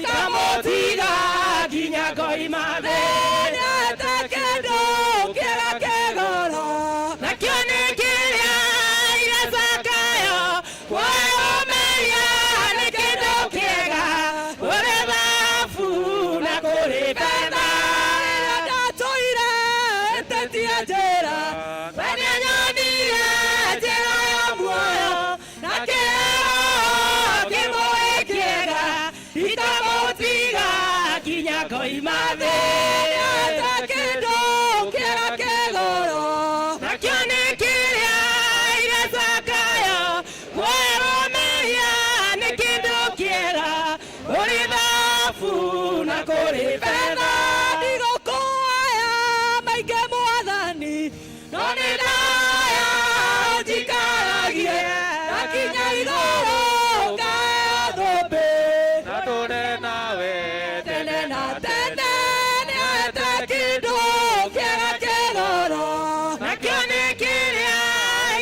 Ndikamũtiga nginya ngoima thĩ. Nĩete kĩndũ kĩega kĩgoro, nakĩo nĩ kĩrĩa iracakayo. Kuoya nĩ kĩndũ kĩega kũrĩ thahabu na kũrĩ betha. Rĩrĩa ndatũire ĩtĩtie njĩra, we nĩanyonirie njĩra ya muoyo, na kĩheo kĩmwe kĩega, ndikamũtiga nginya ngoima thĩ. Nĩete kĩndũ kĩega kĩgoro, nakĩo nĩ kĩrĩa iracakayo. Kuoerwo mehia nĩ kĩndũ kĩega kũrĩ thahabu na kũrĩ betha. Ndigũkũhoya maingĩ Mwathani, no nĩ ndahoya ũnjikaragie ndakinya igũrũ ngaheo thũmbĩ na tũre nawe tene na tene. Nĩaete kĩndũ kĩega kĩgoro, nakĩo nĩ kĩrĩa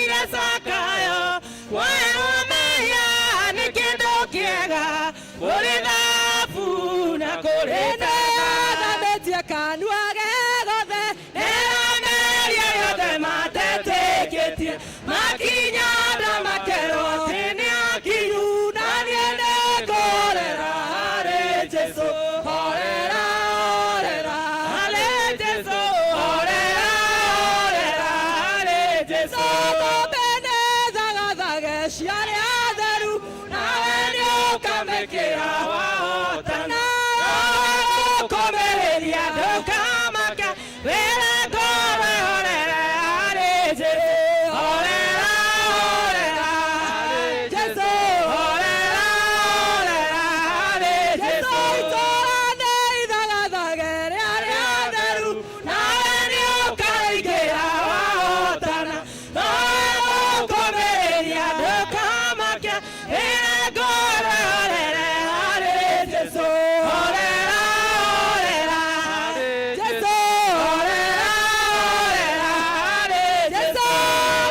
iracakayo. Kuoerwo mehia nĩ kĩndũ kĩega kũrĩ thahabu na kũrĩ betha. Thambĩtie kanua ge gothe, nĩrameria yothe matetĩkĩtie, makinya ndamakerwo atĩ nĩ akinyu, na niĩ nĩngũrera harĩ Jesũ. Horera, horera harĩ Jesũ, horera, horera harĩ Jesũ. Thũmbĩ nĩ thagathage cia arĩa atheru, nawe nĩũkamĩkĩra wahotana. Gũkũmĩrĩria ndũkamake, wĩra ngoro horera harĩ Jesũ. Horera, horera Jesũ, horera, horera harĩ Jesũ. Itũũra nĩ ithagathage rĩa arĩa atheru, nawe nĩũkaingĩra wahotana. Gũkũmĩrĩria ndũkamake, wĩra ngoro horera harĩ Jesũ. Horera, horera Jesũ, horera, horera harĩ Jesũ.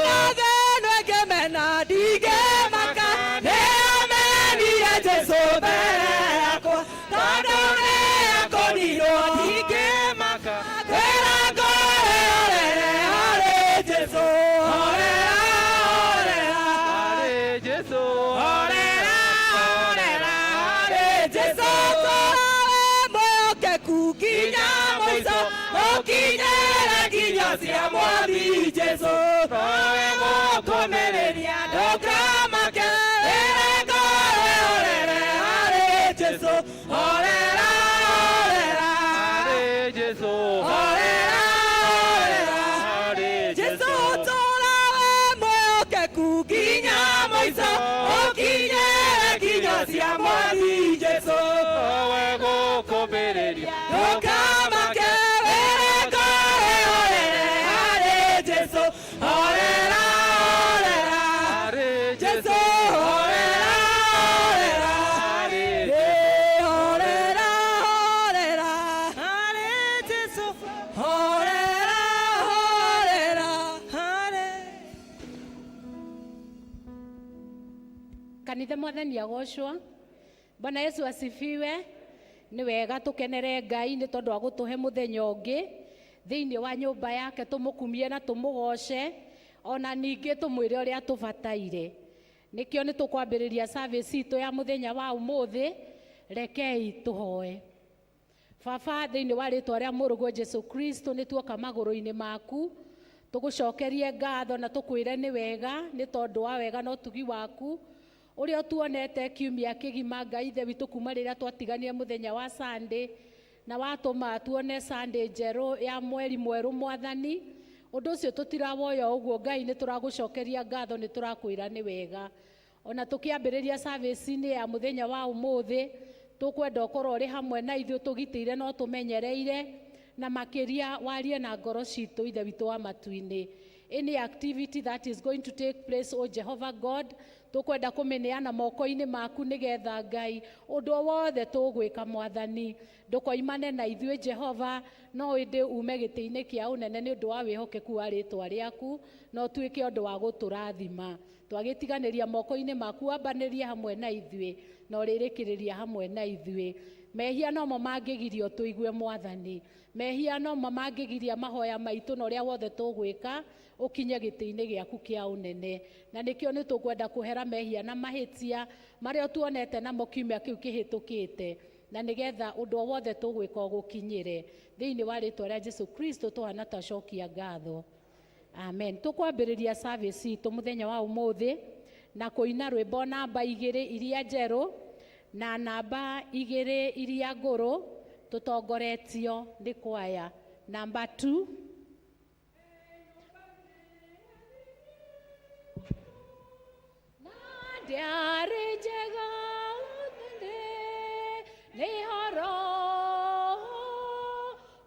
Nathĩ ĩno ĩngĩmena ndingĩmaka, nĩamenire Jesũ mbere yakwa, tondũ nĩakorirwo ndingĩmaka. Wĩra ngoro horere harĩ Jesũ. Horera, horera harĩ Jesũ. Horera, horera harĩ Jesũ. Tũrawe mwĩhokeku nginya mũico, ũkinyĩre nginya cia Mwathi Jesũ. Nowe gũkũmĩrĩria ndũkamake, wĩra ngoro horere harĩ Jesũ. Horera, horera harĩ Jesũ. Horera, horera harĩ Jesũ. Tũrawe mwĩhokeku nginya mũico, ũkinyĩre nginya cia Mwathi Jesũ. Nowe gũkũmĩrĩria Ndũkamake, wĩra ngoro horere harĩ Jesũ. Horera, horera harĩ Jesũ, horera, horera harĩ Ĩ, horera, horera harĩ Jesũ. Horera, horera harĩ. Kanitha, Mwathani agocwo. Bwana Yesu asifiwe. Nĩ wega tũkenere Ngai nĩ tondũ wa gũtũhe mũthenya ũngĩ thĩinĩ wa nyũmba yake, tũmũkumie na tũmũgoce, ona ningĩ tũmwĩre ũrĩa tũbataire. Nĩkĩo nĩ tũkwambĩrĩria service itũ ya mũthenya wa ũmũthĩ. Rekei tũhoe. Baba, thĩinĩ wa rĩtwa rĩa Mũrũguo Jesu Kristo, nĩ tuoka magũrũ-inĩ maku tũgũcokerie ngatho na tũkwĩre nĩ wega, nĩ tondũ wa wega na ũtugi waku ũrĩa ũtuonete kiumia kĩgima. Ngai Ithe witũ, kuma rĩrĩa twatiganire mũthenya wa Sunday na watũma tuone Sunday njerũ ya mweri mwerũ, Mwathani, ũndũ ũcio tũtirawoya ũguo. Ngai, nĩ tũragũcokeria ngatho, nĩ tũrakwĩra nĩ wega. Ona tũkĩambĩrĩria service-inĩ ya mũthenya wa ũmũthĩ, tũkwenda ũkorwo ũrĩ hamwe na ithuĩ, tũgitĩire no tũmenyereire, na makĩria warie na ngoro citũ. Ithe witũ wa matu-inĩ, any activity that is going to take place, O Jehovah God, tũkwenda kũmĩneana moko-inĩ maku, nĩgetha Ngai, ũndũ o wothe tũgwĩka, Mwathani, ndũkoimane na ithuĩ Jehova, no ĩndĩ ume gĩtĩ-inĩ kĩa ũnene nĩ ũndũ wa wĩhokeku wa rĩtwa rĩaku, na ũtuĩke ũndũ wa gũtũrathima. Twagĩtiganĩria moko-inĩ maku, wambanĩrie hamwe na ithuĩ na ũrĩrĩkĩrĩria hamwe na ithuĩ. Mehia nomo mangĩgirio tũigue Mwathani. Mehia nomo mangĩgiria mahoya maitũ na ũrĩa wothe tũgwĩka ũkinye gĩtĩ-inĩ gĩaku kĩa ũnene. Na nĩkĩo nĩ tũkwenda kũhera mehia na mahĩtia marĩa tuonete namo kiumia kĩu kĩhĩtũkĩte, na nĩgetha ũndũ o wothe tũgwĩka ũgũkinyĩre. Thĩinĩ wa rĩtwa rĩa Jesu Kristo tũhana twacokia ngatho. Amen. Tũkwambĩrĩria service itũ mũthenya wa ũmũthĩ na kũina rwĩmbo namba 2 iria njerũ na namba 2 iria ngũrũ, tũtongoretio nĩ kwaya. Namba 2. Na ndiarĩ njega nĩ horo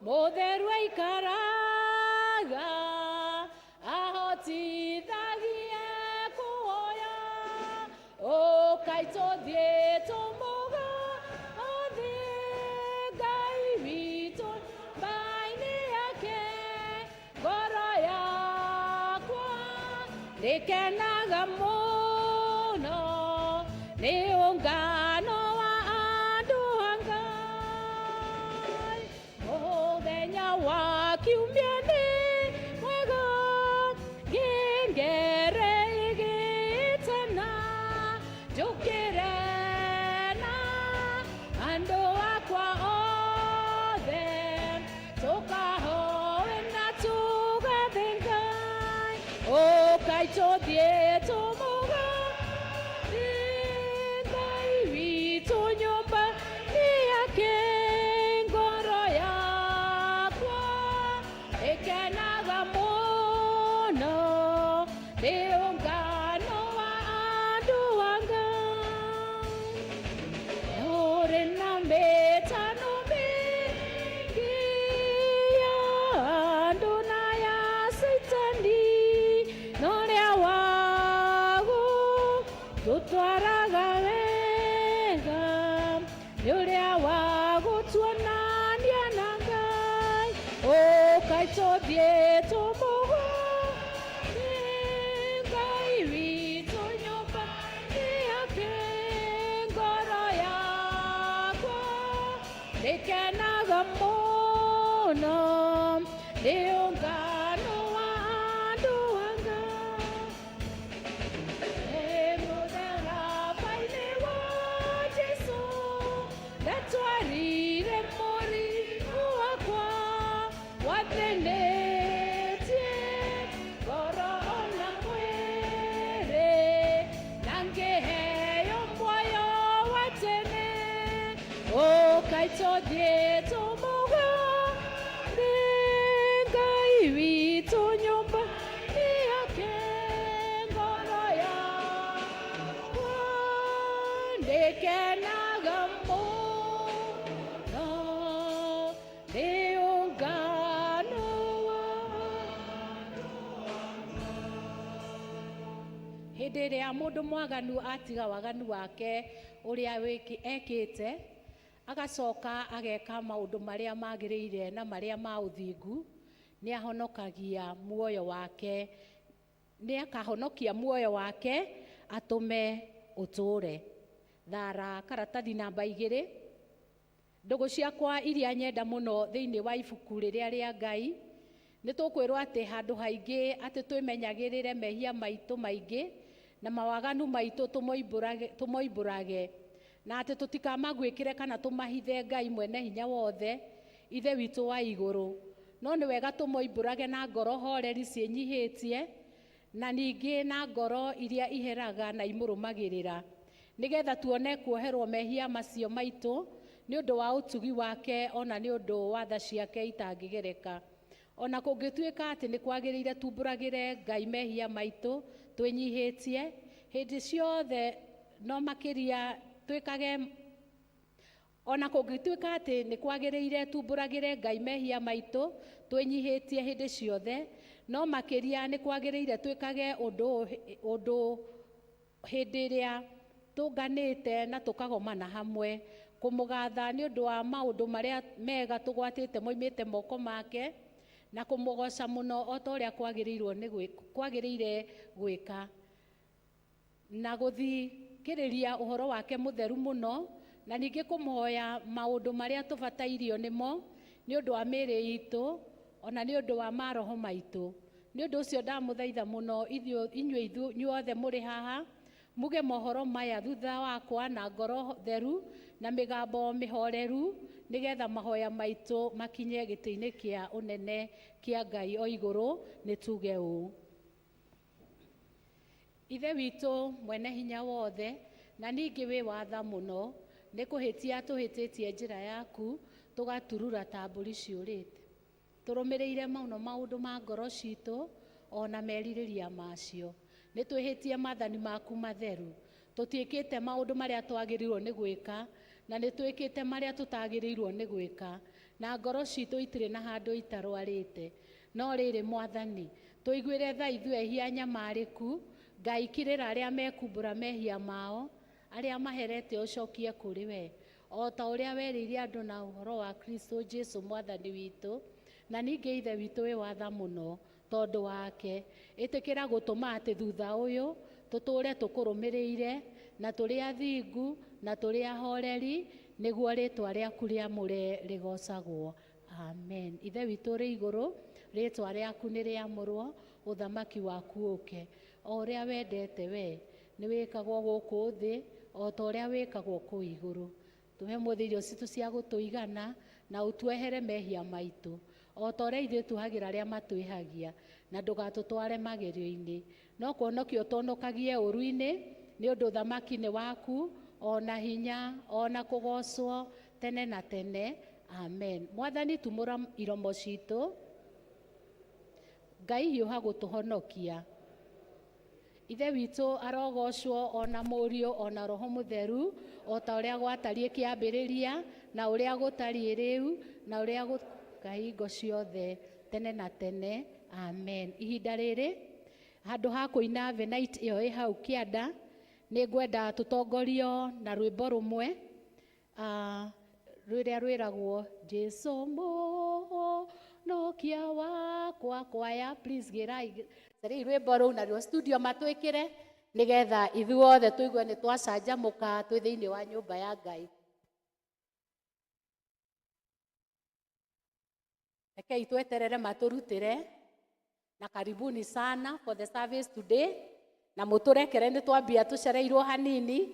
mũtheru aikaraga ahotithagia kuoya ũkai tũthiĩ tũmũgathe Ngai witũ mbainĩ yake ngoro yakwa ndĩkenaga mũno nĩ ũngano wa andũ a Ngai. Mũthenya wa kiumia nĩ mwega ngengere ĩgĩtana njũkĩre na andũ akwa othe tũkahoe na tũgathe Ngai. Ũkai tũthiĩ tũmũgathe Ngai witũ nyũmba-inĩ yake ngoro yakwa ĩkenaga mũno nĩ ũngano wa andũ a Ngai. Ũrĩ na mĩtano mĩingĩ ya andũ na ya Caitani, na ũrĩa wagu tũtwaraga wega nĩ ũrĩa wa gũtuonania na Ngai. Ũkai tũthiĩ tũmũgathe Ngai witũ nyũmba-inĩ yake ngoro yakwa ndĩkenaga mũno nĩ ũngano wa andũ a Ngai. Mũtharaba-inĩ wa Jesũ ndatwarire mũrigo wakwa wathĩnĩtie ngoro ona mwĩrĩ na ngĩheo muoyo wa tene. Ũkai tũthiĩ tũmũgathe Ngai witũ nyũmba-inĩ yake ngoro yakwa ndĩkenaga mũno nĩ ũngano wa hĩndĩ ĩrĩa mũndũ mwaganu atiga waganu wake ũrĩa ekĩte agacoka ageka maũndũ marĩa magĩrĩire na marĩa ma ũthingu, nĩ ahonokagia muoyo wake, nĩ akahonokia muoyo wake atũme ũtũre. Thara karatathi namba 2. Ndũgũ ciakwa iria nyenda mũno thĩinĩ wa ibuku rĩrĩa rĩa Ngai, nĩ tũkwĩrwo atĩ handũ haingĩ atĩ twĩmenyagĩrĩre mehia maitũ maingĩ na mawaganu maitũ tũmoimbũrage, na atĩ tũtikamaguĩkĩre kana tũmahithe Ngai mwene hinya wothe, Ithe witũ wa igũrũ. No nĩ wega tũmoimbũrage na ngoro horeri ciĩnyihĩtie, na ningĩ na ngoro iria iheraga na imũrũmagĩrĩra, nĩgetha tuone kuoherwo mehia macio maitũ nĩ ũndũ wa ũtugi wake ona nĩ ũndũ wa tha ciake itangĩgereka. Ona kũngĩtuĩka atĩ nĩ kwagĩrĩire tumbũragĩre Ngai mehia maitũ twĩnyihĩtie hĩndĩ ciothe, no makĩria twĩkage ona kũngĩtuĩka atĩ nĩ kwagĩrĩire tumbũragĩre Ngai mehia maitũ twĩnyihĩtie hĩndĩ ciothe, no makĩria nĩ kwagĩrĩire twĩkage ũndũ hĩndĩ ĩrĩa tũnganĩte na tũkagomana hamwe kũmũgatha nĩ ũndũ wa maũndũ marĩa mega tũgwatĩte moimĩte moko make, na kũmũgoca mũno o ta ũrĩa kwagĩrĩire gwĩka, na gũthikĩrĩria ũhoro wake mũtheru mũno Na ningĩ kũmũhoya maũndũ marĩa tũbatairio nĩmo nĩ ũndũ wa mĩĩrĩ itũ ona nĩ ũndũ wa maroho maitũ. Nĩ ũndũ ũcio ndamũthaitha mũno inyuĩ inyuothe mũrĩ haha muge mohoro maya thutha wakwa na ngoro theru na mĩgambo mĩhoreru, nĩgetha mahoya maitũ makinye gĩtĩ-inĩ kĩa ũnene kĩa Ngai o igũrũ. Nĩ tuge ũũ: Ithe witũ mwene hinya wothe na ningĩ wĩ watha mũno, nĩ kũhĩtia tũhĩtĩtie njĩra yaku, tũgaturura ta mbũri ciũrĩte, tũrũmĩrĩire mũno maũndũ ma ngoro citũ ona merirĩria macio. Nĩ twĩhĩtie maathani maku matheru, tũtiĩkĩte maũndũ marĩa twagĩrĩirwo nĩ gwĩka, na nĩ twĩkĩte marĩa tũtagĩrĩirwo nĩ gwĩka, na ngoro citũ itirĩ na handũ itarwarĩte. No rĩrĩ, Mwathani, tũiguĩre tha ithuĩ ehia nyamarĩku. Ngai, kirĩra arĩa mekumbũra mehia mao, arĩa maherete ũcokie kũrĩ we, o ta ũrĩa werĩire andũ na ũhoro wa Kristo Jesu Mwathani witũ. Na ningĩ Ithe witũ wĩ watha mũno, tondũ wake ĩtĩkĩra gũtũma atĩ thutha ũyũ tũtũre tũkũrũmĩrĩire na tũrĩ athingu na tũrĩ ahoreri, nĩguo rĩtwa rĩaku rĩamũre rĩgocagwo. Amen. Ithe witũ ũrĩ igũrũ, rĩtwa rĩaku nĩ rĩamũrwo, ũthamaki waku ũke, o ũrĩa wendete we nĩ wĩkagwo gũkũ thĩ o ta ũrĩa wĩkagwo kũu igũrũ. Tũhe mũthĩ irio citũ cia gũtũigana, na ũtuohere mehia maitũ o ta ũrĩa ithuĩ tuohagĩra arĩa matwĩhagia, na ndũgatũtware magerio-inĩ, no kũhonokia ũtũhonokagie ũũru-inĩ, nĩ ũndũ ũthamaki nĩ waku, ona hinya, ona kũgocwo tene na tene. Amen. Mwathani, tumũra iromo citũ. Ngai, hiũha gũtũhonokia. Ithe witũ arogocwo, ona Mũriũ, ona Roho Mũtheru, o ta ũrĩa gwatariĩ kĩambĩrĩria, na ũrĩa gũtariĩ rĩu, na ũrĩa gũkahingo ciothe tene na tene. Amen. Ihinda rĩrĩ, handũ ha kũina venite ĩyo ĩ hau kĩanda, nĩ ngwenda tũtongorio na rwĩmbo rũmwe rũrĩa rwĩragwo Jesu mũhonokia wakwa. Kwaya, please gĩrai rĩu rwĩmbo rũu naruo studio matwĩkĩre, nĩgetha ithuothe tũigue nĩ twacanjamũka twĩ thĩinĩ wa nyũmba ya Ngai. Rekei tweterere matũrutĩre. Na karibuni sana for the service today, na mũtũrekere nĩ twambia tũcereirwo hanini,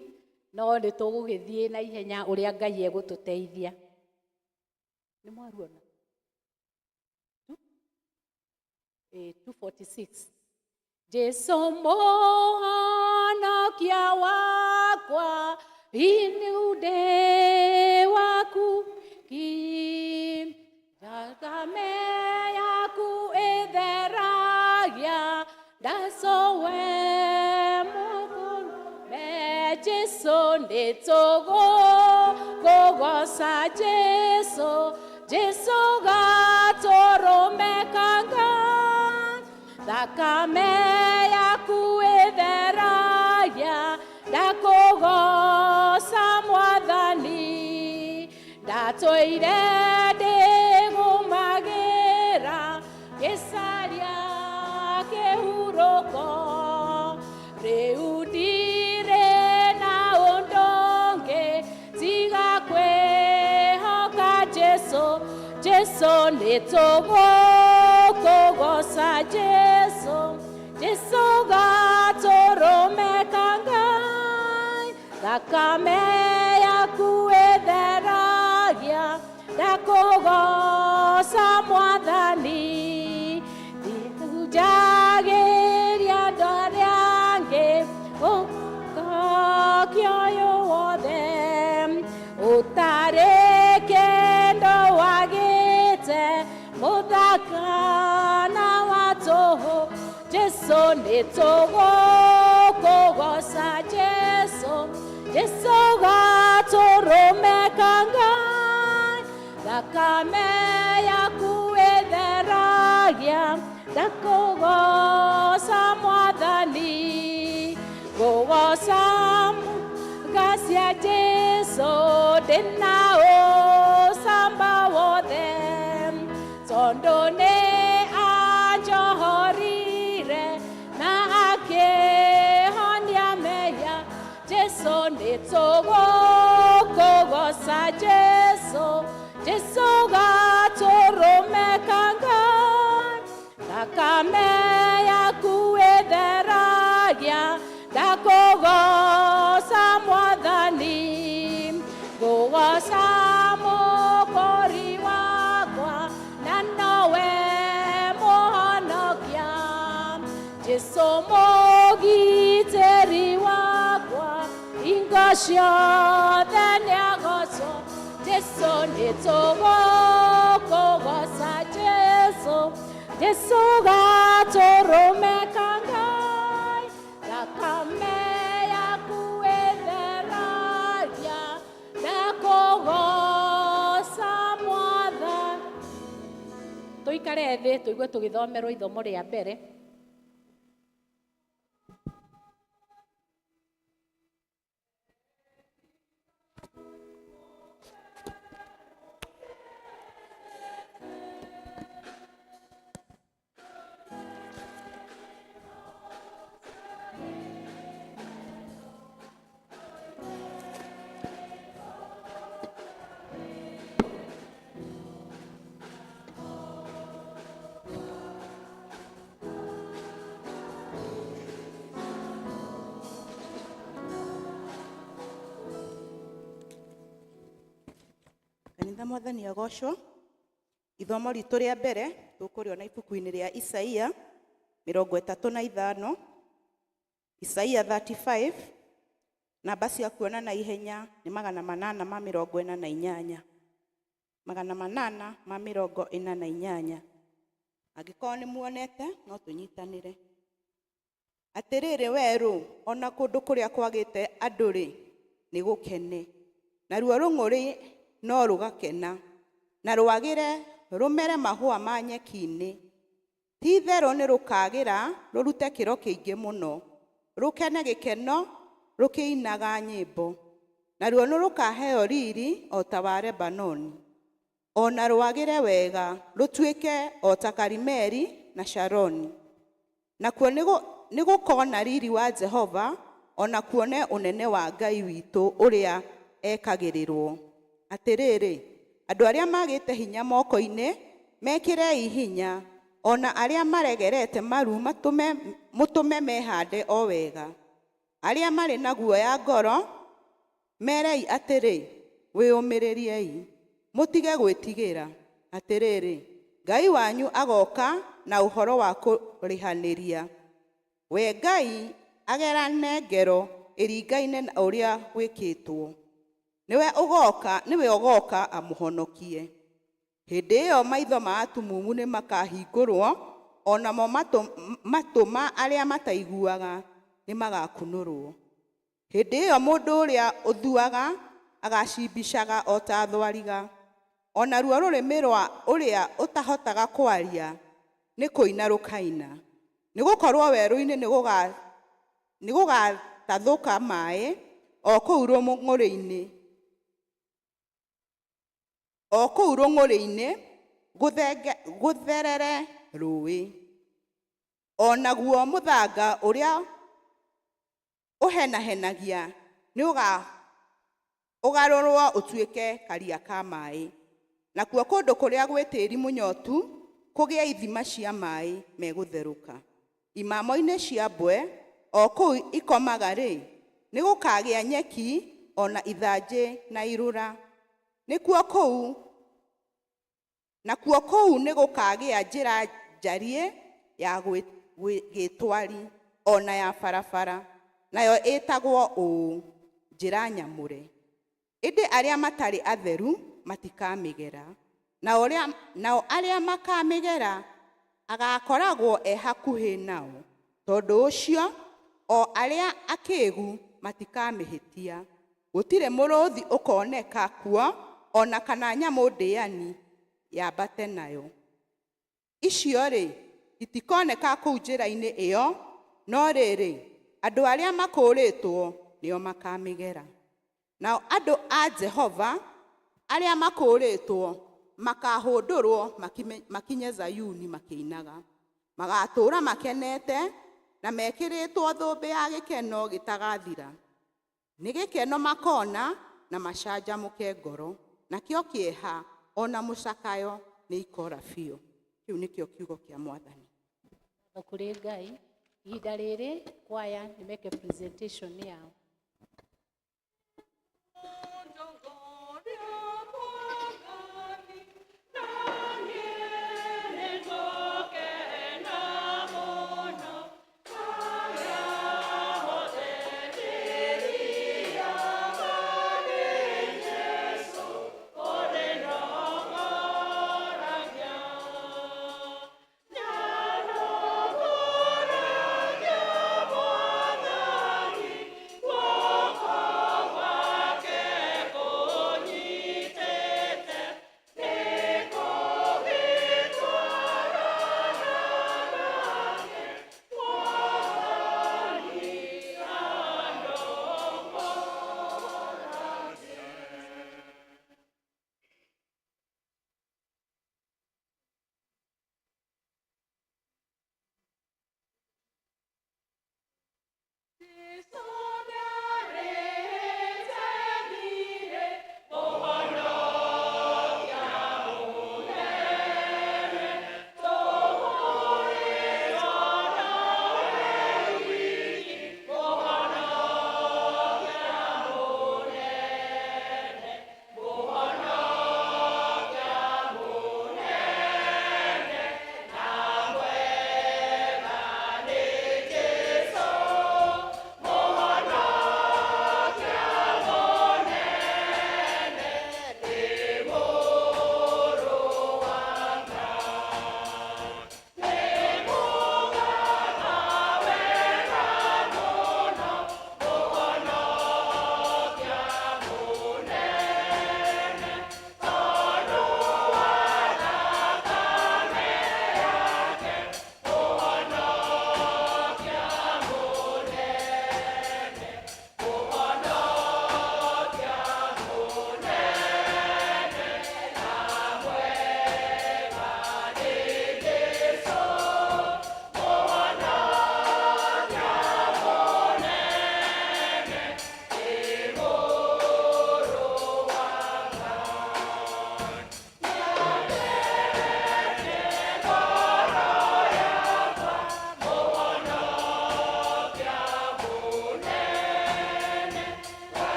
no nĩ tũgũgĩthiĩ na ihenya ũrĩa Ngai egũtũteithia. Nĩ mwaruona 246, Jesu mũhonokia wakwa, iniude waku ki thakame yaku ĩtheragia ndacowe mũkũrũme. Jesu nĩ tũgũkũgoca, Jesu, Jesu gatũrũmekanga, thakame yaku ĩtheragia ndakũgoca. Mwathani, ndatũire ndĩgũmagĩra gĩcaria kĩhurũko, rĩu ndirĩ na ũndũ ũngĩ tiga kwĩhoka Jesu. Jesu nĩ tũgũkũgoca, Jesu, Jesu gatũrũmekanga, thakame yaku ĩtheragia ndakũgoca. Mwathani, ndihunjagĩria andũ arĩa angĩ ũkokio ũyũ wothe ũtarĩ kĩndũ wagĩte mũthaka na wa tũhũ. Jesu nĩ tũgũkũgoca, Jesu, Jesu gatũrũmekanga, thakame yaku ĩtheragia ndakũgoca. Mwathani, ngũgoca ngacia Jesu ndĩna ũcamba wothe, tondũ nĩ anjohorire na akĩhonia mehia. Jesu nĩ tũgũkũgoca. Jesu gatũrũme ka Ngai, thakame yaku ĩtheragia, ndakũgoca Mwathani, ngũgoca Mũkũũri wakwa, na nowe Mũhonokia. Jesu mũgitĩri wakwa, hingo ciothe nĩagocwo. Jesu nĩtũgũkũgoca Jesu, Jesu gatũrũme ka Ngai, thakame yaku ĩtheragia, ndakũgoca Mwathani. Tũikare thĩ tũigue tũgĩthomerwo ithomo rĩa mbere. Kanitha Mwathani agocwo. Ithomo ritũ rĩa mbere tũkũrĩona ibuku-inĩ rĩa Isaia 35, Isaia 35, namba cia kuona na ihenya nĩ 848, 848. Angĩkorwo nĩ muonete no tũnyitanĩre. Atĩrĩrĩ werũ, ona kũndũ kũrĩa kwagĩte andũ-rĩ, nĩ gũkene, naruo rũng'ũrĩ no rũgakena, na rwagĩre rũmere mahũa ma nyeki-inĩ. Ti-itherũ nĩ rũkagĩra rũrute kĩro kĩingĩ mũno, rũkene gĩkeno rũkĩinaga nyĩmbo, naruo nĩ rũkaheo riri o ta wa Lebanoni, o na rwagĩre wega rũtuĩke o ta Karimeli na Sharoni. Nakuo nĩ gũkona riri wa Jehova, o na kuone ũnene wa Ngai witũ ũrĩa ekagĩrĩrwo. Atĩrĩrĩ, andũ arĩa magĩte hinya moko-inĩ, mekĩrei hinya, o na arĩa maregerete maru mũtũme mehande o wega. Arĩa marĩ na guoya ngoro, merei atĩrĩ, wĩyũmĩrĩriei, mũtige gwĩtigĩra. Atĩrĩrĩ, Ngai wanyu agoka na ũhoro wa kũrĩhanĩria. We Ngai agerane ngero ĩringaine na ũrĩa gwĩkĩtwo. Nĩwe ũgoka amũhonokie. Hĩndĩ ĩyo maitho ma atumumu nĩmakahingũrwo, o namo matũ ma arĩa mataiguaga nĩmagakunũrwo. Hĩndĩ ĩyo mũndũ ũrĩa ũthuaga agacimbicaga o ta thwariga, o naruo rũrĩmĩ rwa ũrĩa ũtahotaga kwaria nĩ kũina rũkaina. Nĩgũkorwo werũ-inĩ nĩgũgatathũka maĩ, o kũu rũng'ũrĩ-inĩ, o kũu rũng'ũrĩ-inĩ gũtherere rũĩ. O naguo mũthanga ũrĩa ũhenahenagia nĩ ũgarũrwo ũtuĩke karia ka maĩ, nakuo kũndũ kũrĩa gwĩ tĩĩri mũnyotu kũgĩe ithima cia maĩ megũtherũka. Imamo-inĩ cia mbwe o kũu ikomaga-rĩ, nĩgũkagĩa nyeki o na ithanjĩ na irũra. Nakuo kũu nĩgũkagĩa njĩra njariĩ ya gĩtwari o na ya barabara, nayo ĩtagwo ũũ, njĩra nyamũre. Ĩndĩ arĩa matarĩ atheru matikamĩgera, nao arĩa makamĩgera agakoragwo e hakuhĩ nao. Tondũ ũcio o arĩa akĩĩgu matikamĩhĩtia. Gũtirĩ mũrũũthi ũkoneka kuo, o na kana nyamũ ndĩani yambate nayo. Icio-rĩ, itikoneka kũu njĩra-inĩ ĩyo, no rĩrĩ, andũ arĩa makũũrĩtwo nĩo makamĩgera. Nao andũ a Jehova arĩa makũũrĩtwo makahũndũrwo makinye Zayuni makĩinaga. Magatũũra makenete na mekĩrĩtwo thũmbĩ ya gĩkeno gĩtagathira. Nĩ gĩkeno makona na macanjamũke ngoro, nakĩo kĩeha O na mũcakayo nĩ ikora biũ. Kĩu nĩkĩo kiugo kĩa Mwathani. Kũrĩ Ngai ihinda rĩrĩ kwaya nĩ meke presentation yao.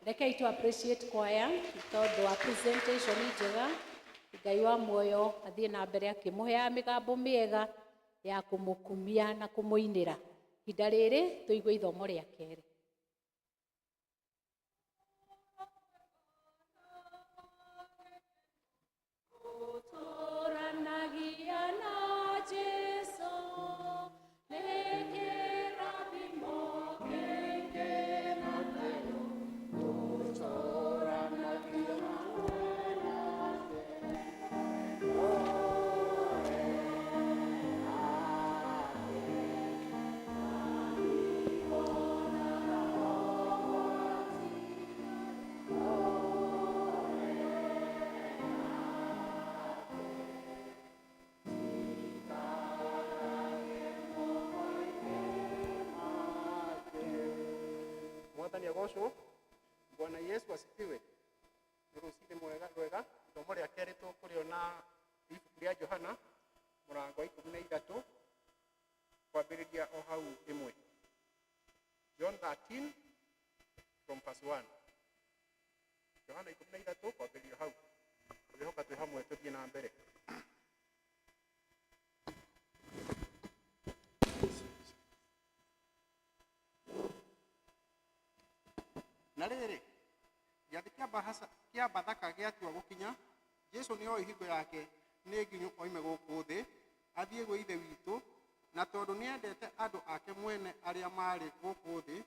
Rekei tu appreciate choir tondũ wa presentation njega. Ngai wa muoyo athiĩ na mbere akĩmũheaga mĩgambo mĩega ya kũmũkumia na kũmũinĩra. Ihinda rĩrĩ tũigue ithomo rĩa kerĩ. Gũtũranagia na Jesũ nĩ kĩrathimo kĩingĩ na thayũ. Gũtũranagia Mwathani agocwo. Bwana Yesu asifiwe. Nĩ rũcinĩ mwega rwega. Ithomo rĩa kerĩ tũkũrĩona ibuku rĩa Johana mũrango wa 13 kwambĩrĩria o hau 1. John 13 from verse 1. Johana 13 kwambĩrĩria hau. Tũrĩhoka twĩ hamwe tũthiĩ na mbere. Na rĩrĩ, gĩathĩ kĩa Bathaka gĩatua gũkinya, Jesũ nĩoĩ hingo yake nĩ nginyu oime gũkũ thĩ athiĩ gwĩ Ithe witũ, na tondũ nĩendete andũ ake mwene arĩa maarĩ gũkũ thĩ,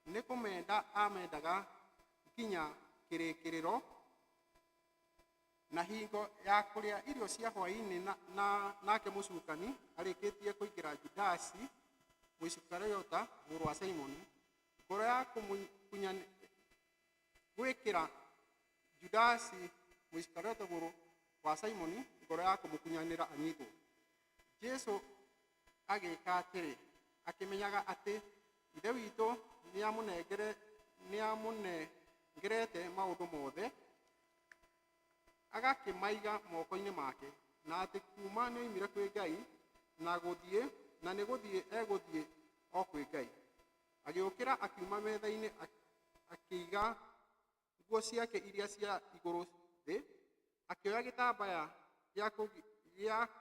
nĩ kũmenda amendaga nginya kĩrĩkĩrĩro. Na hingo ya kũrĩa irio cia hwaĩ-inĩ nake mũcukani arĩkĩtie kũingĩra Judasi Mũisikariota mũrũ wa Simoni, ngoro ya gwĩkĩra Judasi Mũisikariota mũrũ wa Simoni ngoro ya kũmũkunyanĩra anyitwo. Jesũ agĩĩka atĩrĩ, akĩmenyaga atĩ Ithe witũ nĩamũnengerete maũndũ mothe, agakĩmaiga moko-inĩ make, na atĩ kuma nĩoimire kwĩ Ngai na gũthiĩ na nĩ gũthiĩ egũthiĩ o kwĩ Ngai. Agĩũkĩra akiuma metha-inĩ, akĩiga nguo ciake iria cia igũrũ thĩ, akĩoya gĩtambaya gĩa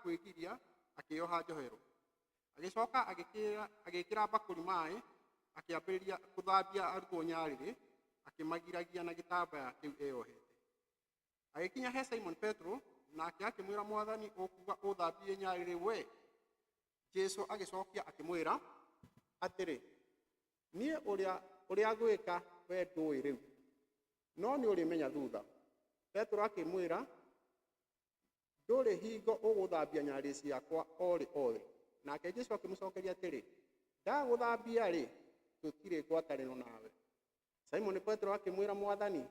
kwĩgiria akĩĩoha njohero. Agĩcoka agĩĩkĩra mbakũri maĩ, akĩambĩrĩria gũthambia arutwo nyarĩrĩ, akĩmagiragia na gĩtambaya kĩu eyohete. Agĩkinya he Simon Petro, nake akĩmwĩra, Mwathani, ũkuga ũthambie nyarĩrĩ we? Jesũ agĩcokia akĩmwĩra atĩrĩ, niĩ ũrĩa ngwĩka we ndũĩ rĩu, no nĩũrĩmenya thutha. Petro akĩmwĩra, ndũrĩ hingo ũgũthambia nyarĩrĩ ciakwa o rĩ o rĩ. Nake Jesũ akĩmũcokeria atĩrĩ, ndagũthambia rĩ, tũtirĩ ngwatanĩro nawe. Simon Petro akĩmwĩra, Mwathani,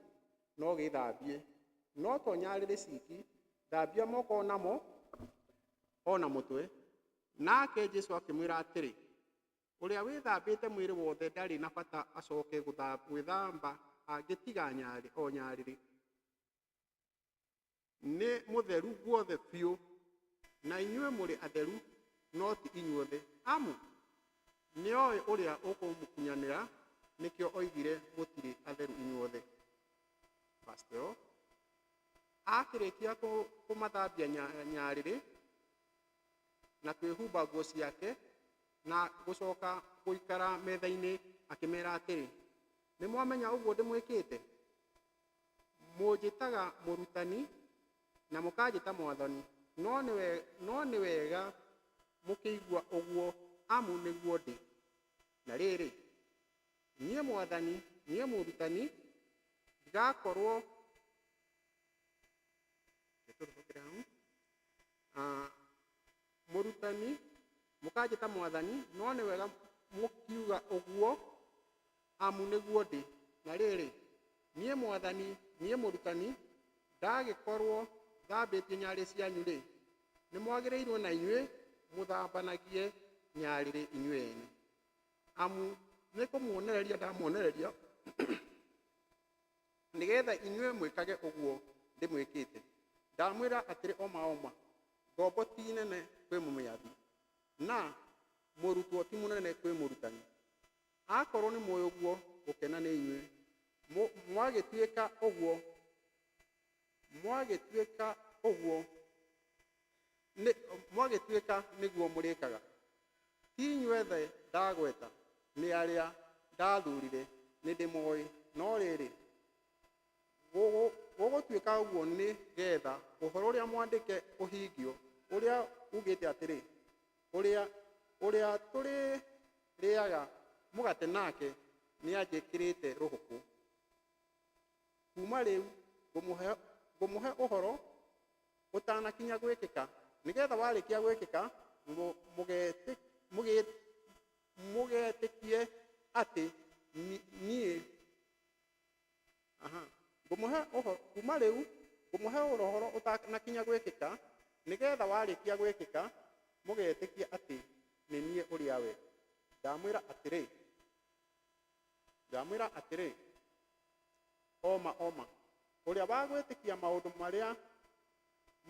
no gĩthambie, no to nyarĩrĩ ciki, thambia moko namo o na mũtwe. Nake Jesũ akĩmwĩra atĩrĩ, ũrĩa wĩthambĩte mwĩrĩ wothe ndarĩ na bata acoke gwĩthamba angĩtiga o nyarĩrĩ. Nĩ mũtheru guothe biũ, na inyuĩ mũrĩ atheru, no ti inyuothe. Amu nĩoĩ ũrĩa ũkũmũkunyanĩra, nĩkĩo oigire mũtirĩ atheru inyuothe. Verse 12. Akĩrĩkia kũmathambia nyarĩrĩ na kwĩhumba nguo ciake na gũcoka gũikara metha-inĩ, akĩmera atĩrĩ, nĩmwamenya ũguo ndĩmwĩkĩte? Mũnjĩtaga mũrutani na mũkanjĩta Mwathani, no nĩ wega mũkĩigua ũguo, amu nĩguo ndĩ. Na rĩrĩ, niĩ Mwathani, niĩ mũrutani, ndigakorwo mũrutani, mũkanjĩta Mwathani, no nĩ wega mũkiuga ũguo, amu nĩguo ndĩ. Na rĩrĩ, niĩ Mwathani, niĩ mũrutani, ndagĩkorwo thambĩtie nyarĩrĩ cianyu rĩ, nĩmwagĩrĩirwo na inyuĩ mũthambanagie nyarĩrĩ inyuĩ ene. Amu nĩ kũmuonereria ndamuonereria, nĩgetha inyuĩ mwĩkage ũguo ndĩmwĩkĩte. Ndamwĩra atĩrĩ oma oma, ngombo ti nene kwĩ mũmĩathi, na mũrutwo ti mũnene kwĩ mũrutani. Akorwo nĩ mũĩ ũguo, gũkena nĩ inyuĩ. Mwagĩtuĩka Ũguo nĩ mwagĩtuĩka nĩguo mũrĩkaga. Ti inyuothe ndagweta, nĩ arĩa ndathurire nĩndĩmoĩ, no rĩrĩ, gũgũtuĩka ũguo nĩ getha ũhoro ũrĩa mwandĩke ũhingio, ũrĩa ugĩte atĩrĩ, ũrĩa tũrĩrĩaga mũgate nake nĩanjĩkĩrĩte rũhũkũ. Kuma rĩu ngũmũhe ũhoro ũtanakinya gwĩkĩka, nĩgetha warĩkia gwĩkĩka mũgetĩkie atĩ niĩ. Aha. Ngũmũhe ũhoro kuma rĩu ngũmũhe ũhoro ũtanakinya gwĩkĩka, nĩgetha warĩkia gwĩkĩka mũgetĩkia atĩ nĩ niĩ ũrĩa we. Ndamwĩra atĩrĩ, ndamwĩra atĩrĩ, oma oma, ũrĩa wa gwĩtĩkia maũndũ marĩa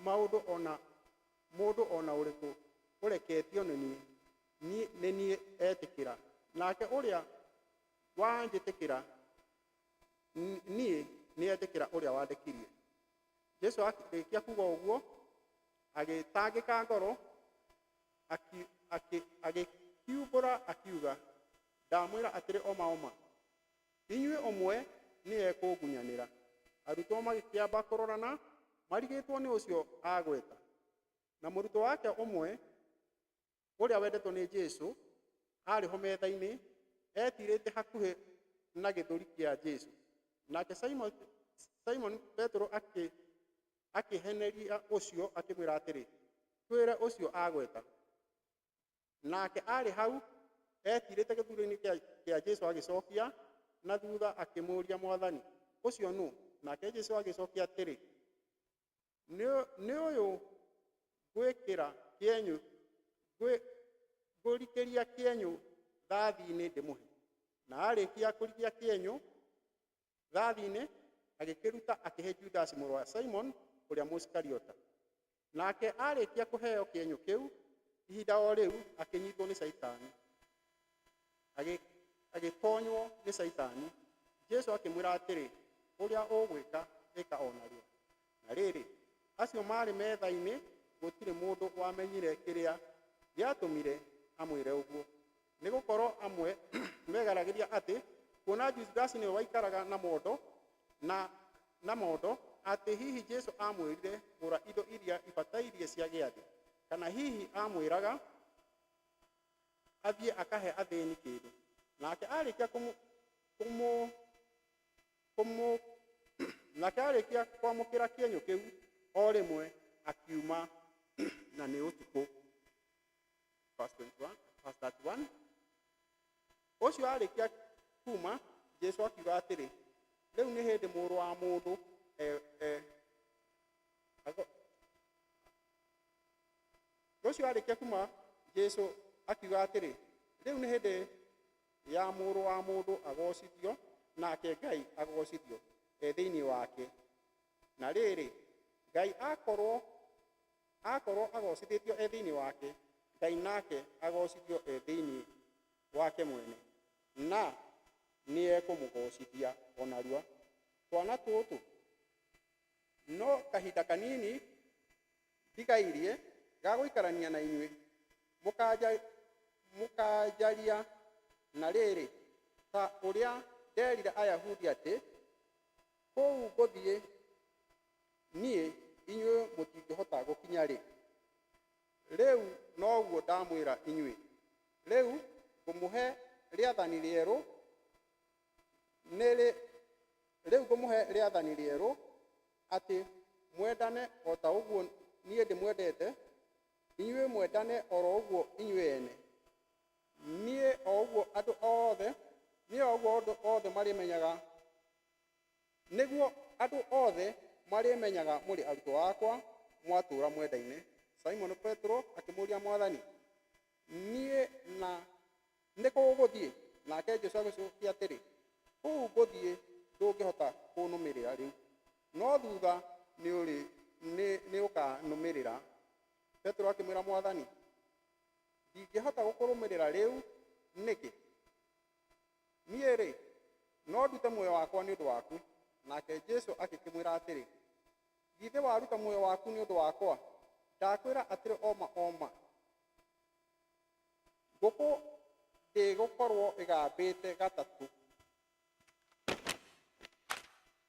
maũndũ ona mũndũ ona ũrĩkũ ũreketio nĩ niĩ, nĩ niĩ etĩkĩra, nake ũrĩa wanjĩtĩkĩra niĩ nĩ etĩkĩra ũrĩa wandekirie. Jesu akĩrĩkia kuga ũguo agĩtangĩka ngoro, agĩkiumbũra akiuga, ndamwĩra atĩrĩ oma oma, inyuĩ ũmwe nĩ ekũngunyanĩra. Arutwo magĩkĩamba kũrorana marigĩtwo nĩ ũcio agweta. Na mũrutwo wake ũmwe ũrĩa wendetwo nĩ Jesu arĩ ho metha-inĩ, etirĩte hakuhĩ na gĩthũri kĩa Jesu. Nake Simon Petero akĩheneria ũcio akĩmwĩra atĩrĩ, twĩre ũcio agweta. Nake arĩ hau etirĩte gĩthũri-inĩ kĩa Jesu agĩcokia na thutha akĩmũũria, Mwathani, ũcio nũ? Nake Jesu agĩcokia atĩrĩ, nĩ ũyũ ngwĩkĩra kĩenyũ, ngũrikĩria kĩenyũ thathi-inĩ ndĩmũhe. Na arĩkia kũrikia kĩenyũ thathi-inĩ, agĩkĩruta akĩhe Judasi mũrũ wa Simon ũrĩa Mũisikariota. Nake arĩkia kũheo kĩenyũ kĩu, ihinda o rĩu akĩnyitwo nĩ Caitani. Agĩtonywo nĩ Caitani. Jesu akĩmwĩra atĩrĩ, ũrĩa ũgwĩka, ĩka o narua. Na rĩrĩ, acio marĩ metha-inĩ gũtirĩ mũndũ wamenyire kĩrĩa gĩatũmire amwĩre ũguo. Nĩ gũkorwo amwe megaragĩria atĩ kuona Judasi nĩwe waikaraga na mondo na mondo, atĩ hihi Jesu amwĩrire gũra indo iria ibatairie cia gĩathĩ, kana hihi amwĩraga athiĩ akahe athĩni kĩndũ. Nake arĩkia kũmũ, kũmũ, kũmũ, nake arĩkia kwamũkĩra kĩenyũ kĩu o rĩmwe akiuma, na nĩ ũtukũ. Verse 21, verse 31. Ũcio arĩkia kuma, Jesu akiuga atĩrĩ, rĩu nĩ hĩndĩ mũrũ wa mũndũ ũcio arĩkia kuma, Jesu akiuga atĩrĩ, rĩu nĩ hĩndĩ ya mũrũ wa mũndũ agocithio, nake Ngai agocithio e thĩinĩ wake. Na rĩrĩ, Ngai akorwo agocithĩtio e thĩinĩ wake, Ngai nake agocithio e thĩinĩ wake mwene, na nĩekũmũgocithia o narua. Twana tũtũ no kahinda kanini ndigairie ga gũikarania na inyuĩ, mũkanjaria. Na rĩrĩ, ta ũrĩa nderire Ayahudi atĩ kũu ngũthiĩ niĩ inyuĩ mũtingĩhota gũkinya rĩ, rĩu noguo ndamwĩra inyuĩ. Rĩu ngũmũhe rĩathani rĩerũ, nĩrĩ rĩu ngũmũhe rĩathani rĩerũ, atĩ mwendane o ta ũguo niĩ ndĩmwendete, inyuĩ mwendane oro ũguo inyuĩ ene. Niĩ o ũguo andũ othe, niĩ o ũguo andũ othe marĩmenyaga, nĩguo andũ othe marĩmenyaga mũrĩ arutwo akwa mwatũũra mwendaine. Simon Petero akĩmũũria, Mwathani, niĩ na nĩ kũ ũgũthiĩ? Nake Jesu agĩcokia atĩrĩ, kũu ngũthiĩ ndũngĩhota kũnũmĩrĩra rĩu, no thutha nĩ ũkanũmĩrĩra. Petero akĩmwĩra, Mwathani, ndingĩhota gũkũrũmĩrĩra rĩu nĩkĩ? Niĩ rĩ, no ndute muoyo wakwa nĩ ũndũ waku. Nake Jesu agĩkĩmwĩra atĩrĩ, Githĩ waruta muoyo waku nĩ ũndũ wakwa? Ndakwĩra atĩrĩ o ma o ma, ngũkũ ndĩgũkorwo ĩgambĩte gatatũ.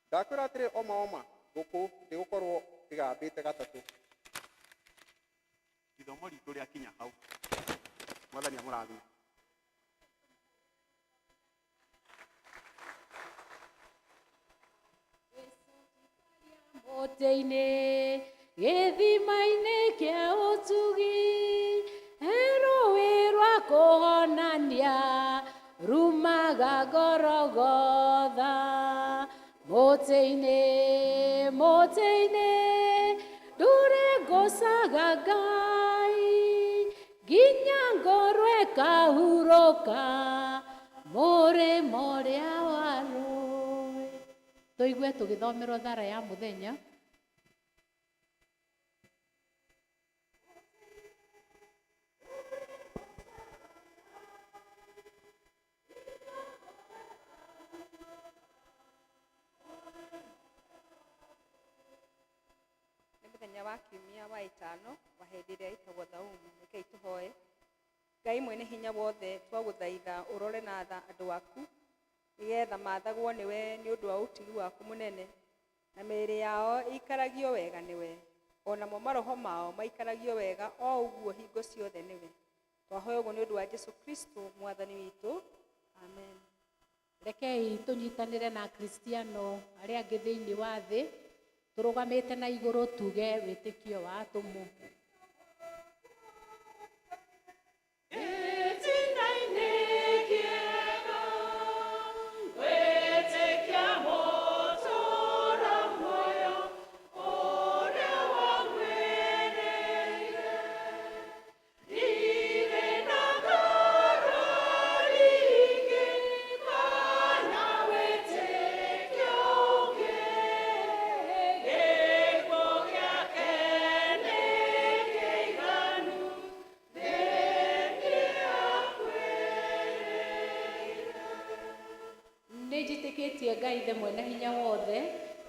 Ndakwĩra atĩrĩ o ma o ma, ngũkũ ndĩgũkorwo ĩgambĩte gatatũ. Ithomo ritũ rĩakinya hau. Mwathani amũrathime. Mũtĩ-inĩ gĩthima-inĩ kĩa ũtugi, he rũĩ rwa kũhonania rumaga Gorogotha. Mũtĩ-inĩ, mũtĩ-inĩ ndũre ngũcaga Ngai, nginya ngorwo ĩkahurũka mũrĩmo ũrĩa wa rũĩ. Tũigue tũgĩthomerwo thara ya mũthenya. Nĩ mũthenya wa kiumia wa ĩtano wa hĩndĩ ĩrĩa ĩtagwo thaumu. Rekei tũhoe. Ngai mwene hinya wothe, twagũthaitha ũrore na tha andũ aku, nĩgetha mathagwo nĩwe nĩ ũndũ wa ũtugi waku mũnene, na mĩĩrĩ yao ĩikaragio wega nĩwe, o namo maroho mao maikaragio wega o ũguo hingo ciothe nĩwe. Twahoya ũguo nĩ ũndũ wa Jesu Kristo mwathani witũ. Amen. Rekei tũnyitanĩre na Akristiano arĩa angĩ thĩinĩ wa thĩ, tũrũgamĩte na igũrũ tuge wĩtĩkio wa atũmwo. Gĩtina-inĩ kĩega, gwĩtĩkia mũtũũra muoyo ũrĩa wagwĩrĩire. Ndirĩ na ngarari ingĩ kana wĩtĩkio ũngĩ, gĩkuũ gĩake nĩ kĩiganu. Nĩ njĩtĩkĩtie Ngai Ithe mwene hinya wothe,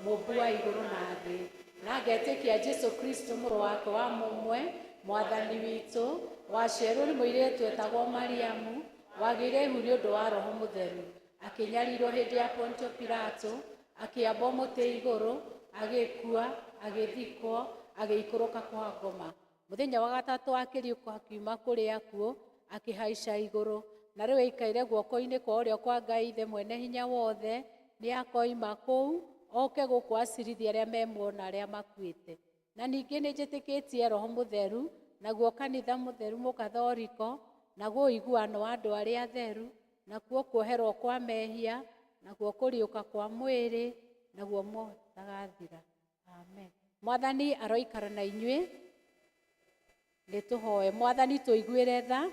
mũmbi wa igũrũ na thĩ, na ngetĩkia Jesu Kristo mũrũ wake wa mũmwe, mwathani witũ, waciarirwo nĩ mũirĩtu etagwo Mariamu, wagĩire ihu nĩ ũndũ wa Roho Mũtheru, akĩnyarirwo hĩndĩ ya Pontio Pilato, akĩambwo mũtĩ igũrũ, agĩkua, agĩthikwo, agĩikũrũka kwa ngoma. Mũthenya wa gatatũ akĩriũka akiuma kũrĩ akuũ, akĩhaica igũrũ, na rĩu aikaire guoko-inĩ kwa ũrĩo kwa Ngai Ithe mwene hinya wothe. Nĩ akoima kũu oke gũkũ acirithie arĩa me muoyo na arĩa makuĩte. Na ningĩ nĩ njĩtĩkĩtie Roho Mũtheru, naguo kanitha mũtheru mũkathoriko, naguo ũiguano wa andũ arĩa atheru, nakuo kuoherwo kwa mehia, nakuo kũriũka kwa mwĩrĩ, naguo muoyo ũtagathira. Amen. Mwathani aroikara na inyuĩ. Nĩ tũhoe. Mwathani tũiguĩre tha.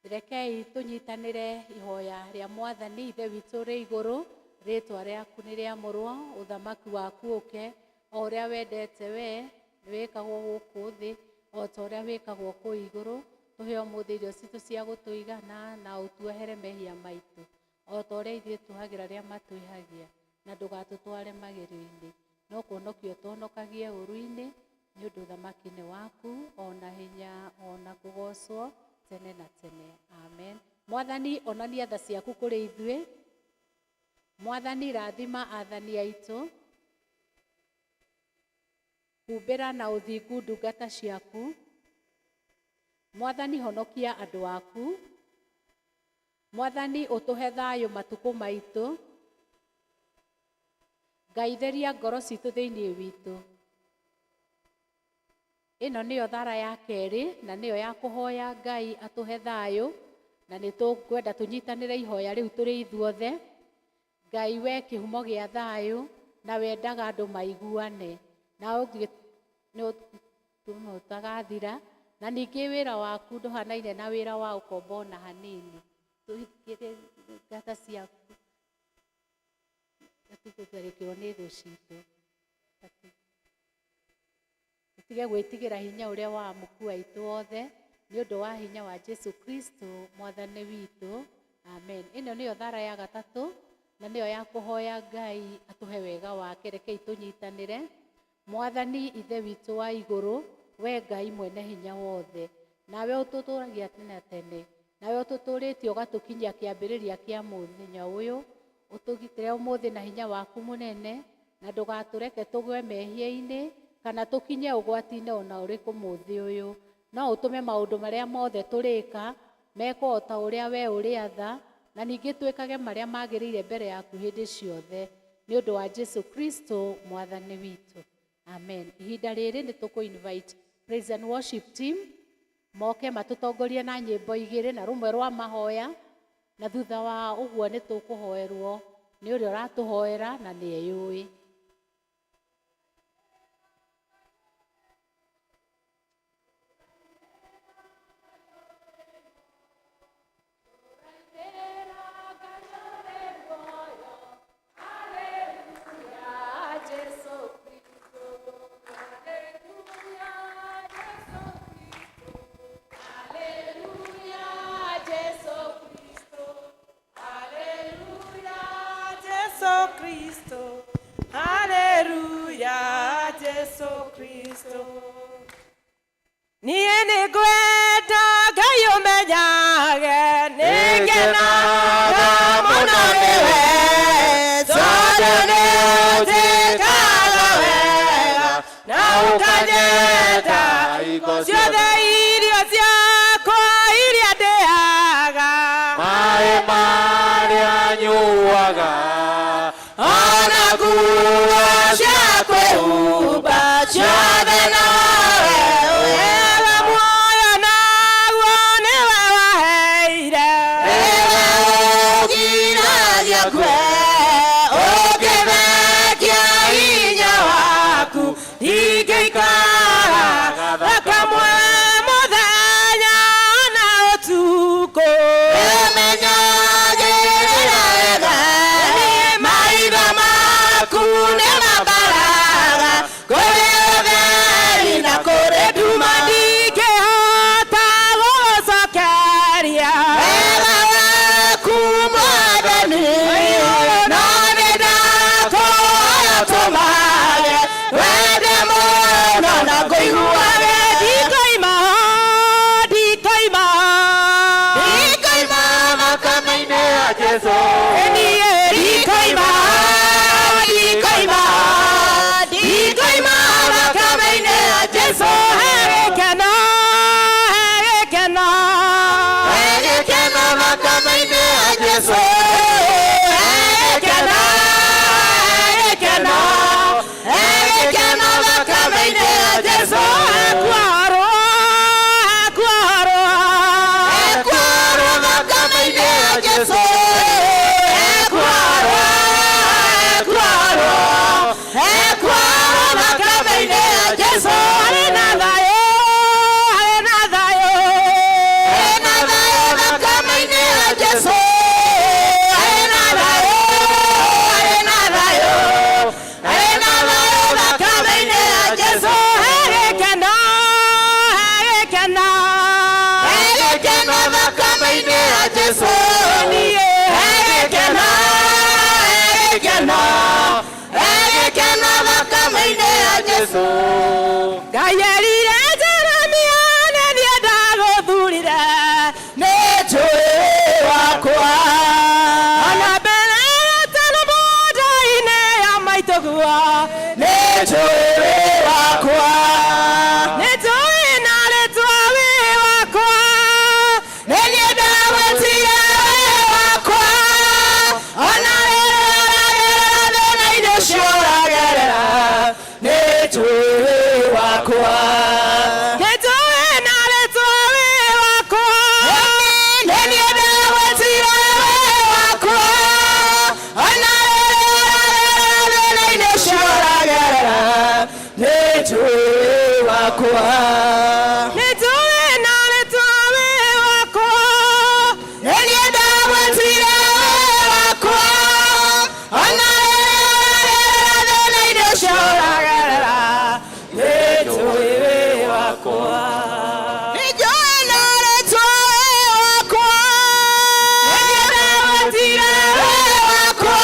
Rekei tũnyitanĩre ihoya rĩa Mwathani. Ithe witũ ũrĩ igũrũ, rĩtwa rĩaku nĩ rĩamũrwo, ũthamaki waku ũke, o ũrĩa wendete we nĩ wĩkagwo gũkũ thĩ o ta ũrĩa wĩkagwo kũu igũrũ. Tũhe ũmũthĩ irio citũ cia gũtũigana, na ũtuohere mehia maitũ o ta ũrĩa ithuĩ tuohagĩra arĩa matwĩhagia, na ndũgatũtware magerio-inĩ, no kũhonokia ũtũhonokagie ũũru-inĩ, nĩ ũndũ ũthamaki nĩ waku, o na hinya, o na kũgoocwo tene na tene. Amen. Mwathani onania tha ciaku kũrĩ ithuĩ. Mwathani rathima athani aitũ, humbĩra na ũthingu ndungata ciaku. Mwathani honokia andũ aku. Mwathani ũtũhe thayũ matukũ maitũ. Ngai theria ngoro citũ thĩinĩ witũ. Ĩno nĩyo thara ya kerĩ, na nĩyo ya kũhoya Ngai atũhe thayũ, na nĩ tũkwenda tũnyitanĩre ihoya rĩu tũrĩ ithuothe. Ngai we kĩhumo gĩa thayũ, na wendaga andũ maiguane, na nĩ ũtagathira, na ningĩ wĩra waku ndũhanaine na wĩra wa ũkombo ona hanini. Tũhingĩre ngata ciaku, tũtharĩkĩrwo nĩ thũ citũ. Tũtige gwĩtigĩra hinya ũrĩa wa mũku aitũ othe, nĩ ũndũ wa hinya wa Jesu Kristo mwathani witũ. Amen. Ĩno nĩyo thara ya gatatũ, Na nĩyo ya kũhoya Ngai atũhe wega wake. Rekei tũnyitanĩre. Mwathani Ithe witũ wa igũrũ, we Ngai mwene hinya wothe, nawe ũtũtũragia tene na tene, nawe ũtũtũrĩtie ũgatũkinyia kĩambĩrĩria kĩa mũthenya ũyũ, ũtũgitĩre ũmũthĩ na hinya waku mũnene, na ndũgatũreke tũgwe mehia-inĩ kana tũkinye ũgwati-inĩ ona ũrĩkũ mũthĩ ũyũ. No ũtũme maũndũ marĩa mothe tũrĩka mekwo o ta ũrĩa we ũrĩatha, na ningĩ twĩkage marĩa magĩrĩire mbere yaku hĩndĩ ciothe, nĩ ũndũ wa Jesu Kristo mwathani witũ, amen. Ihinda rĩrĩ nĩ tũkũ invite praise and worship team moke matũtongorie na nyĩmbo igĩrĩ na rũmwe rwa mahoya, na thutha wa ũguo nĩ tũkũhoerwo nĩ ũrĩa ũratũhoera na nĩ eyũĩ. Jesu Kristo, Haleluya, Jesu Kristo. Niĩ nĩ ngwenda Ngai ũmenyage nĩ ngenaga mũno nĩwe, tondũ nĩ ũnjĩkaga wega na ũkanyenda ciothe irio ciakwa iria ndĩaga, maĩ marĩa nyuaga, ona nguo cia kwĩhumba ciothe nowe ũheaga muoyo, naguo nĩwe waheire. Nĩwe ũgiragia kwe ũngĩthekia hinya waku, ndingĩikara thakamwe mũthenya na ũtukũ. Ĩmenyagĩrĩra wega maitho maku nĩ mambaraga kũrĩ ũtheri na kũrĩ nduma, ndingĩhota gũgũcokeria wega waku Mwathani, no nĩ ndakũhoya tũmage wende mũno na kũiguage. Ndikoima ho, ndikoima ho, ndikoima thakame-inĩ ya Jesu. Niĩ ndikoima, ndikoima, ndikoima thakame-inĩ ya Jesu. He gĩkeno, he gĩkeno, he gĩkeno thakame-inĩ ya Jesu. He gĩkeno, he gĩkeno, he gĩkeno thakame-inĩ ya Jesu. Hekuorwo, hekuorwo, hekuorwo thakame-inĩ ya Jesu. Hekuorwo, hekuorwo, hekuorwo thakame-inĩ ya Jesu. Harĩ na thayũ, harĩ na thayũ, harĩ na thayũ thakame-inĩ ya Jesu. Harĩ na thayũ, harĩ na thayũ, harĩ na thayũ thakame-inĩ ya Jesu. He gĩkeno, he gĩkeno, he gĩkeno thakame-inĩ ya Jesu. Niĩ he gĩkeno, he gĩkeno, he gĩkeno thakame-inĩ ya Jesu. Ngai erire Jeremia nĩ niĩ ndagũthurire, nĩ njũĩ wakwa, ona mbere ĩtanamũnda-inĩ ya maitũguo, nĩ njũĩ wakwa, nĩ njũĩ na rĩtwa wĩ wakwa, nĩ niĩ ndagwĩtire wĩ wakwa, ona rĩrĩa ũragerera thĩna-inĩ ũcio ũragerera, nĩ njũĩ wĩ wakwa, nĩ njũĩ na rĩtwa wĩ wakwa, nĩ niĩ ndagwĩtire wĩ wakwa, ona rĩrĩa ũragerera thĩna-inĩ ũcio ũragerera, nĩ njũĩ wĩ wakwa, nĩ njũĩ na rĩtwa wĩ wakwa, nĩ niĩ ndagwĩtire wĩ wakwa, ona rĩrĩa ũragerera thĩna-inĩ ũcio ũragerera, nĩ njũĩ wĩ wakwa, nĩ njũĩ na rĩtwa wĩ wakwa, nĩ niĩ ndagwĩtire wĩ wakwa.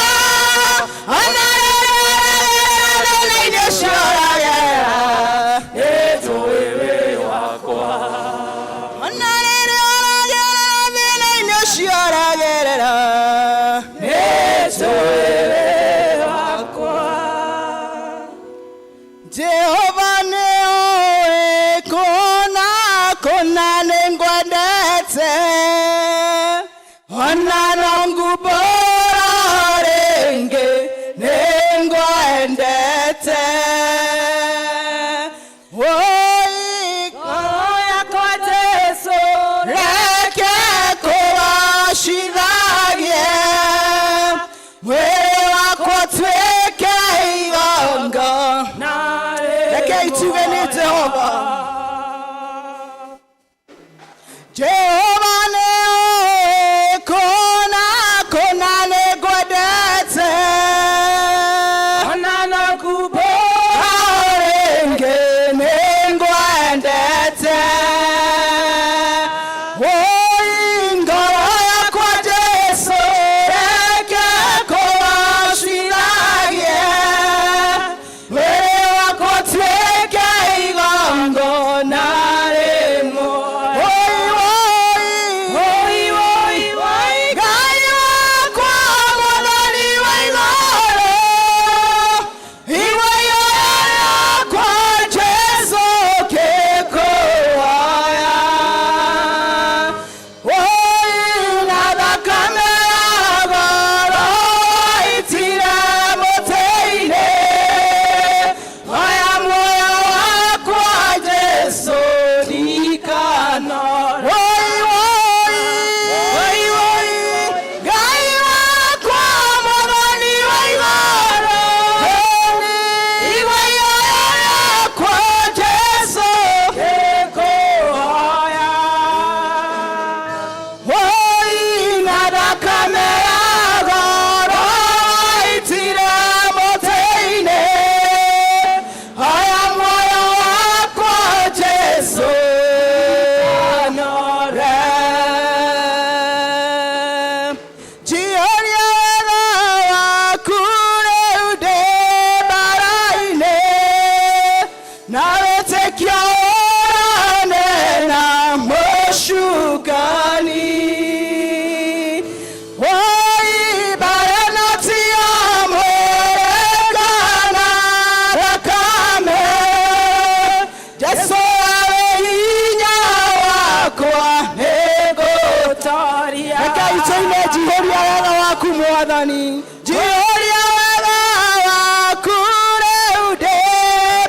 Mwathani njihũria wega waku rĩu ndĩ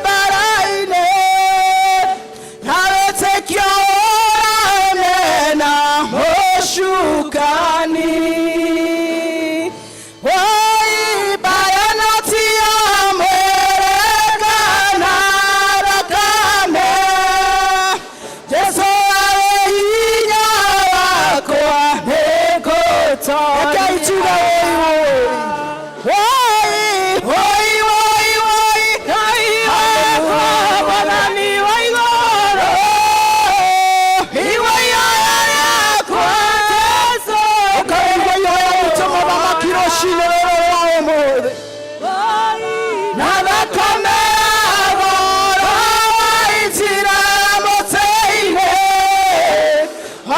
mbara-inĩ na wĩtĩkio ũrane na mũcukani. Woi mbara no ti ya mwĩrĩ kana thakame, Jesu arĩ hinya wakwa nĩngũtoria. Rekei tuge woi woi woi woi woi woi wakwa Mwathani wa igũrũ, igua ihoya rĩakwa Jesu. Ũkaigua ihoya ritũ mũthamaki rũcinĩ rũrũ rwa ũmũthĩ na thakame ya goro waitire mũtĩ-inĩ,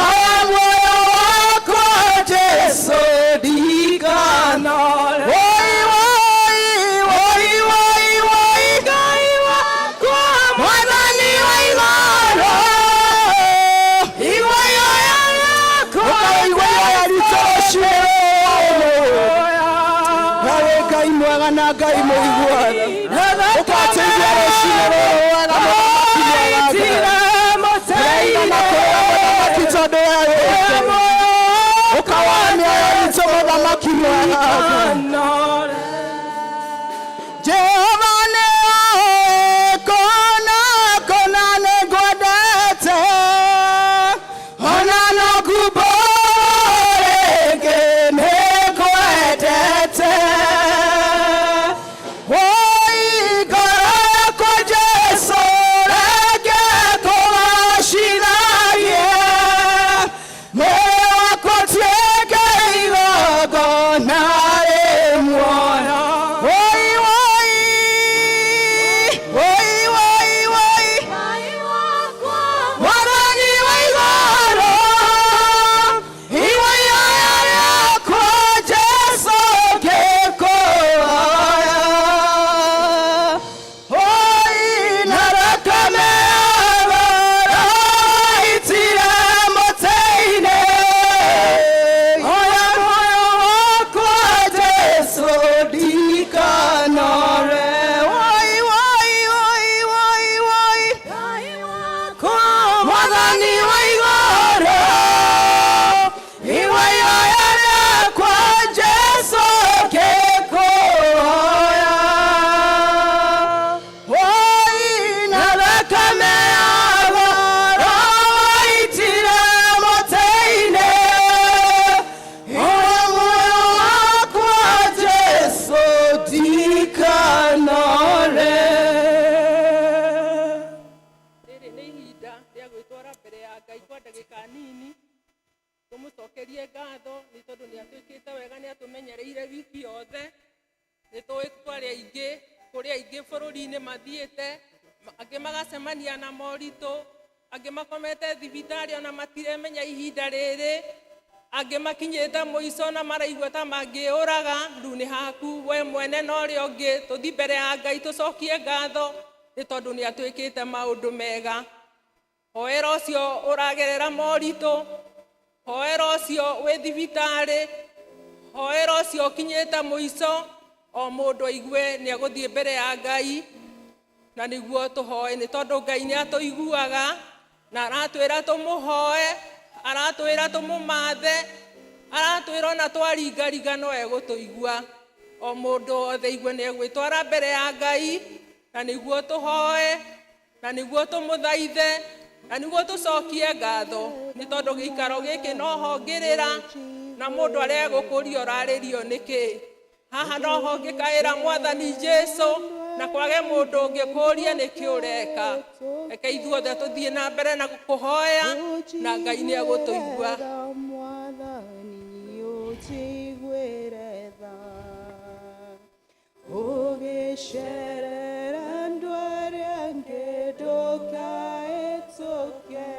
oya muoyo wakwa Jesu ndikanore. Woi woi woi woi woi Ngai wakwa Mwathani wa igũrũ, igua ihoya rĩakwa. Ũkaigua ihoya ritũ rũcinĩ rũrũ rwa ũmũthĩ. Nawe Ngai mwega na Ngai mũiguaga ũkateithia rũcinĩ rũrũ wega mũthamaki mwega Ngai. Ndĩraina na kũrĩra mũthamaki tondũ we wĩ Ngai. Ũkawa mĩoyo itũ mũthamaki mwega Ngai. Jehova nĩ oĩ kũna kũna nĩ ngwendete, ona no ngumbũre rĩngĩ nĩ ngwendete. Woi ngoro yakwa Jesu reke kũgacithagie, mwĩrĩ wakwa ũtuĩke igongona rĩ muoyo. Woi woi woi woi woi Mwathani wa igũrũ, igua ihoya rĩakwa Jesu ngĩkũhoya. Oi na thakame ya goro waitire mũtĩ-inĩ, oya muoyo wakwa Jesu ndikanore. Woi woi woi woi woi Mwathani wa igũrũ, igua ihoya rĩakwa Jesu ngĩkũhoya. Woi na thakame ya goro waitire mũtĩ-inĩ, oya muoyo wakwa Jesu ndikanore. Rĩrĩ nĩ ihinda rĩa gwĩtwara mbere ya Ngai kwa ndagĩka nini tũmũcokerie ngatho nĩ tondũ nĩ atwĩkĩte wega, nĩ atũmenyereire wiki yothe. Nĩ tũĩ twarĩ aingĩ, kũrĩ aingĩ bũrũri-inĩ mathiĩte, angĩ magacemania na moritũ, angĩ makomete thibitarĩ ona matiremenya ihinda rĩrĩ, angĩ makinyĩte mũico na maraigua ta mangĩũraga. Rĩu nĩ haku we mwene na ũrĩa ũngĩ tũthiĩ mbere ya Ngai tũcokie ngatho nĩ tondũ nĩ atwĩkĩte maũndũ mega. Hoera ũcio ũragerera moritũ, hoera ũcio wĩ thibitarĩ, hoera ũcio ũkinyĩte mũico, o mũndũ aigue nĩ egũthiĩ mbere ya Ngai na nĩguo tũhoe nĩ tondũ Ngai nĩ atũiguaga na aratwĩra tũmũhoe, aratwĩra tũmũmathe, aratwĩra ona twaringaringa no egũtũigua. O mũndũ wothe aigue nĩ egwĩtwara mbere ya Ngai na nĩguo tũhoe na nĩguo tũmũthaithe na nĩguo tũcokie ngatho nĩ tondũ gĩikaro gĩkĩ noho ngĩrĩra na mũndũ aregũkũria ũrarĩrio nĩkĩ. Haha noho ngĩkaĩra Mwathani Jesu na kwage mũndũ ũngĩkũria nĩkĩ ũreka. Reke ithuothe tũthiĩ na mbere na kũhoya na Ngai nĩ egũtũigua. Mwathani ũnjiguĩre tha, ũgĩcerera andũ arĩa angĩ ndũkahĩtũke.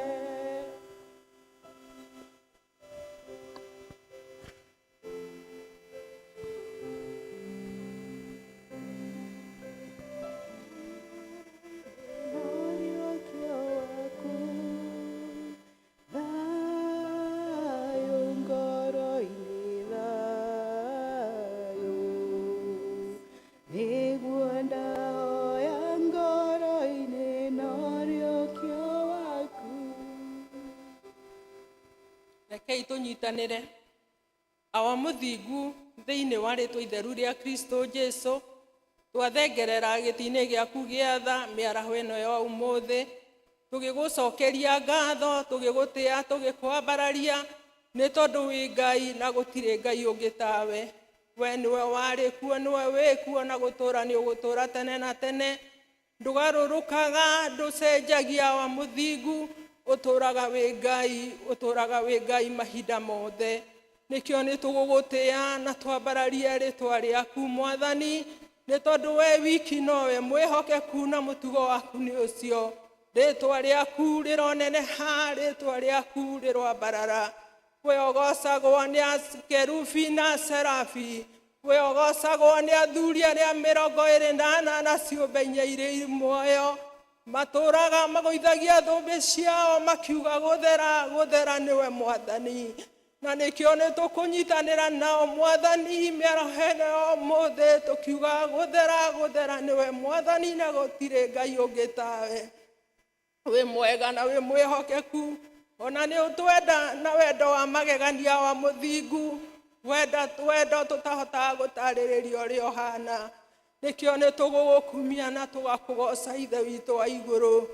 Ũriũkio waku thayũ ngoro-inĩ thayũ. Rekei tũnyitanĩre. Awa mũthingu thĩinĩ wa rĩtwa itheru rĩa Kristo Jesu, twathengerera gĩtĩ-inĩ gĩaku gĩa tha mĩaraho ĩno ya ũmũthĩ, tũgĩgũcokeria ngatho, tũgĩgũtĩa, tũgĩkwambararia, nĩ tondũ wĩ Ngai na gũtirĩ Ngai ũngĩ tawe. We nĩwe warĩ kuo, nĩwe wĩ kuo, na gũtũũra nĩ ũgũtũũra tene na tene. Ndũgarũrũkaga, ndũcenjagia, wa mũthingu, ũtũũraga wĩ Ngai, ũtũũraga wĩ Ngai mahinda mothe. Nĩkĩo nĩ tũgũgũtĩa na twambararie rĩtwa rĩaku Mwathani, nĩ tondũ we wiki nowe mwĩhokeku na mũtugo waku nĩ ũcio. Rĩtwa rĩaku rĩroneneha, rĩtwa rĩaku rĩroambarara. We ũgocagwo nĩ akerubi na serafi, we ũgocagwo nĩ athuri arĩa 24 na ciũmbe inya irĩ muoyo, matũũraga magũithagia thũmbĩ ciao makiuga gũthera, gũthera nĩwe Mwathani. Na nĩkĩo nĩ tũkũnyitanĩra nao Mwathani mĩaraho ĩno ya ũmũthĩ, tũkiuga gũthera, gũthera nĩwe Mwathani, na gũtirĩ Ngai ũngĩ tawe. Wĩ mwega na wĩ mwĩhokeku, ona nĩ ũtwenda na wendo wa magegania wa mũthingu, wenda wendo tũtahotaga gũtarĩrĩria ũrĩa ũhana. Nĩkĩo nĩ tũgũgũkumia na tũgakũgoca Ithe witũ wa igũrũ.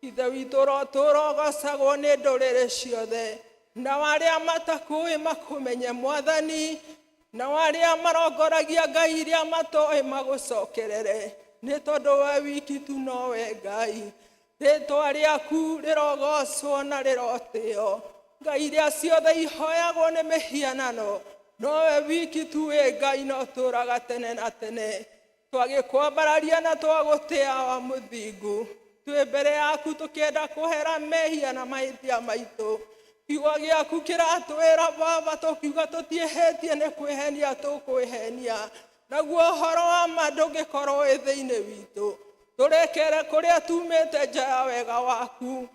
Ithe witũ ũrotũũra ũgocagwo nĩ ndũrĩrĩ ciothe, nao arĩa matakũĩ makũmenye Mwathani, nao arĩa marongoragia Ngai iria matoĩ magũcokerere, nĩ tondũ we wiki tu nowe Ngai. Rĩtwa rĩaku rĩrogocwo na rĩrotĩo. Ngai iria ciothe ihoyagwo nĩ mĩhianano, nowe wiki tu wĩ Ngai na ũtũũraga tene na tene. Twagĩkwambararia na twagũtĩa wa mũthingu, twĩ mbere yaku tũkĩenda kũhera mehia na mahĩtia maitũ. Kiugo gĩaku kĩratwĩra Baba, tũkiuga tũtiĩhĩtie nĩ kwĩhenia tũkwĩhenia, naguo ũhoro wa ma ndũngĩkorwo wĩ thĩinĩ witũ. Tũrekere kũrĩa tumĩte nja ya wega waku,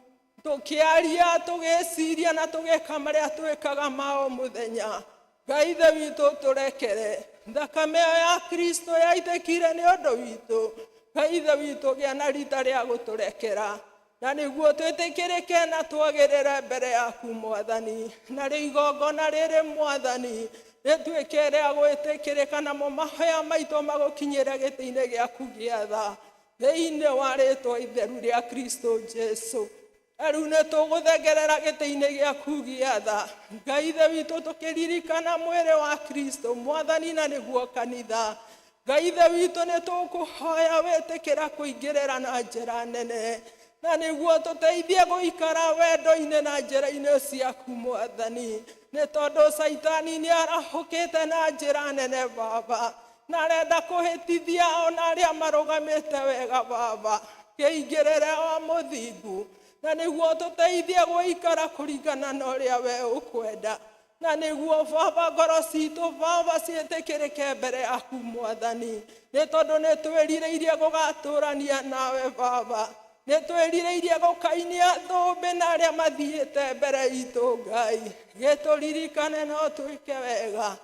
tũkĩaria, tũgĩciria na tũgĩka marĩa twĩkaga ma o mũthenya. Ngai Ithe witũ tũrekere. Thakame ĩyo ya Kristo yaitĩkire nĩ ũndũ witũ. Ngai Ithe witũ gĩa na rita rĩa gũtũrekera, na nĩguo twĩtĩkĩrĩke na twagĩrĩre mbere yaku Mwathani. Narĩo igongona rĩrĩ Mwathani rĩtuĩke rĩa gwĩtĩkĩrĩka, namo mahoya maitũ magũkinyĩre gĩtĩ-inĩ gĩaku gĩa tha, thĩinĩ wa rĩtwa itheru rĩa Kristo Jesu. Rĩu nĩ tũgũthengerera gĩtĩ-inĩ gĩaku gĩa tha, Ngai Ithe witũ, tũkĩririkana mwĩrĩ wa Kristo Mwathani, na nĩguo kanitha. Ngai Ithe witũ, nĩ tũkũhoya wĩtĩkĩra kũingĩrĩra na njĩra nene, na nĩguo tũteithie gũikara wendo-inĩ na njĩra-inĩ ciaku Mwathani, nĩ tondũ Caitani nĩ arahũkĩte na njĩra nene Baba, na arenda kũhĩtithia ona arĩa marũgamĩte wega Baba. Kĩingĩrĩre o mũthingu, na nĩguo tũteithie gũikara kũringana na ũrĩa we ũkwenda, na nĩguo Baba ngoro citũ Baba ciĩtĩkĩrĩke mbere yaku Mwathani, nĩ tondũ nĩ twĩrirĩirie gũgatũrania nawe Baba, nĩ twĩrirĩirie gũkainia thũmbĩ na arĩa mathiĩte mbere itũ Ngai. Gĩtũririkane no twĩke wega.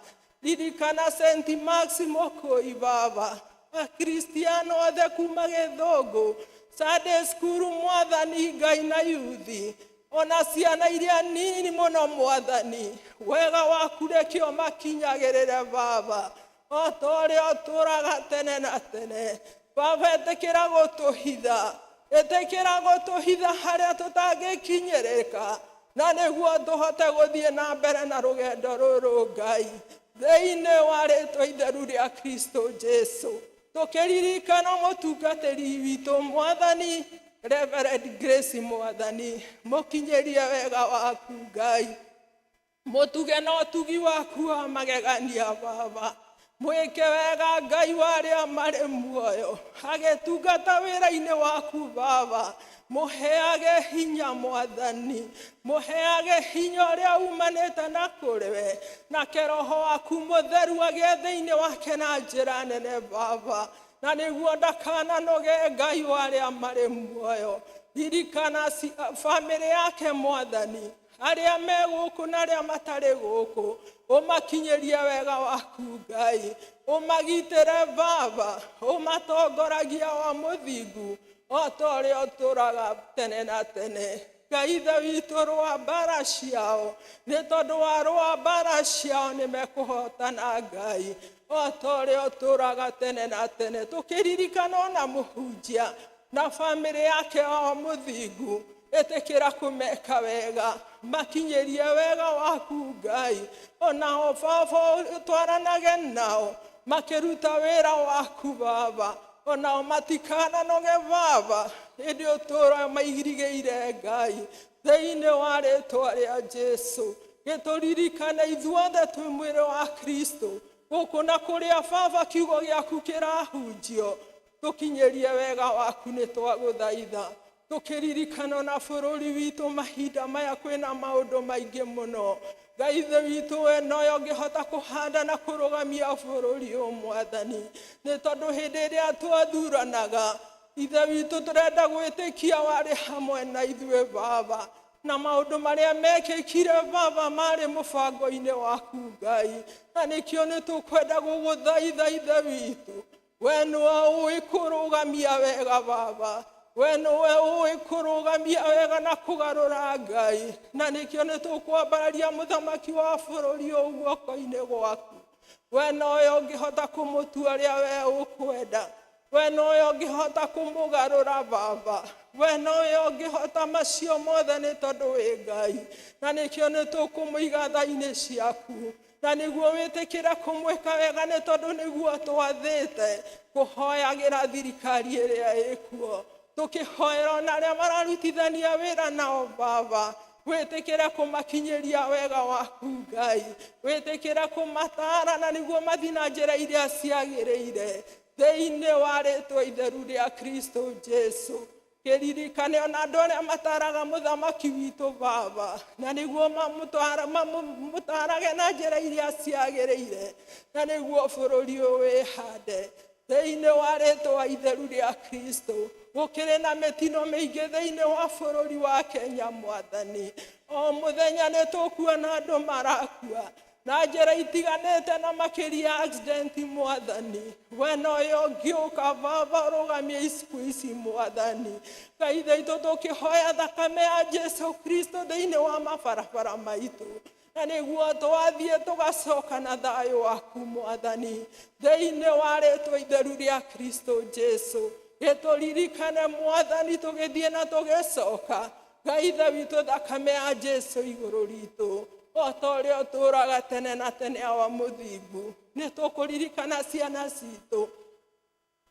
Ririkana St. Maximo Kũi Baba, Akristiano othe kuma Gĩthũngũ, Sunday school Mwathani Ngai na yuthi, ona ciana iria nini mũno Mwathani, wega waku rekio makinyagĩrĩre Baba, o ta ũrĩa ũtũũraga tene na tene. Baba, ĩtĩkĩra gũtũhitha, ĩtĩkĩra gũtũhitha harĩa tũtangĩkinyĩrĩka, na nĩguo tũhote gũthiĩ na mbere na rũgendo rũrũ Ngai, thĩinĩ wa rĩtwa itheru rĩa Kristo Jesu. Tũkĩririkana mũtungatĩri witũ Mwathani Reverend Grace Mwathani, mũkinyĩrie wega waku Ngai, mũtuge na ũtugi waku wa magegania Baba, mwĩke wega Ngai wa arĩa marĩ muoyo, agĩtungata wĩra-inĩ waku Baba, mũheage hinya Mwathani, mũheage hinya ũrĩa umanĩte na kũrĩ we, nake Roho waku mũtheru agĩe thĩinĩ wake na njĩra nene Baba, na nĩguo ndakananoge Ngai wa arĩa marĩ muoyo. Ririkana bamĩrĩ yake Mwathani, arĩa me gũkũ na arĩa matarĩ gũkũ, ũmakinyĩrie wega waku Ngai, ũmagitĩre Baba, ũmatongoragia wa mũthingu, o ta ũrĩa ũtũũraga tene na tene. Ngai Ithe witũ rũa mbara ciao, nĩ tondũ wa rũa mbara ciao nĩ mekũhotana Ngai, o ta ũrĩa ũtũũraga tene na tene. Tũkĩririkana ona mũhunjia na bamĩrĩ yake o mũthingu, ĩtĩkĩra kũmeka wega, makinyĩrie wega waku Ngai, onao Baba ũtwaranage nao makĩruta wĩra waku Baba, onao matikananoge Baba, ĩndĩ ũtũũra mairigĩire Ngai, thĩinĩ wa rĩtwa rĩa Jesu. Gĩtũririkane ithuothe twĩ mwĩrĩ wa Kristo, gũkũ na kũrĩa Baba kiugo gĩaku kĩrahunjio, tũkinyĩrie wega waku nĩ twagũthaitha. Tũkĩririkana na bũrũri witũ mahinda maya kwĩna maũndũ maingĩ mũno, Ngai Ithe witũ we noyo ũngĩhota kũhanda na kũrũgamia bũrũri ũyũ Mwathani, nĩ tondũ hĩndĩ ĩrĩa twathuranaga Ithe witũ tũrenda gwĩtĩkia warĩ hamwe na ithuĩ Baba, na maũndũ marĩa mekĩkire Baba marĩ mũbango-inĩ waku Ngai, na nĩkĩo nĩ tũkwenda gũgũthaitha Ithe witũ, we nĩwe ũĩ kũrũgamia wega Baba, we nĩwe ũĩ kũrũgamia wega na kũgarũra Ngai, na nĩkĩo nĩ tũkwambararia mũthamaki wa bũrũri ũyũ guoko-inĩ gwaku, we nowe ũngĩhota kũmũtua ũrĩa we ũkwenda, we nowe ũngĩhota kũmũgarũra Baba, we nowe ũngĩhota macio mothe nĩ tondũ wĩ Ngai, na nĩkĩo nĩ tũkũmũiga tha-inĩ ciaku, na nĩguo wĩtĩkĩre kũmwĩka wega nĩ tondũ nĩguo twathĩte kũhoyagĩra thirikari ĩrĩa ĩkuo, tũkĩhoera ona arĩa mararutithania wĩra nao Baba, wĩtĩkĩre kũmakinyĩria wega waku Ngai, wĩtĩkĩre kũmataara na nĩguo mathiĩ na njĩra iria ciagĩrĩire, thĩinĩ wa rĩtwa itheru rĩa Kristo Jesu. Kĩririkane ona andũ arĩa mataraga mũthamaki witũ Baba, na nĩguo mamũtarage na njĩra iria ciagĩrĩire, na nĩguo bũrũri ũyũ wĩhande thĩinĩ wa rĩtwa itheru rĩa Kristo. Gũkĩrĩ na mĩtino mĩingĩ thĩinĩ wa bũrũri wa Kenya Mwathani, o mũthenya nĩ tũkuona andũ marakua na njĩra itiganĩte na makĩria accident Mwathani, we nowe ũngĩũka Baba ũrũgamie iciku ici Mwathani. Ngai Ithe witũ tũkĩhoya thakame ya Jesu Kristo thĩinĩ wa mabarabara maitũ, na nĩguo twathiĩ tũgacoka na thayũ waku Mwathani, thĩinĩ wa rĩtwa itheru rĩa Kristo Jesu. Gĩtũririkane Mwathani tũgĩthiĩ na tũgĩcoka, Ngai Ithe witũ thakame ya Jesu igũrũ ritũ, o ta ũrĩa ũtũũraga tene na tene awa mũthingu. Nĩ tũkũririkana ciana citũ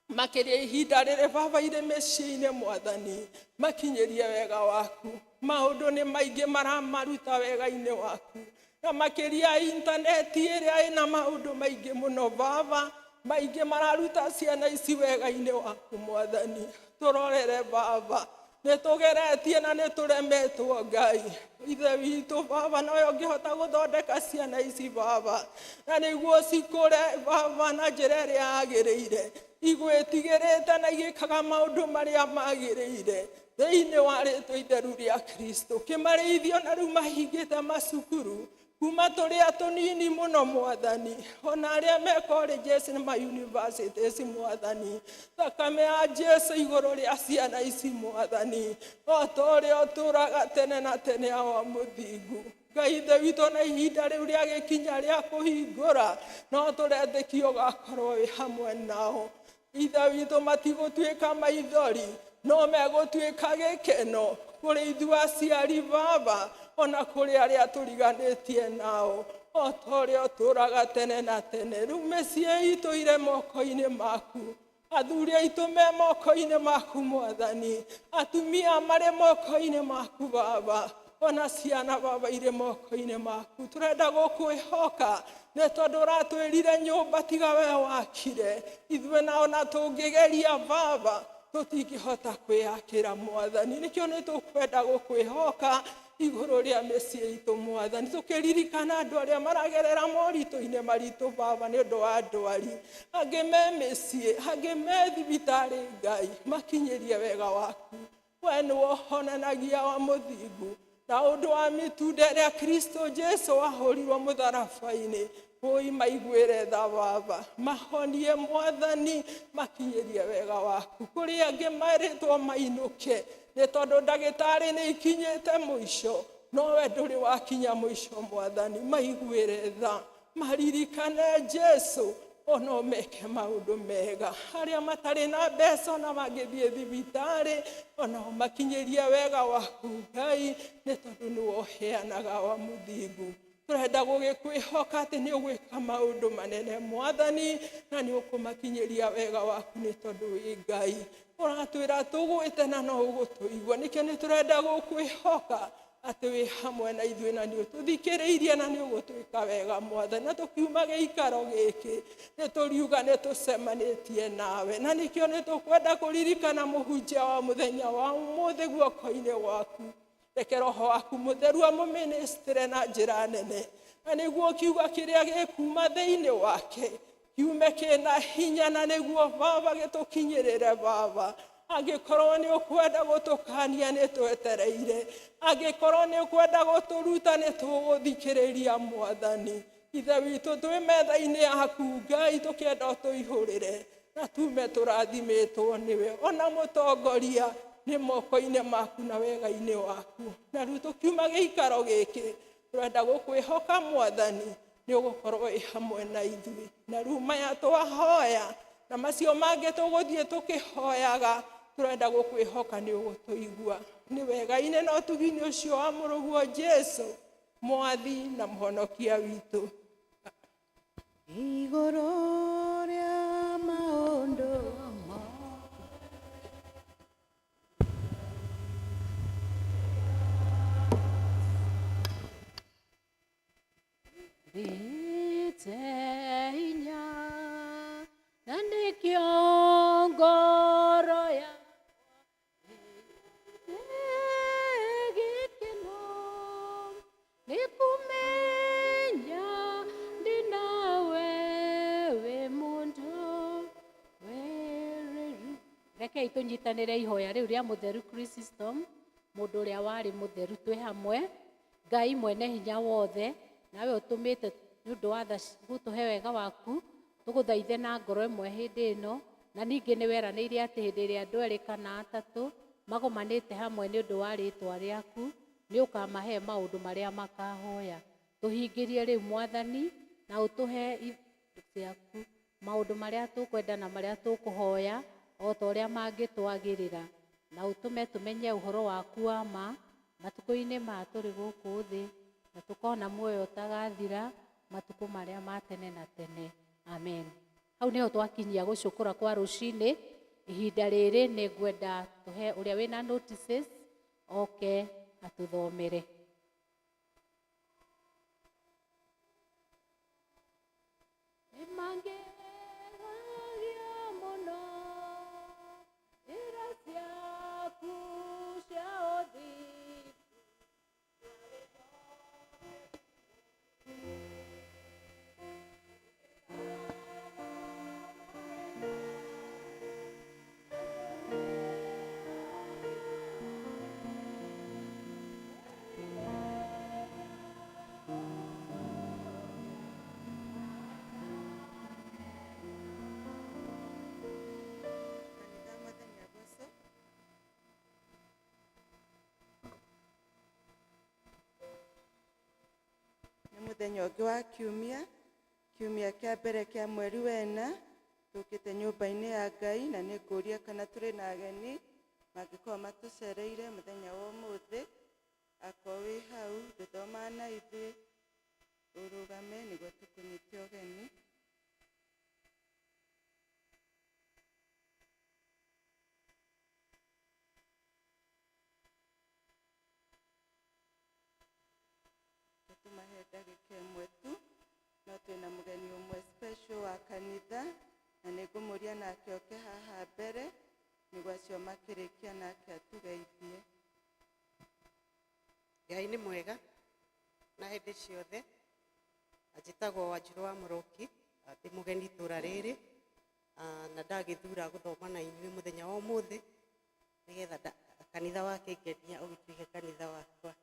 makĩria ihinda rĩrĩ Baba irĩ mĩciĩ-inĩ Mwathani, makinyĩrie wega waku. Maũndũ nĩ maingĩ maramaruta wega-inĩ waku, na makĩria intaneti ĩrĩa ĩna maũndũ maingĩ mũno Baba, maingĩ mararuta ciana ici wega-inĩ waku Mwathani. Tũrorere Baba, nĩ tũgeretie na nĩ tũremetwo Ngai Ithe witũ Baba, nowe ũngĩhota gũthondeka ciana ici Baba, na nĩguo cikũre Baba na njĩra ĩrĩa yagĩrĩire, igwĩtigĩrĩte na igĩkaga maũndũ marĩa magĩrĩire, thĩinĩ wa rĩtwa itheru rĩa Kristo. Kĩmarĩithio na rĩu mahingĩte macukuru kuma tũrĩa tũnini mũno Mwathani, ona arĩa me colleges na ma universities Mwathani, thakame ya Jesu igũrũ rĩa ciana ici Mwathani, o ta ũrĩa ũtũũraga tene na tene awa mũthingu. Ngai Ithe witũ, na ihinda rĩu rĩa gĩkinya rĩa kũhingũra, no tũretĩkia ũgakorwo wĩ hamwe nao. Ithe witũ, matigũtuĩka maithori, no megũtuĩka gĩkeno kũrĩ ithuĩ aciari Baba, ona kũrĩ arĩa tũriganĩtie nao, o ta ũrĩa ũtũũraga tene na tene. Rĩu mĩciĩ itũ ire moko-inĩ maku, athuri aitũ me moko-inĩ maku Mwathani, atumia marĩ moko-inĩ maku Baba, ona ciana Baba irĩ moko-inĩ maku. Tũrenda gũkwĩhoka nĩ tondũ ũratwĩrire nyũmba tiga we wakire, ithuĩ na ona tũngĩgeria Baba tũtingĩhota kwĩyakĩra Mwathani. Nĩkĩo nĩ tũkwenda gũkwĩhoka igũrũ rĩa mĩciĩ itũ Mwathani, tũkĩririkana andũ arĩa maragerera moritũ-inĩ maritũ Baba nĩ ũndũ wa ndwari, angĩ me mĩciĩ, angĩ me thibitarĩ Ngai, makinyĩrie wega waku. We nĩwe ũhonanagia wa mũthingu, na ũndũ wa mĩtunda ĩrĩa Kristo Jesu ahũrirwo mũtharaba-inĩ, Ũi maiguĩre tha Baba, mahonie Mwathani, makinyĩrie wega waku. Kũrĩ angĩ marĩtwo mainũke nĩ tondũ ndagĩtarĩ nĩ ikinyĩte mũico, nowe ndũrĩ wakinya mũico Mwathani. Maiguĩre tha, maririkane Jesu, ona meke maũndũ mega. Arĩa matarĩ na mbeca ona mangĩthiĩ thibitarĩ, ona makinyĩrie wega waku Ngai, nĩ tondũ nĩwe ũheanaga wa mũthingu. Tũrenda gũgĩkwĩhoka atĩ nĩ ũgwĩka maũndũ manene Mwathani, na nĩ ũkũmakinyĩria wega waku nĩ tondũ wĩ Ngai. Ũratwĩra tũgwĩte na no ũgũtũigua, nĩkĩo nĩ tũrenda gũkwĩhoka atĩ wĩ hamwe na ithuĩ na nĩ ũtũthikĩrĩirie na nĩ ũgũtwĩka wega Mwathani. Na tũkiuma gĩikaro gĩkĩ nĩ tũriuga nĩ tũcemanĩtie nawe, na nĩkĩo nĩ tũkwenda kũririkana mũhunjia wa mũthenya wa ũmũthĩ guoko-inĩ gwaku. Reke Roho waku Mũtheru amũmĩnĩstĩre na njĩra nene, na nĩguo kiugo kĩrĩa gĩkuma thĩinĩ wake kiume kĩna hinya, na nĩguo Baba gĩtũkinyĩrĩre. Baba, angĩkorwo nĩ ũkwenda gũtũkania nĩ twetereire, angĩkorwo nĩ ũkwenda gũtũruta nĩ tũgũthikĩrĩria Mwathani. Ithe witũ, twĩ metha-inĩ yaku Ngai, tũkĩenda ũtũihũrĩre na tume tũrathimĩtwo nĩwe. Ona mũtongoria nĩ moko-inĩ maku na wega-inĩ waku. Na rĩu tũkiuma gĩikaro gĩkĩ tũrenda gũkwĩhoka Mwathani, nĩ ũgũkorwo wĩ hamwe na ithuĩ. Na rĩu maya twahoya na macio mangĩ tũgũthiĩ tũkĩhoyaga, tũrenda gũkwĩhoka nĩ ũgũtũigua. Nĩ wega-inĩ na ũtugi-inĩ ũcio wa mũrũguo Jesu, Mwathi na Mũhonokia witũ. Igũrũ rĩa maũndũ Thĩte hinya na nĩkĩo ngoro yakwa gĩkeno nĩ kũmenya ndĩ nawe wĩ mũndũ wereru. Rekei tũnyitanĩre ihoya rĩu rĩa mũtheru Chrysostom, mũndũ ũrĩa warĩ mũtheru, twĩ hamwe. Ngai mwene hinya wothe, nawe ũtũmĩte nĩ ũndũ wa tha gũtũhe wega waku, tũgũthaithe na ngoro ĩmwe hĩndĩ ĩno, na ningĩ nĩ weranĩire atĩ hĩndĩ ĩrĩa andũ erĩ kana atatũ magomanĩte hamwe nĩ ũndũ wa rĩtwa rĩaku, nĩ ũkamahe maũndũ marĩa makahoya. Tũhingĩrie rĩu Mwathani, na ũtũhe ciaku maũndũ marĩa tũkwenda na marĩa tũkũhoya o ta ũrĩa mangĩtwagĩrĩra, na ũtũme tũmenye ũhoro waku wa ma matukũ-inĩ ma tũrĩ gũkũ thĩ, na tũkona muoyo ũtagathira matukũ marĩa ma tene na tene. Amen. Hau nĩho twakinyia gũcũkũra kwa rũcinĩ. Ihinda rĩrĩ nĩ ngwenda tũhe ũrĩa wĩna notices oke atũthomere. Nĩ mangĩgegagia mũno njĩra ciaku cia ũthingu. Kanitha Mwathani agocwo. Nĩ mũthenya ũngĩ wa kiumia, kiumia kĩa mbere kĩa mweri wena, tũkĩte nyũmba-inĩ ya Ngai, na nĩ ngũria kana tũrĩ na ageni mangĩkorwo matũcereire mũthenya wa ũmũthĩ. Akorwo wĩ hau ndũthomaga na ithuĩ, ũrũgame nĩguo tũkũnyite ũgeni. Tũmahe ndagĩka ĩmwe tu, no twĩna mũgeni ũmwe special wa kanitha, na nĩ ngũmũria nake oke haha mbere nĩguo acio makĩrĩkia nake atũgeithie. Ngai nĩ mwega na hĩndĩ ciothe. Njĩtagwo Wanjirũ wa Mũroki, ndĩ mũgeni itũra rĩrĩ, na ndagĩthura gũthoma na inyuĩ mũthenya wa ũmũthĩ nĩgetha kanitha wa Kĩngenia ũgĩtuĩke kanitha wakwa.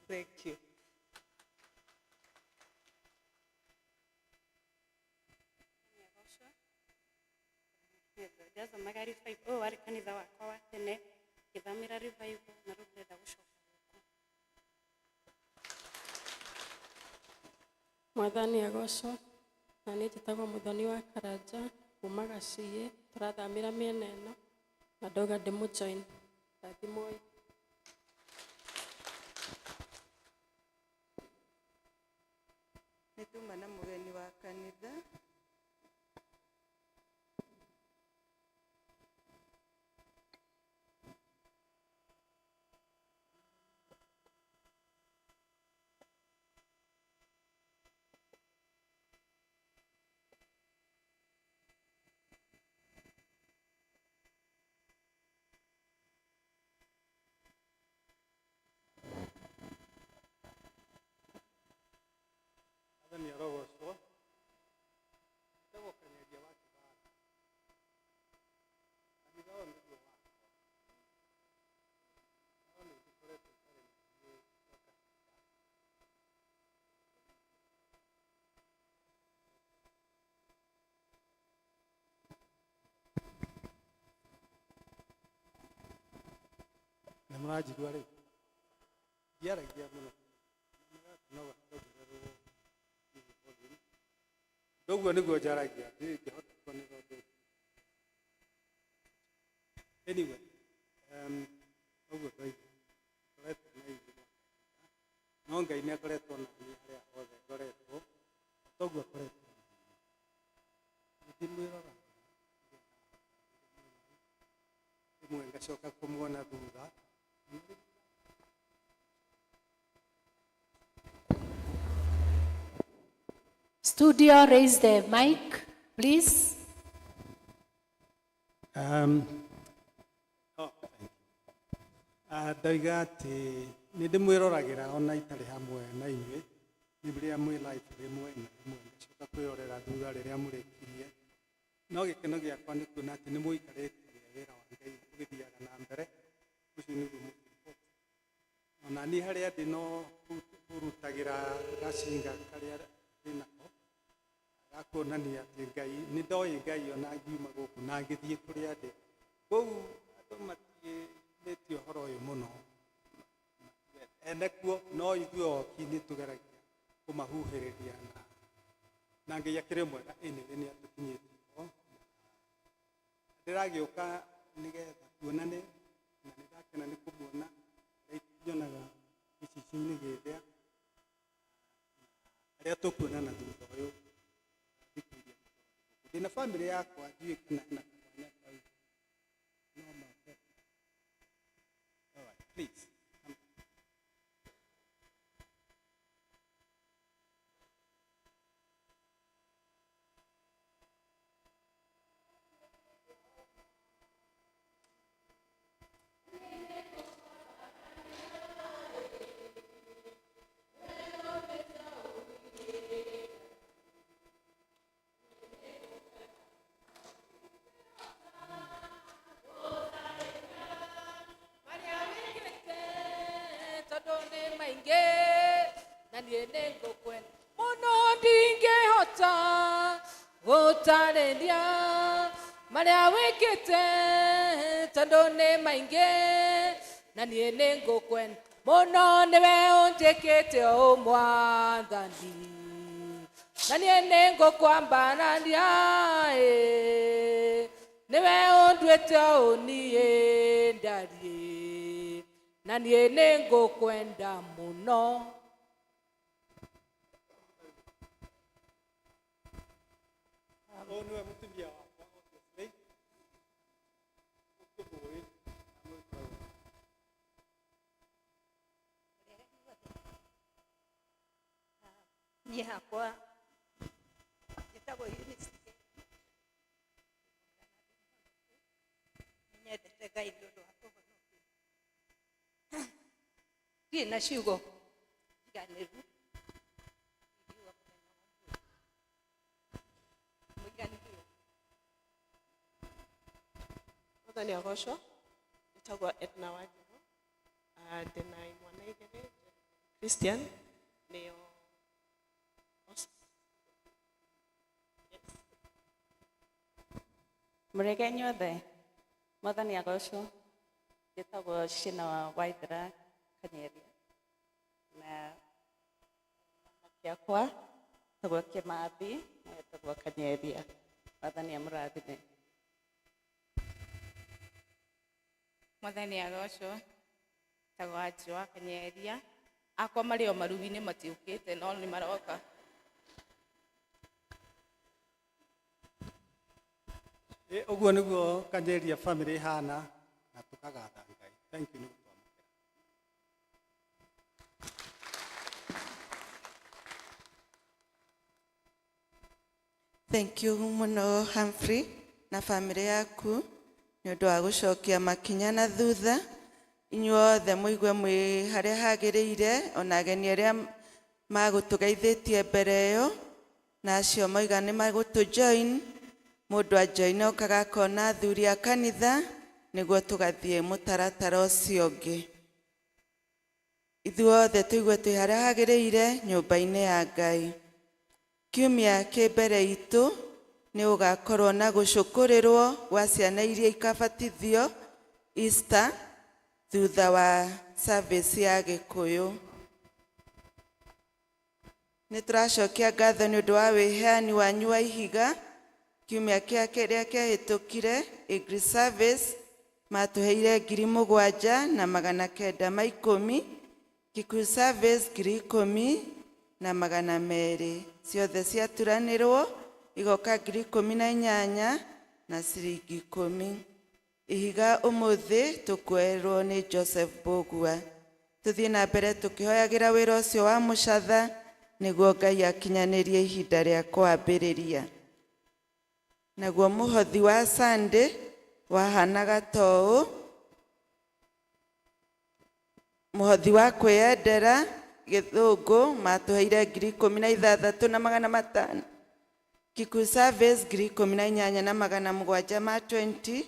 Thank you. Ũyũ warĩ kanitha wakwa wa tene, ngĩthamĩra Revival na rĩu ndĩrenda gũcoka gũkũ. Mwathani agocwo. Na niĩ njĩtagwo Mũthoni wa Karanja kuma Gaciĩ, tũrathamĩra mĩena ĩno na ndauga ndĩmũjoin. Rathimwoi. Nĩ tuma na mũgeni wa kanitha. Mwathani arogocwo. Njĩtagwo Kanyagia wa Kĩbara. Kanitha ũyũ nĩguo wakwa. No nĩ ngĩkoretwo itarĩ na inyuĩ gwa kahinda. Nĩ mũranjigua rĩu? Ndiaragia mũno. No gatongererwo hihi volume. Ũguo nĩguo njaragia, ndiũĩ ingĩhota kuonera ũndũ ũngĩ. Anyway, ũguo ndoiga, ngoretwo na inyuĩ gwa kahinda, no Ngai nĩ akoretwo na niĩ harĩa hothe ngoretwo, toguo akoretwo na inyuĩ. Nĩ ndĩmwĩroragĩra rĩrĩa ndahota, rĩrĩa mwĩ live, rĩmwe ngacoka kũmuona thutha. Studio, raise the mic, please. Oh, thank you. Ndoiga atĩ nĩ ndĩmwĩroragĩra ona itarĩ hamwe na inyuĩ, nĩ rĩrĩa mwĩ live rĩmwe na rĩmwe ngacoka kwĩrorera thutha rĩrĩa mũrĩkirie. No gĩkeno gĩakwa nĩ kuona atĩ nĩ mũikarĩtie wĩra wa Ngai ũgĩthiaga na mbere, ũcio nĩguo most important. Ona niĩ harĩa ndĩ no kũrutagĩra gacinga karĩa ndĩ nako, ga kuonania atĩ Ngai, nĩ ndoĩ Ngai ona ngiuma gũkũ na ngĩthiĩ kũrĩa ndĩ. Kũu andũ matiĩnĩtie ũhoro ũyũ mũno, ene kuo, no ithuĩ oki nĩ tũgeragia kũmahuhĩrĩria na Ngai akĩrĩ mwega, anyway nĩ atũkinyĩtie ho. Ndĩragĩũka nĩgetha tuonane, na nĩ ndakena nĩ kũmuona, harĩa nyonaga gĩcicio-inĩ gĩthĩa, arĩa tũkuonana thutha ũyũ thikũ iria ngũkorwo ndĩ gũkũ. Ndĩna bamĩrĩ yakwa, ndiũĩ kana hena kamwanya kau no moke. All right, please. Come. Marĩa wĩkĩte tondũ nĩ maingĩ na niĩ nĩ ngũkwenda mũno, ndingĩhota gũtarĩria marĩa wĩkĩte tondũ nĩ maingĩ na niĩ nĩ ngũkwenda mũno, nĩwe ũnjĩkĩte ũ Mwathani, na niĩ nĩ ngũkwambararia ĩ, nĩwe ũnduĩte ũ niĩ ndariĩ, na niĩ nĩ ngũkwenda mũno. Ũyũ nĩwe mũtumia wakwa, obviously. Ũkĩmũĩ, na mũgĩkoragwo. Niĩ hakwa njĩtagwo Eunice Kĩeru. Nĩnyendete Ngai nĩ ũndũ wa kũhonokia. Ndirĩ na ciugo njiganĩru ingiuga mũthenya wa ũmũthĩ. Mũigani biũ. Mwathani agocwo. Njĩtagwo Edna Wanjirũ. Ndĩna imwana igĩrĩ Christian, nĩo. Yes. Mũrege inyuothe. Mwathani agocwo. Njĩtagwo Shina wa Waithera Kanyeria na mwanake akwa etagwo Kĩmathi na etagwo Kanyeria. Mwathani amũrathime. Mwathani agocwo. Njĩtagwo Anjũ wa Kanyeria. Akwa marĩ o marugi-inĩ matiũkĩte no nĩ maroka. Ũguo nĩguo Kanyeria family ĩhana na tũkagatha Ngai. Thank you nĩ gũtwamũkĩra. Thank you mũno Humphrey na family yaku nĩ ũndũ wa gũcokia makinya na thutha. Inyuothe mũigue mwĩ harĩa hagĩrĩire, ona ageni arĩa magũtũgeithĩtie mbere ĩyo na acio moiga nĩ magũtũ join. Mũndũ ajoin okaga akona athuri a kanitha nĩguo tũgathiĩ mũtaratara ũcio ũngĩ. Ithuothe tũigue twĩ harĩa hagĩrĩire nyũmba-inĩ ya Ngai. Kiumia kĩ mbere itũ nĩ gũgakorwo na gũcũkũrĩrwo gwa ciana iria ikabatithio Easter thutha wa service ya Gĩkũyũ. Nĩ tũracokia ngatho nĩ ũndũ wa wĩheani wanyu wa ihiga. Kiumia kĩa kĩrĩa kĩahĩtũkire English service matũheire 7,910, Kikuyu service 10,200. Ciothe ciaturanĩrwo igoka 18,000 na ciringi 10. Ihiga ũmũthĩ tũkuoerwo nĩ Joseph Mbũgua. Tũthiĩ na mbere tũkĩhoyagĩra wĩra ũcio wa mũcatha nĩguo Ngai akinyanĩrie ihinda rĩa kwambĩrĩria. Naguo mũhothi wa Sunday wahanaga ta ũũ: mũhothi wa kwĩyendera Gĩthũngũ matũheire 16,500, Kikuyu service 18,720,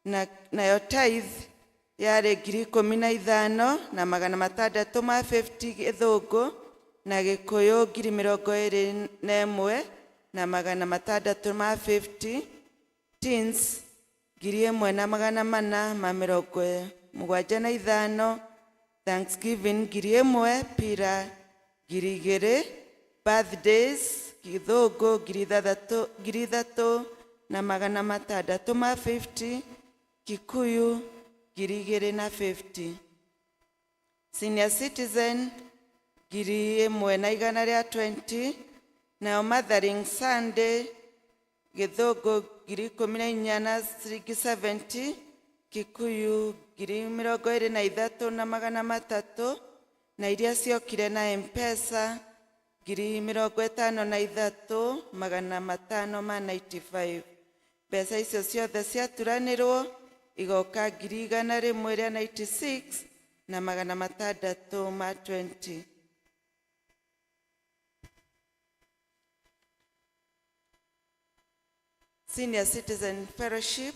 na nayo tithe yarĩ 15,650 Gĩthũngũ, na Gĩkũyũ 21,650, teens 1,475, Thanksgiving 1,000, pira 2,000, birthdays Gĩthũngũ 3,650, Kikuyu 2,050, senior citizen 1,120, nayo Mothering Sunday Gĩthũngũ 14,000 na ciringi 70, Kikuyu 23,300, na iria ciokire na M-Pesa 53,595. Mbeca icio ciothe ciaturanĩrwo igoka 196,620. Senior Citizen Fellowship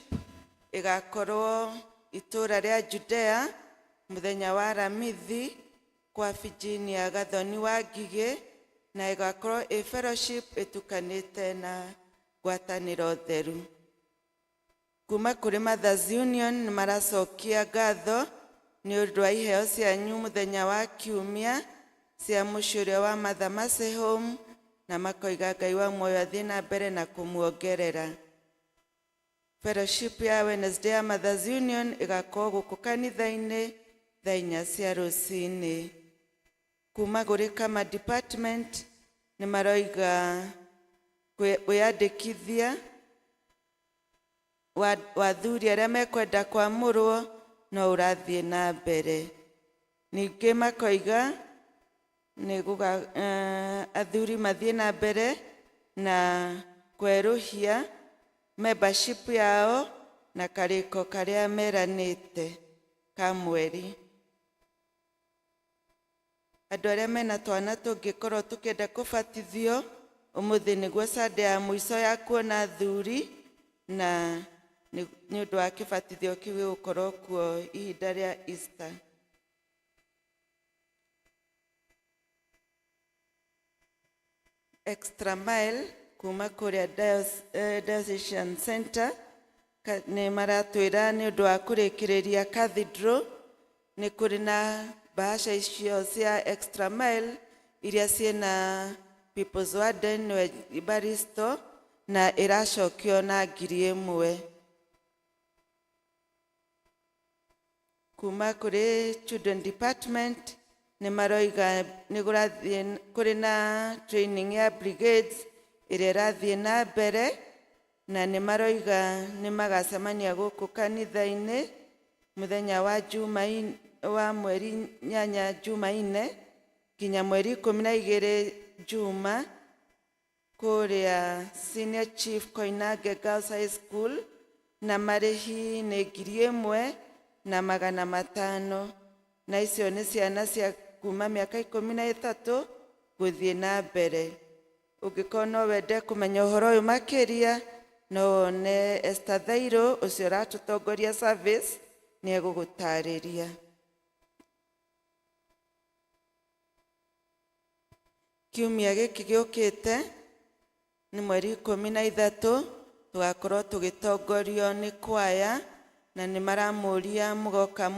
ĩgakorwo itũra rĩa Judea mũthenya wa Aramithi kwa Virginia Gathoni wa Ngigĩ, na ĩgakorwo ĩ fellowship ĩtukanĩte na ngwatanĩro theru. Kuma kũrĩ Mothers Union nĩ maracokia ngatho nĩ ũndũ wa iheo cianyu mũthenya wa kiumia cia mũciĩ ũrĩa wa Mother Mercy Home, na makoiga Ngai wa muoyo athiĩ na mbere na kũmuongerera. Fellowship ya Wednesday ya Mothers Union ĩgakorwo gũkũ kanitha-inĩ thaa 4 cia rũcinĩ. Kuma kũrĩ Kama Department nĩ maroiga kwĩyandĩkithia wa athuri arĩa mekwenda kwamũrwo no ũrathiĩ na mbere. Ningĩ makoiga nĩ athuri mathiĩ na mbere na kwerũhia membership yao na karĩko karĩa meranĩte ka mweri. Andũ arĩa mena twana tũngĩkorwo tũkĩenda kũbatithio ũmũthĩ nĩguo Sunday ya mũico ya kuona athuri, na nĩ ũndũ wa kĩbatithio kĩu gĩgũkorwo kuo ihinda rĩa Easter. Extra Mile kuma kũrĩa Diocesan Center Nĩ maratwĩra nĩ ũndũ wa kũrĩkĩrĩria cathedral nĩ kũrĩ na bahasha icio cia extra mile iria ciĩna People's Warden nĩwe Baristo na ĩracokio na 1000. Kuma kũrĩ children department nĩ maroiga nĩ kũrathiĩ kũrĩ na training ya brigades ĩrĩa ĩrathiĩ na mbere, na nĩ maroiga nĩ magacemania gũkũ kanitha-inĩ mũthenya wa Jumaine wa mweri 8 Jumaine nginya mweri 12 Juma kũrĩa Senior Chief Koinange Girls High School, na marĩhi nĩ 1500, na icio nĩ ciana cia kuma mĩaka 13 gũthiĩ na mbere. Ũngĩkorwo no wende kũmenya ũhoro ũyũ makĩria, no wone Esther Thairũ ũcio ũratũtongoria service nĩ egũgũtarĩria. Kiumia gĩkĩ gĩũkĩte nĩ mweri 13 tũgakorwo tũgĩtongorio nĩ kwaya, na nĩ maramũria mũgoka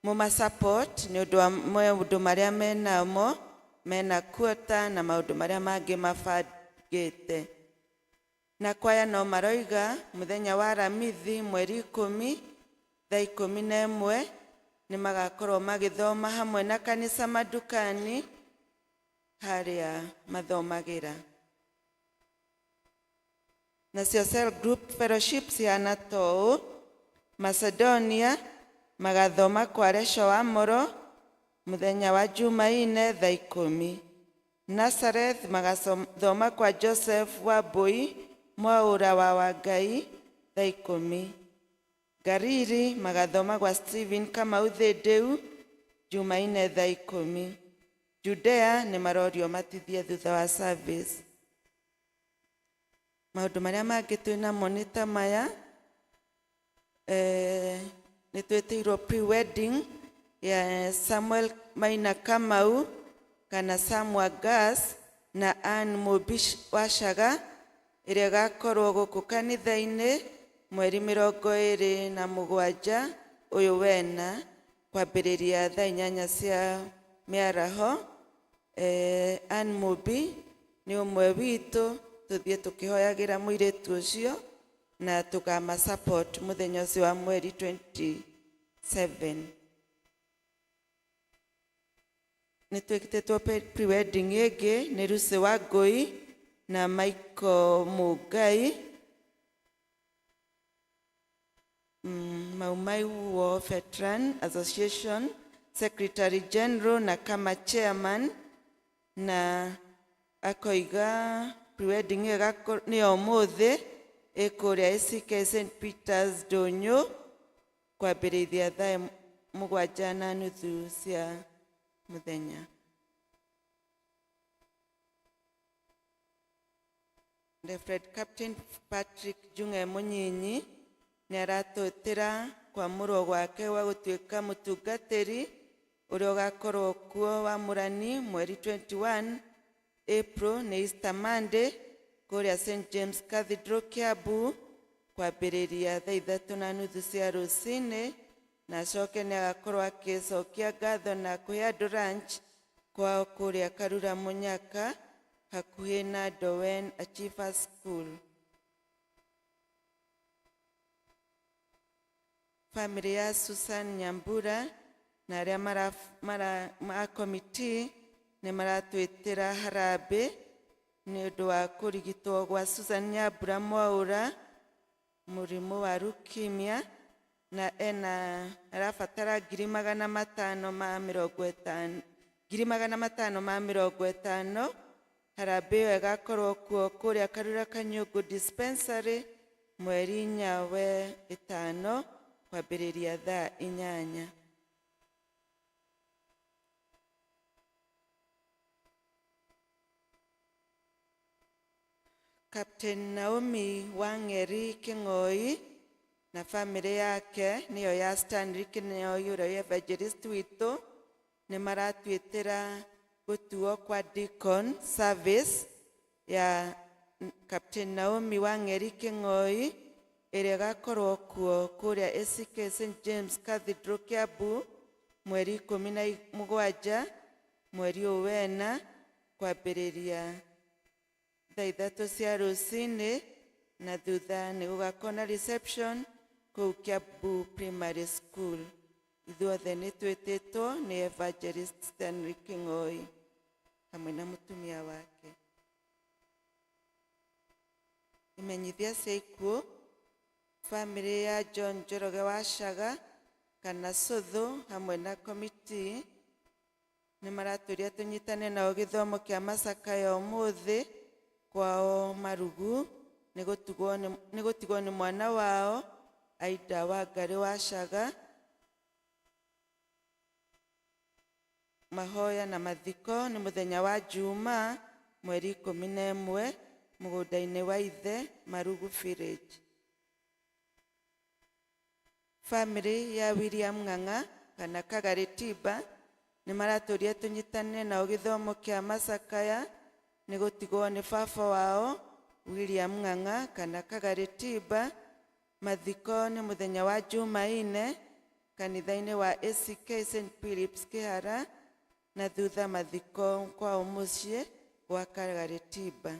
mũma support nĩ ũndũ wa maũndũ marĩa menamo, mena quota na maũndũ marĩa mangĩ mabangĩte. Na kwaya no maroiga mũthenya wa Aramithi mweri 10 thaa 11 nĩ magakorwo magĩthoma hamwe na kanitha madukani harĩa mathomagĩra. Nacio cell group fellowship cihana ta ũũ: Macedonia magathoma kwa Resho wa Moro mũthenya wa Jumaine thaa 10. Nazareth magathoma kwa Joseph Wambui Mwaũra wa Wangai thaa 10. Gariri magathoma kwa Stephen Kamau Thĩndĩu Jumaine thaa 10. Judea nĩ marorio matithie thutha wa service. Maũndũ marĩa mangĩ twĩ namo nĩ ta maya: nĩ twĩtĩirwo pre-wedding ya Samuel Maina Kamau kana Samwa Gas na Ann Mũmbi Wacaga ĩrĩa ĩgakorwo gũkũ kanitha-inĩ mweri 27 ũyũ wena kwambĩrĩria thaa 8 cia mĩaraho. Ann Mũmbi nĩ ũmwe witũ, tũthiĩ tũkĩhoyagĩra mũirĩtu ũcio na tũkama support mũthenya ũcio wa mweri 27. Nĩ twĩkĩtĩtwo pre-wedding ĩngĩ nĩ Lucy Wangũi na Michael Mũngai, Mau Mau War Veteran Association Secretary General na kama chairman, na akoiga pre-wedding ĩyo nĩ ya ũmũthĩ ĩkũrĩa ACK St Peters Ndũnyũ kwambĩrĩria thaa 7:30 cia mũthenya. Reverend Captain Patrick Njung'e Mũnyinyi nĩ aratwĩtĩra kwamũrwo gwake gwa gũtuĩka mũtungatĩri ũrĩa ũgakorwo kuo wa Mũrani mweri 21 April nĩ Easter Monday kũrĩa St James Cathedral Kiambu kwambĩrĩria thaa 3:30 cia rũcinĩ, na acoke nĩ agakorwo agĩcokia ngatho na kũhe andũ lunch kwao kũrĩa Karura Mũnyaka hakuhĩ na Dowen Achievers School. Family ya Susan Nyambura na arĩa mara a committee nĩ maratwĩtĩra harambĩ nĩ ũndũ wa kũrigitwo gwa Susan Nyambura Mwaũra mũrimũ wa leukemia, na ena arabatara 550,000, 550,000. Harambĩ ĩyo ĩgakorwo kuo kũrĩa Karura Kanyungu Dispensary mweri 4 we 5 kwambĩrĩria thaa 8. Captain Naomi Wang'eri Kĩng'oi na family yake nĩyo ya Stanley Kĩng'oi ũrĩa evangelist witũ nĩ maratwĩtĩra gũtuo kwa deacon service ya Captain Naomi Wang'eri Kĩng'oi. ĩrĩa ĩgakorwo kuo kũrĩa ACK St James Cathedral Kiambu mweri 17 mweri ũyũ wena kwambĩrĩria thaa 3 cia rũcinĩ, na thutha nĩ gũgakorwo na reception kũu Kiambu Primary School. Ithuothe nĩ twĩtĩtwo nĩ Evangelist Stanley King'oi hamwe na mũtumia wake. Imenyithia cia ikuũ: bamĩrĩ ya John Njoroge wa Caga kana Sũthũ hamwe na komiti nĩ maratũria tũnyitane nao gĩthomo kĩa macakaya ũmũthĩ kwao Marugu. Nĩ gũtigwo nĩ mwana wao Aida Wangarĩ wa Caga. Mahoya na mathiko nĩ mũthenya wa Juma mweri 11 mũgũnda-inĩ wa ithe Marugu Village. Bamĩrĩ ya William Ng'ang'a kana Kagarĩ Timba nĩ maratũria tũnyitane nao gĩthomo kĩa macakaya. Nĩ gũtigwo nĩ baba wao William Ng'ang'a kana Kagarĩ Timba. Mathiko nĩ mũthenya wa Jumaine kanitha-inĩ wa ACK St Philips Kĩhara, na thutha mathiko kwao mũciĩ gwa Kagarĩ Timba.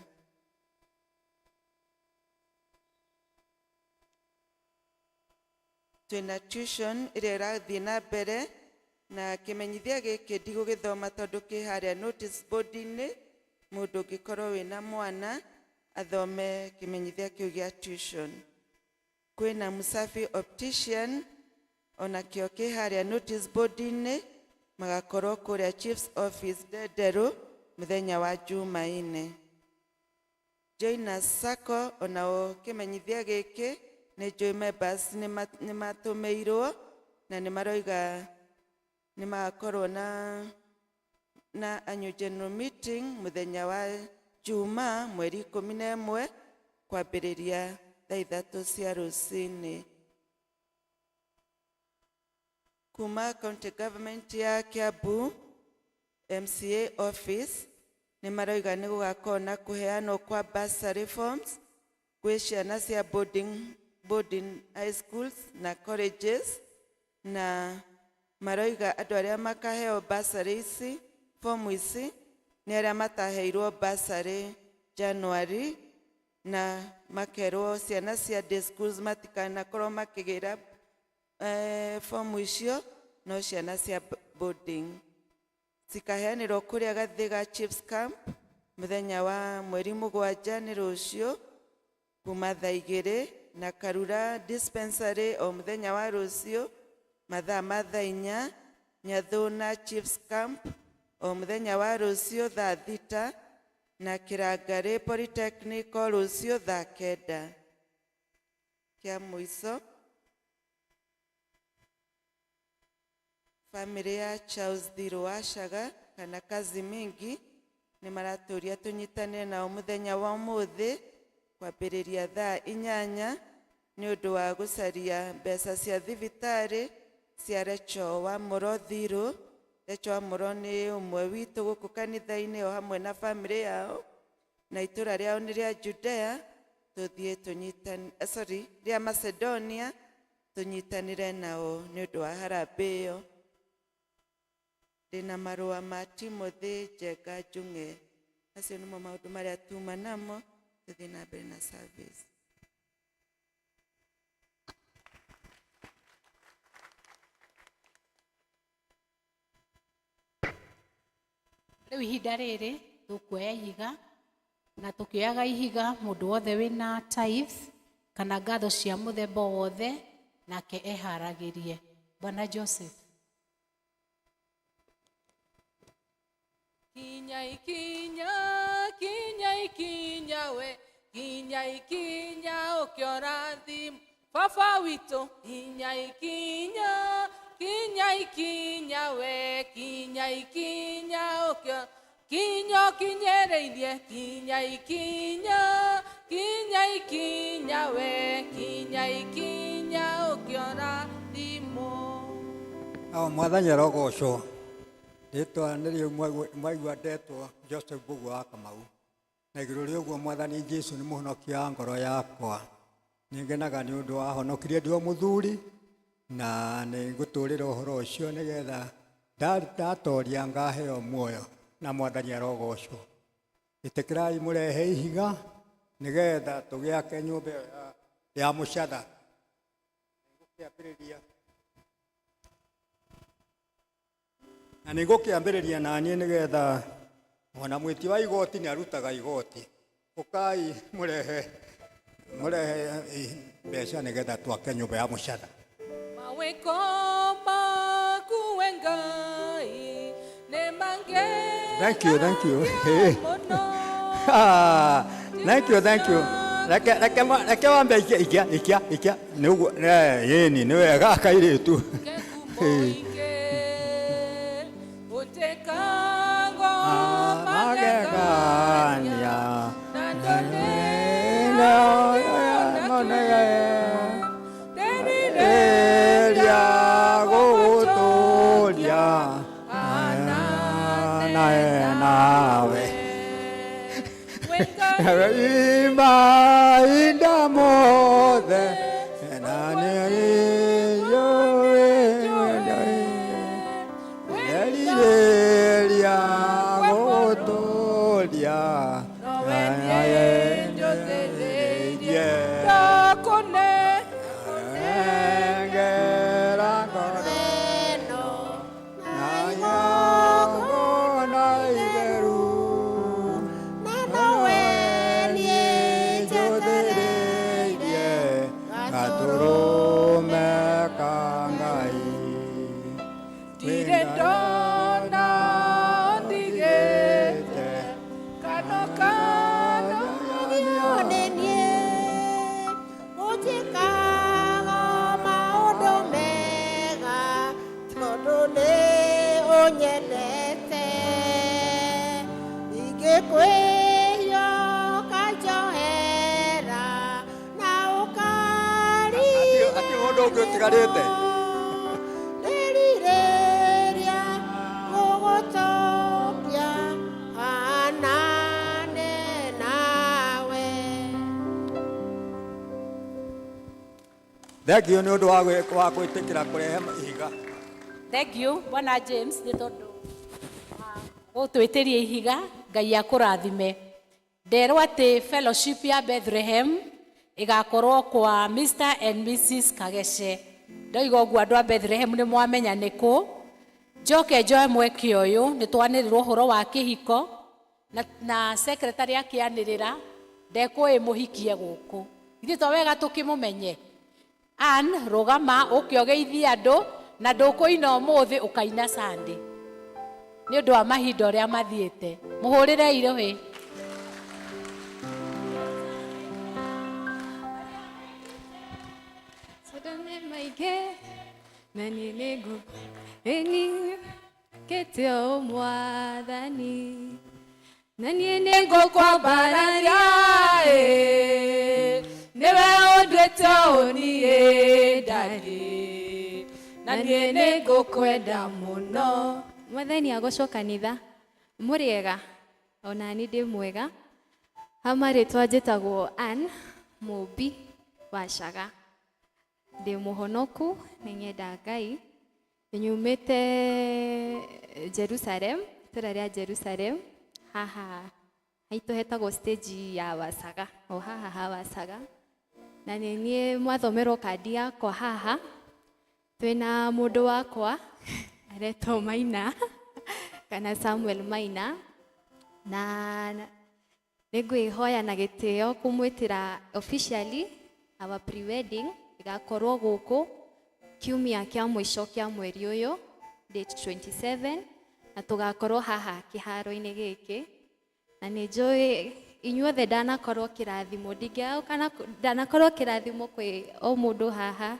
Twĩna tuition ĩrĩa ĩrathiĩ na mbere, na kĩmenyithia gĩkĩ ndigũgĩthoma tondũ kĩ harĩa notice board-inĩ. Mũndũ ũngĩkorwo wĩna mwana athome kĩmenyithia kĩu gĩa tuition. Kwĩna Musafi Optician, onakĩo kĩ harĩa notice board-inĩ, magakorwo kũrĩa Chief's Office Ndenderũ mũthenya wa Jumaine. Joiners Sacco, onao kĩmenyithia gĩkĩ nĩ njũĩ members nĩ matũmĩirwo na nĩ maroiga nĩ magakorwo na annual general meeting mũthenya wa Juma mweri 11 kwambĩrĩria thaa 3 cia rũcinĩ. Kuma county government ya Kiambu MCA office nĩ maroiga nĩ gũgakorwo na kũheanwo kwa bursary forms gwĩ ciana cia boarding high schools na colleges, na maroiga andũ arĩa makaheo bursary ici, fomu ici, nĩ arĩa mataheirwo bursary January, na makerwo ciana cia day schools matikanakorwo makĩgĩra fomu icio, no ciana cia boarding cikaheanĩrwo kũrĩa Gathiga Chiefs Camp mũthenya wa mweri 7 nĩ rũciũ kuma thaa 2, na Karura Dispensary o mũthenya wa rũciũ mathaa ma thaa 4, Nyathuna Chiefs Camp o mũthenya wa rũciũ thaa 6, na Kĩrangarĩ Polytechnic o rũciũ thaa 9. Kĩa mũico, bamĩrĩ ya Charles Thiru wa Caga kana Kazi Mingi nĩ maratũria tũnyitane nao mũthenya wa ũmũthĩ kwambĩrĩria thaa 8 nĩ ũndũ wa gũcaria mbeca cia thibitarĩ cia Recho wa Mũro Thiru. Recho wa Mũro nĩ ũmwe witũ gũkũ kanitha-inĩ o hamwe na bamĩrĩ yao, na itũra rĩao nĩ rĩa Judea, tũthiĩ tũnyitane, sorry, rĩa Macedonia, tũnyitanĩre nao nĩ ũndũ wa harambĩ ĩyo. Ndĩna marũa ma Timothy Njenga Njung'e. Acio nĩmo maũndũ marĩa tuma namo. Tũthiĩ na mbere na service. Rĩu ihinda rĩrĩ tũkuoya ihiga, na tũkĩoyaga ihiga mũndũ wothe wĩna tithe kana ngatho cia mũthemba o wothe nake eharagĩrie. Bwana Joseph. Kinya ikinya, kinya ikinya we, kinya ikinya ũkĩorathimo baba witũ. Kinya ikinya, kinya ikinya we, kinya ikinya ũkĩo kinya ũkinyĩrĩirie. Kinya ikinya, kinya ikinya we, kinya ikinya ũkĩorathimo. Ao mwathani arogocwo. Rĩtwa nĩrĩo mwaigua ndetwo Joseph Mbũgua wa Kamau, na igũrũ rĩa ũguo mwathani Jesu nĩ mũhonokia wa ngoro yakwa. Nĩ ngenaga nĩ ũndũ wahonokirie ndĩ o mũthuri na nĩ ngũtũrĩra ũhoro ũcio nĩgetha ndatoria ngaheo muoyo na mwathani arogocwo. Ĩtĩkĩrai mũrehe ihiga nĩgetha tũgĩake nyũmba ĩyo ya mũcatha. Nĩngũkĩambĩrĩria na nĩngũkĩambĩrĩria naniĩ nĩgetha ona mwĩti wa igoti nĩ arutaga igoti. Ũkai mũrehe mũrehe mbeca nĩgetha twake nyũmba ya mũcatha. Mawĩko maku we Ngai nĩ Thank you, thank you. mũno. Ah, thank you, thank you. Reke reke reke wambe ikia ikia ikia ikia nĩ ũguo ĩni nĩ wega kairĩtu. Ũtĩkango Magegania Eria gũgũtũria nae nawe imahinda mothe na nĩerirĩria gũgũtũria ndakũne ngera ngoro na igongona itheru njũthĩrĩirie gatũrũme ka Ngai. Ndirĩ ndona ndigĩte kano kano. Ũnjĩkaga maũndũ mega tondũ nĩ ũnyendete. Ingĩkwĩhia ũkanjohera na Hatirĩ mũndũ ũngĩ ũtigarĩte. Ndĩrirĩria gũgũtũkia hanane nawe. Thank you nĩ ũndũ wa wa gwĩtĩkĩra kũrehe ihiga. Thank you Bwana James nĩ tondũ gũtwĩtĩria ihiga. Ngai akũrathime. Nderwo atĩ fellowship ya Bethlehem ĩgakorwo kwa Mr and Mrs Kagece. Ndoiga ũguo andũ a Bethlehem nĩ mwamenya nĩ kũ. Njoke njoe mweke ũyũ nĩ twanĩrĩrwo ũhoro wa kĩhiko na secretary akĩanĩrĩra ndekũĩ mũhikie gũkũ. Ithuĩ to wega tũkĩmũmenye. Ann rũgama ũke ũgeithie andũ na ndũkũina ũmũthĩ ũkaina Sunday nĩ ũndũ wa mahinda ũrĩa mathiĩte. Mũhũrĩre irũhĩ. Tondũ nĩ maingĩ na niĩ nĩngũ ĩni kĩte o mwathani na niĩ nĩngũkwambararia ĩ nĩwe ũnduĩte ũũ niĩ ndarĩ na niĩ nĩngũkwenda mũno. Mwathani agocwo. Kanitha mũrĩega? Ona niĩ ndĩ mwega. Ha marĩtwa njĩtagwo Ann Mũmbi wa Caga, ndĩ mũhonoku, nĩ nyenda Ngai, nyumĩte Jerusalem, itũra rĩa Jerusalem. Haha haitũ hetagwo stage ya Wacaga, o haha ha Wacaga, na nĩ niĩ mwathomerwo kandi yakwa. Haha twĩna mũndũ wakwa aretwo Maina kana Samuel Maina, na nĩngwĩhoya na gĩtĩo kũmwĩtĩra officially. Our pre-wedding ĩgakorwo gũkũ kiumia kĩa mũico kĩa mweri ũyũ, date 27, na tũgakorwo haha kĩharo-inĩ gĩkĩ. Na nĩ njũĩ inyuothe ndanakorwo kĩrathimo, ndingĩaga kana ndanakorwo kĩrathimo kwĩ o mũndũ haha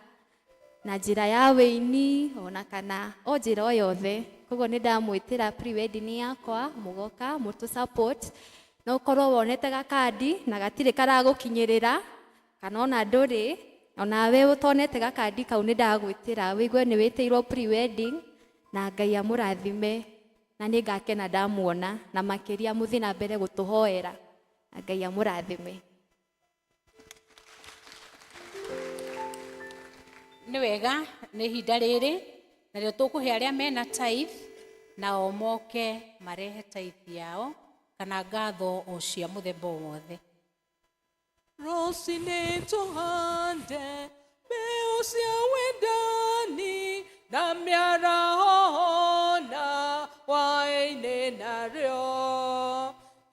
na njĩra ya wĩini ona kana o njĩra o yothe. Koguo nĩ ndamwĩtĩra pre-wedding yakwa, mũgoka mũtũ support. No ũkorwo wonete gakandi na gatirĩ karagũkinyĩrĩra, kana ona ndũrĩ onawe ũtonete gakandi kau, nĩ ndagwĩtĩra wĩigue nĩ wĩtĩirwo pre-wedding, na Ngai amũrathime, na nĩ ngakena ndamuona, na makĩria mũthiĩ na mbere gũtũhoera, na Ngai amũrathime. Nĩ wega nĩ ihinda rĩrĩ narĩo tũkũhe arĩa mena tithe nao moke marehe tithe yao kana ngatho o cia mũthemba o wothe. Rũcinĩ tũhande mbeũ cia wendani na mĩaraho na hwaĩ-inĩ narĩo.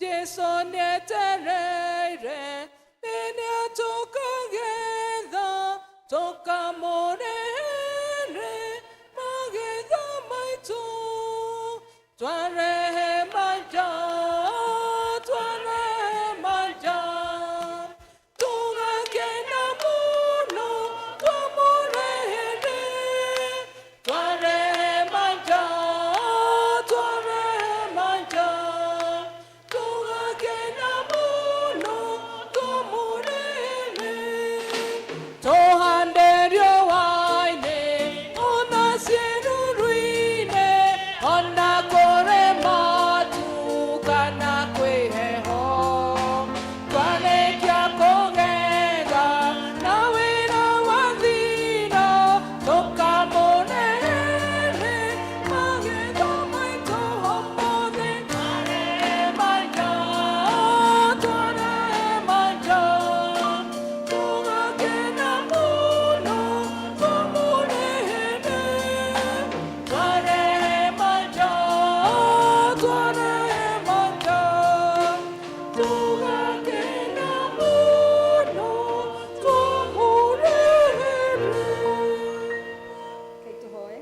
Jesũ nĩetereire rĩrĩa tũkagetha tũkamũrehere magetha maitũ. Twarehe manja, twarehe manja, tũgakena mũno twamũrehere. Twarehe manja, twarehe manja, tũgakena mũno twamũrehere. Tũhande riũa-inĩ ona ciĩruru-inĩ, ona kũrĩ matu kana kwĩ heho. Twarĩkia kũgetha na wĩra wathira, tũkamũrehere magetha maitũ ũmũthĩ. Twarehe manja, twarehe manja, tũgakena mũno twamũrehere. Twarehe manja, twarehe manja, tũgakena mũno twamũrehere. Rekei tũhoe.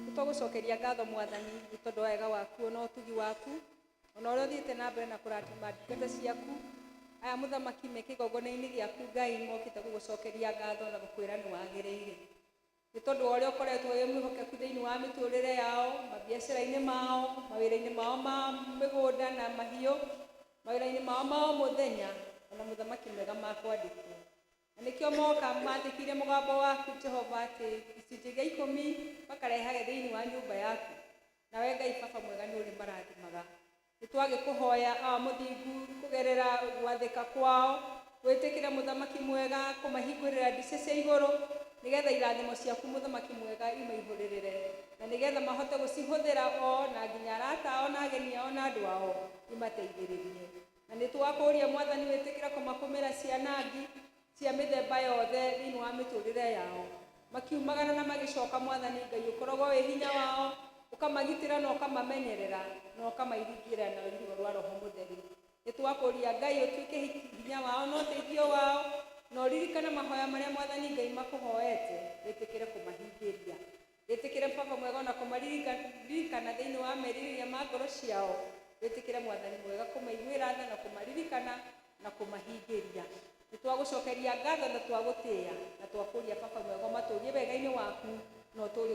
Nĩ twagũcokeria ngatho Mwathani nĩ tondũ wa wega waku ona ũtugi waku ona ũrĩa ũthiĩte na mbere na kũrathima ndungata ciaku aya mũthamaki me kĩgongona-inĩ gĩaku Ngai mokĩte gũgũcokeria ngatho na gũkwĩra nĩ wagĩrĩire nĩ tondũ wa ũrĩa ũkoretwo wĩ mwĩhokeku thĩinĩ wa mĩtũrĩre yao, mabiacara-inĩ mao, mawĩra-inĩ mao ma mĩgũnda na mahiũ, mawĩra-inĩ mao ma o mũthenya, ona mũthamaki mega ma kwandĩkwo. Na nĩkĩo moka mathĩkĩire mũgambo waku Jehova atĩ gĩcunjĩ gĩa ikũmi makarehage thĩinĩ wa nyũmba yaku. Nawe Ngai Baba mwega nĩ ũrĩ marathimaga. Nĩ twagĩkũhoya awa mũthingu kũgerera gwathĩka kwao, wĩtĩkĩre mũthamaki mwega kũmahingũrĩra ndica cia igũrũ nĩgetha irathimo ciaku mũthamaki mwega imaihũrĩrĩre na nĩgetha mahote gũcihũthĩra o na nginya arata ao na ageni ao na andũ ao imateithĩrĩrie. Na nĩ twakũria Mwathani wĩtĩkĩre kũmakũmĩra ciana ngi cia mĩthemba yothe thĩinĩ wa mĩtũrĩre yao, makiumagara na magĩcoka. Mwathani Ngai ũkoragwo wĩ hinya wao, ũkamagitĩra na ũkamamenyerera na ũkamairigĩra na rũirigo rwa Roho Mũtheru. Nĩ twakũria Ngai ũtuĩke hinya wao na ũteithio wao, na ũririkane mahoya marĩa Mwathani Ngai makũhoete, wĩtĩkĩre kũmahingĩria. Wĩtĩkĩre Baba mwega ona kũmaririkana thĩinĩ wa merirĩria ma ngoro ciao, wĩtĩkĩre Mwathani mwega kũmaiguĩra tha na kũmaririkana na kũmahingĩria. Nĩ twagũcokeria ngatho na twagũtĩĩa na twakũria Baba mwega ũmatũrie wega-inĩ waku na ũtũũre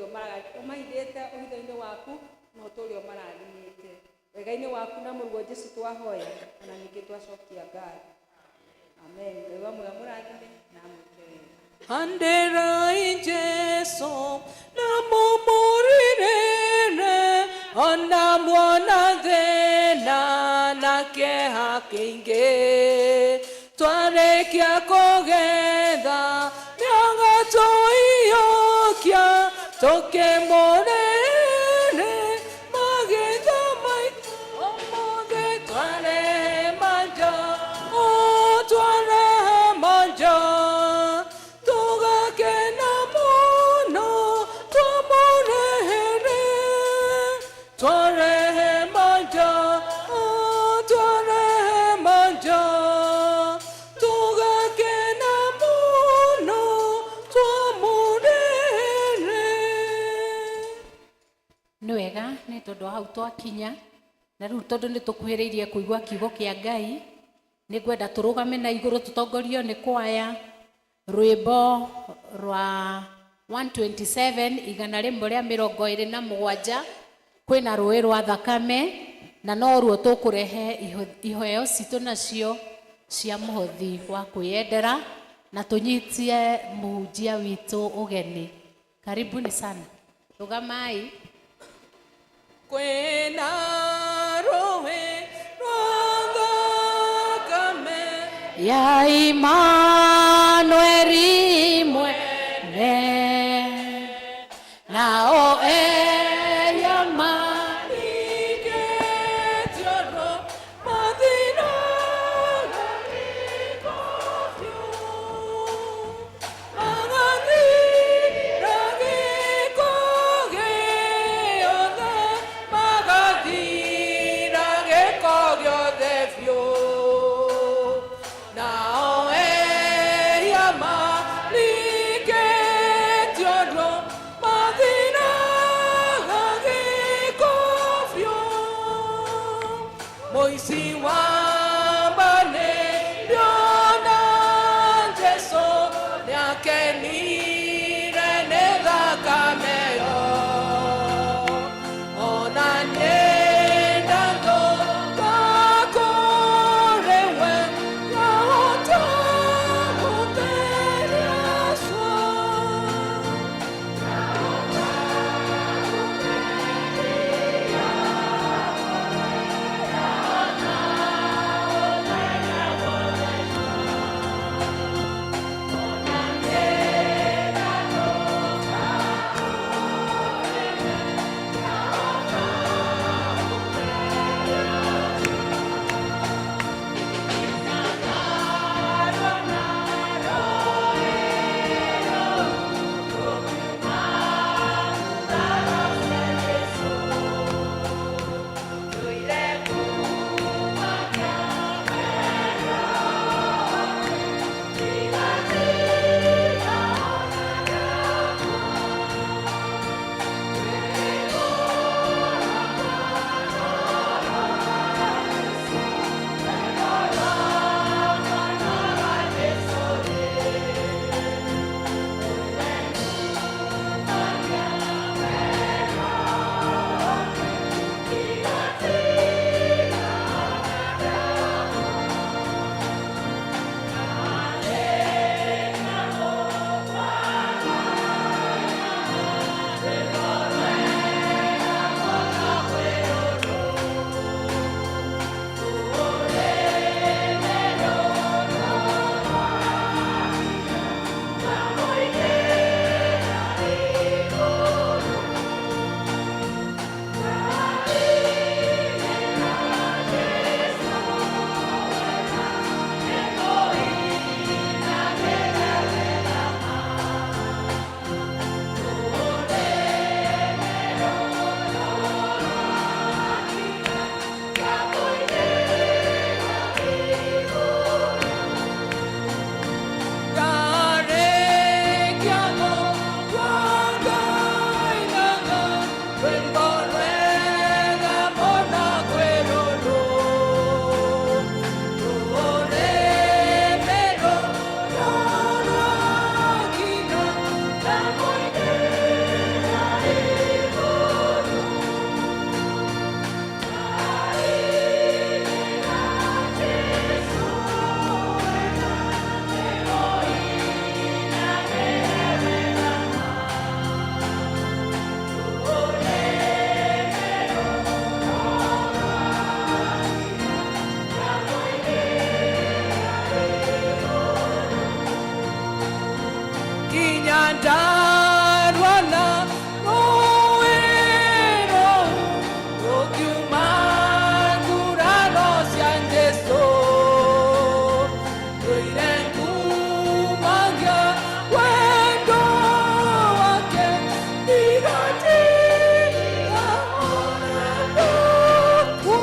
ũmahithĩte ũhitho-inĩ waku na ũtũũre ũmarathimĩte wega-inĩ waku na mũrũguo Jesũ twahoya ona ningĩ twacokia ngatho. Amen. Ngai wa muoyo amũrathime na amwĩke wega. Handerai Jesu na mumuririre ona muona thĩna na kĩeha kĩingĩ. Twarĩkia kũgetha nĩagatũiyũkia tũkĩmũrĩre magetha maitũ ũmũthĩ. Twarehe manja, o twarehe manja, tũgakena mũno twamũrehere. Twarehe manja, o twarehe manja, tũgakena mũno twamũrehere. Nĩ wega nĩ tondũ hau twakinya na rĩu tondũ nĩ tũkuhĩrĩirie kũigua kiugo kĩa Ngai, nĩ ngwenda tũrũgame na igũrũ tũtongorio nĩ kwaya rwĩmbo rwa 127 127, kwĩna rũĩ rwa thakame na noruo tũkũrehe iheo citũ nacio cia mũhothi wa kwĩyendera na tũnyitie mũhunjia witũ ũgeni. Karibuni sana, rũgamai. Kwĩna rũĩ rwa thakame ya Imanueli mwega. Nao ehia marigĩtio no mathiraga gĩko biũ. Magathira gĩko gĩothe, magathira gĩko gĩothe biũ. Nao ehia marigĩtio no mathiraga gĩko biũ. Mũici wa mbanĩrio na Jesũ nĩakenire nĩ thakame ĩyo. Ona niĩ ndagũka kũrĩ we, ngahota gũtheria cua. Kinya ndarwana rũĩ rũu rũkiuma nguraro cia Jesũ. Ndũire ngumagia wendo wake, ndigatiga ona ndakua.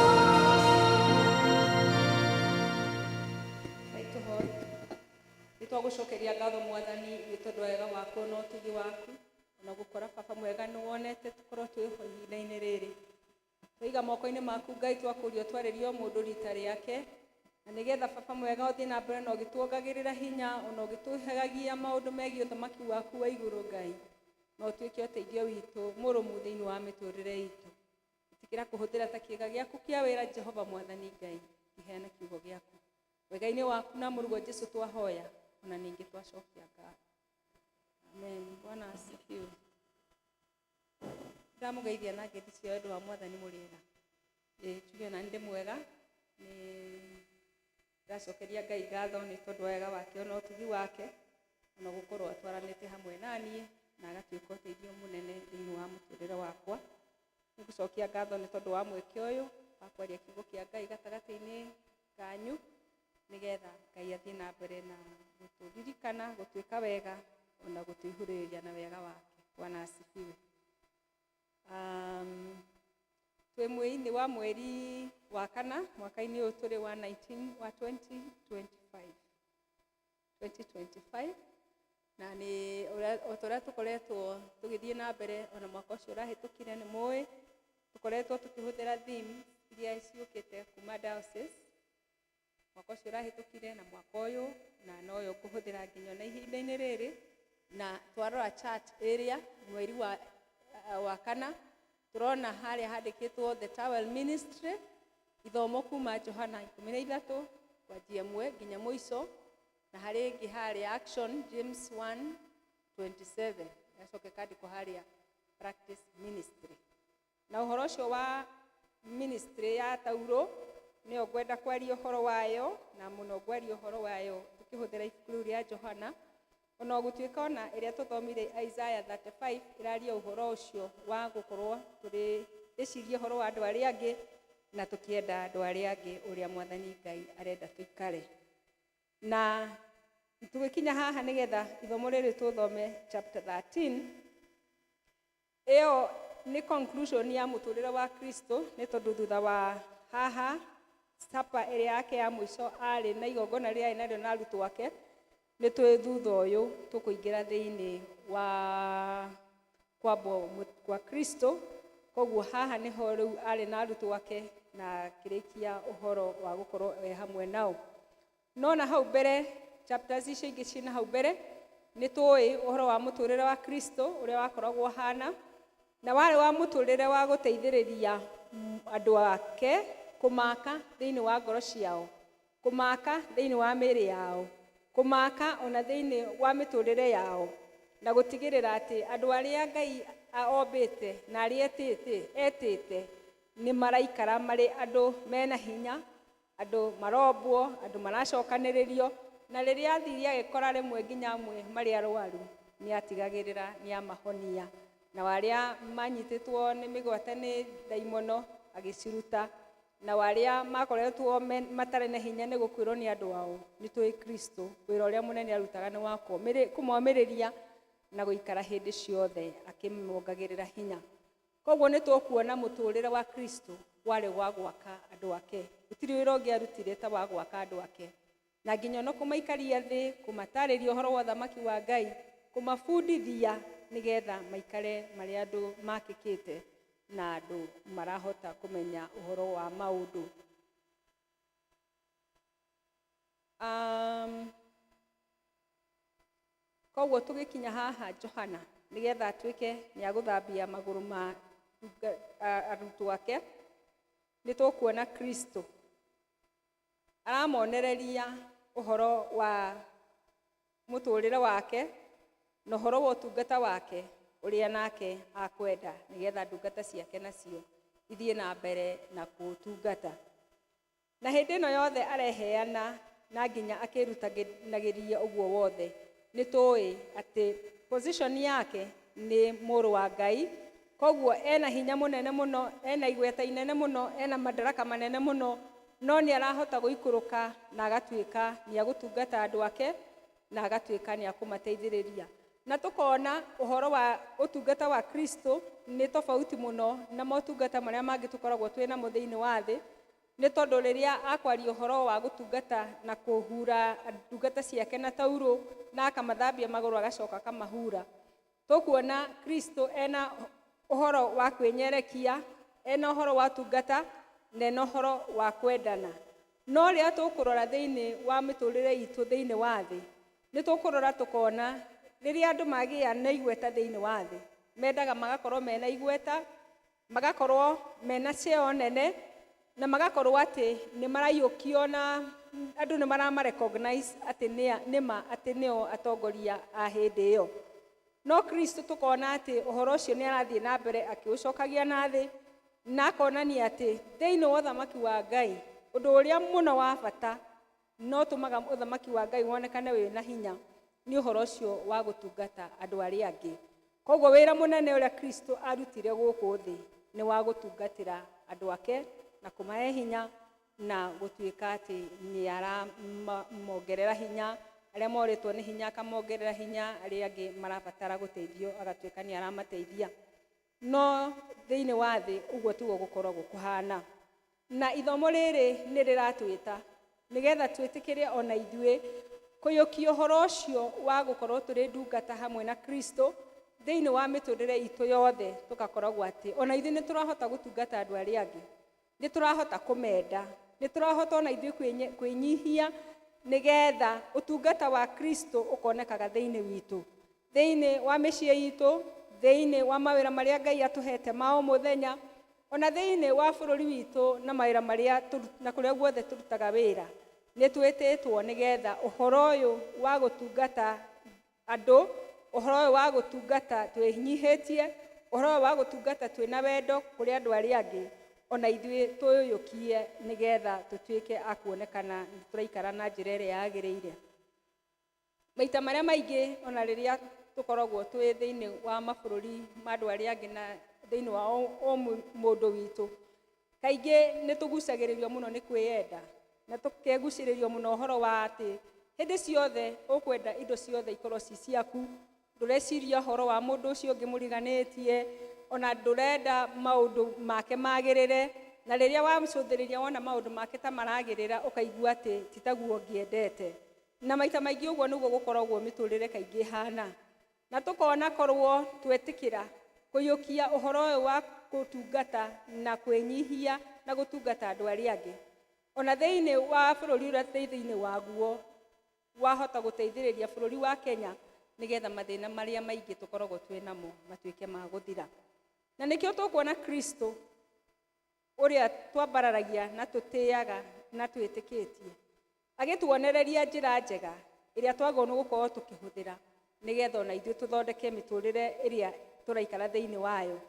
Nĩ twagũcokeria ngatho mwathani nĩ tondũ wa wega waku na ũtugi waku ona gũkora baba mwega nĩ wonete tũkorwo twĩho ihinda-inĩ rĩrĩ. Twaiga moko-inĩ maku Ngai, twakũria twarĩrio mũndũ rita rĩake, na nĩgetha baba mwega ũthiĩ na mbere na ũgĩtuongagĩrĩra hinya ona ũgĩtũhegagia maũndũ megiĩ ũthamaki waku wa igũrũ Ngai, na ũtuĩke ũteithio witũ mũrũmu thĩinĩ wa mĩtũrĩre itũ. Ĩtĩkĩra kũhũthĩra ta kĩĩga gĩaku kĩa wĩra Jehova mwathani Ngai, kĩheane kiugo gĩaku wega-inĩ waku na mũrugo Jesu twahoya ona ningĩ twacokia ngatho. Amen. Bwana asifiwe. Ndamũgeithia na ngeithi cia wendo wa mwathani mũrĩega. Ĩĩ njuge na ndĩ mwega, nĩ ndacokeria Ngai ngatho nĩ tondũ wa wega wake ona ũtugi wake. Ona gũkorwo atwaranĩte hamwe naniĩ na agatuĩka ũteithio mũnene thĩinĩ wa mũtũrĩre wakwa. Nĩngũcokia ngatho nĩ tondũ wa mweke ũyũ wa kwaria kiugo kĩa Ngai gatagatĩ-inĩ kanyu, nĩgetha Ngai athiĩ na mbere na gũtũririkana, gũtwĩka wega, ona gũtũihũrĩrĩria na wega wake. Bwana asifiwe. Twĩ mwei-inĩ wa mweri wa kana mwaka-inĩ ũyũ tũrĩ wa 19 wa 2025 2025, na nĩ o ta ũrĩa tũkoretwo tũgĩthiĩ na mbere ona mwaka ũcio ũrahĩtũkire, nĩ mũĩ tũkoretwo tũkĩhũthĩra theme iria ciũkĩte kuma diocese mwaka ũcio ũrahĩtũkire na mwaka ũyũ, na noyo ngũhũthĩra nginya ona ihinda-inĩ rĩrĩ. Na twarora chart ĩrĩa mweri wa kana, tũrona harĩa handĩkĩtwo The Towel Ministry, ithomo kuma Johana 13 kwanjia 1 nginya mũico, na harĩ ĩngĩ harĩa Action James 1:27, gacoke kandĩkwo harĩa Practice Ministry. Na ũhoro ũcio wa ministry ya tauro nĩyo ngwenda kwaria ũhoro wayo, na mũno ngwaria ũhoro wayo tũkĩhũthĩra ibuku rĩu rĩa Johana, ona gũtuĩka ona ĩrĩa tũthomire Isaiah 35 ĩraria ũhoro ũcio wa gũkorwo tũrĩ ĩcirie ũhoro wa andũ arĩa angĩ na tũkĩenda andũ arĩa angĩ ũrĩa Mwathani Ngai arenda tũikare. Na tũgĩkinya haha nĩgetha ithomo rĩrĩ tũthome chapter 13, ĩyo nĩ conclusion ya mũtũrĩre wa Kristo, nĩ tondũ thutha wa haha supper ĩrĩa yake ya mũico arĩ na igongona rĩrĩa arĩ narĩo na arutwo ake, nĩ twĩ thutha ũyũ tũkũingĩra thĩinĩ wa kwambwo kwa Kristo. Koguo haha nĩho rĩu arĩ na arutwo ake na akĩrĩkia ũhoro wa gũkorwo e hamwe nao. No na hau mbere, chapters icio ingĩ ciĩ na hau mbere, nĩ tũĩ ũhoro wa mũtũrĩre wa Kristo ũrĩa wakoragwo ũhana, na warĩ wa mũtũrĩre wa gũteithĩrĩria andũ ake kũmaka thĩinĩ wa ngoro ciao, kũmaka thĩinĩ wa mĩĩrĩ yao, kũmaka ona thĩinĩ wa mĩtũrĩre yao, na gũtigĩrĩra atĩ andũ arĩa Ngai ombĩte na arĩa etĩte nĩ maraikara marĩ andũ mena hinya, andũ marombwo, andũ maracokanĩrĩrio. Na rĩrĩa athire agĩkora rĩmwe nginya amwe marĩ arwaru, nĩ atigagĩrĩra nĩ amahonia, na arĩa manyitĩtwo nĩ mĩgwate nĩ ndaimono agĩciruta, na arĩa makoretwo matarĩ na hinya nĩ gũkwĩrwo nĩ andũ ao. Nĩ tũĩ Kristo wĩra ũrĩa mũnene arutaga nĩ wa kũmomĩrĩria na gũikara hĩndĩ ciothe akĩmongagĩrĩra hinya. Koguo nĩ tũkuona mũtũrĩre wa Kristo warĩ wa gwaka andũ ake, gũtirĩ wĩra ũngĩ arutire ta wa gwaka andũ ake, na nginya ona kũmaikaria thĩ, kũmatarĩria ũhoro wa ũthamaki wa Ngai, kũmabundithia nĩgetha maikare marĩ andũ makĩkĩte na andũ marahota kũmenya ũhoro wa maũndũ. Koguo tũgĩkinya haha Johana nĩgetha atuĩke nĩ agũthambia magũrũ ma arutwo ake, nĩ tũkuona Kristo aramonereria ũhoro wa mũtũrĩre wake na ũhoro wa ũtungata wake ũrĩa nake akwenda nĩgetha ndungata ciake nacio ithiĩ na mbere na kũũtungata. Na hĩndĩ ĩno yothe areheana na nginya akĩrutanagĩria ũguo wothe, nĩ tũĩ atĩ position yake nĩ mũrũ wa Ngai, koguo ena hinya mũnene mũno, ena igweta inene mũno, ena madaraka manene mũno, no nĩ arahota gũikũrũka na agatuĩka nĩ agũtungata andũ ake na agatuĩka nĩ akũmateithĩrĩria. Na tũkona ũhoro wa ũtungata wa Kristo nĩ tofauti mũno na motungata marĩa mangĩ tũkoragwo twĩ namo thĩinĩ wa thĩ, nĩ tondũ rĩrĩa akwaria ũhoro wa gũtungata na kũhura ndungata ciake na taurũ na akamathambia magũrũ agacoka akamahura, tũkuona Kristo ena ũhoro wa kwĩnyerekia, ena ũhoro wa tungata na ena ũhoro wa kwendana. No rĩrĩa tũkũrora thĩinĩ wa mĩtũrĩre itũ thĩinĩ wa thĩ, nĩ tũkũrora tũkona rĩrĩa andũ magĩa na igweta thĩinĩ wa thĩ, mendaga magakorwo mena igweta, magakorwo mena cheo nene, na magakorwo atĩ nĩ maraiyũkio na andũ nĩ marama-recognize atĩ nĩma atĩ nĩo atongoria a hĩndĩ ĩyo. No Kristo tũkona atĩ ũhoro ũcio nĩ arathiĩ na mbere akĩũcokagia na thĩ, na akonania atĩ thĩinĩ wa ũthamaki wa Ngai ũndũ ũrĩa mũno wa bata no tũmaga ũthamaki wa Ngai wonekane wĩna hinya Nĩ ũhoro ũcio wa gũtungata andũ arĩa angĩ. Koguo wĩra mũnene ũrĩa Kristo arutire gũkũ thĩ nĩ wa gũtungatĩra andũ ake na kũmahe hinya na gũtuĩka atĩ nĩ aramongerera hinya, arĩa morĩtwo nĩ hinya akamongerera hinya, arĩa angĩ marabatara gũteithio agatuĩka nĩ aramateithia. No thĩinĩ wa thĩ ũguo tiguo gũkoragwo kũhana. Na ithomo rĩrĩ nĩ rĩratwĩta nĩgetha twĩtĩkĩre ona ithuĩ kũiyũkia ũhoro ũcio wa gũkorwo tũrĩ ndungata hamwe na Kristo thĩinĩ wa mĩtũrĩre itũ yothe, tũgakoragwo atĩ ona ithuĩ nĩ tũrahota gũtungata andũ arĩa angĩ, nĩ tũrahota kũmenda, nĩ tũrahota ona ithuĩ kwĩnyihia nĩgetha ũtungata wa Kristo ũkonekaga thĩinĩ witũ, thĩinĩ wa mĩciĩ itũ, thĩinĩ wa mawĩra marĩa Ngai atũhete ma o mũthenya, ona thĩinĩ wa bũrũri witũ na mawĩra marĩa na kũrĩa guothe tũrutaga wĩra. Nĩ twĩtĩtwo nĩgetha ũhoro ũyũ wa gũtungata andũ, ũhoro ũyũ wa gũtungata twĩnyihĩtie, ũhoro ũyũ wa gũtungata twĩna wendo kũrĩ andũ arĩa angĩ, ona ithuĩ tũyũyũkie nĩgetha tũtuĩke a kuonekana nĩ tũraikara na njĩra ĩrĩa yagĩrĩire. Maita marĩa maingĩ ona rĩrĩa tũkoragwo twĩ thĩinĩ wa mabũrũri ma andũ arĩa angĩ na thĩinĩ wa o mũndũ witũ, kaingĩ nĩ tũgucagĩrĩrio mũno nĩ kwĩyenda, na tũkegucĩrĩrio mũno ũhoro wa atĩ hĩndĩ ciothe ũkwenda indo ciothe ikorwo ci ciaku, ndũreciria ũhoro wa mũndũ ũcio ũngĩ mũriganĩtie, ona ndũrenda maũndũ make magĩrĩre, na rĩrĩa wamũcũthĩrĩria wona maũndũ make ta maragĩrĩra ũkaigua atĩ ti taguo ũngĩendete. Na maita maingĩ ũguo nĩguo gũkoragwo mĩtũrĩre kaingĩ ĩhana. Na tũkona korwo twetĩkĩra kũiyũkia ũhoro ũyũ wa gũtungata na kwĩnyihia na gũtungata andũ arĩa angĩ, ona thĩinĩ wa bũrũri ũrĩa twĩ thĩinĩ waguo, wahota gũteithĩrĩria bũrũri wa Kenya nĩgetha mathĩna marĩa maingĩ tũkoragwo twĩ namo matuĩke ma gũthira. Na nĩkĩo tũkuona Kristo ũrĩa twambararagia na tũtĩaga na twĩtĩkĩtie agĩtuonereria njĩra njega ĩrĩa twagĩrĩirwo nĩ gũkorwo tũkĩhũthĩra nĩgetha ona ithuĩ tũthondeke mĩtũrĩre ĩrĩa tũraikara thĩinĩ wayo.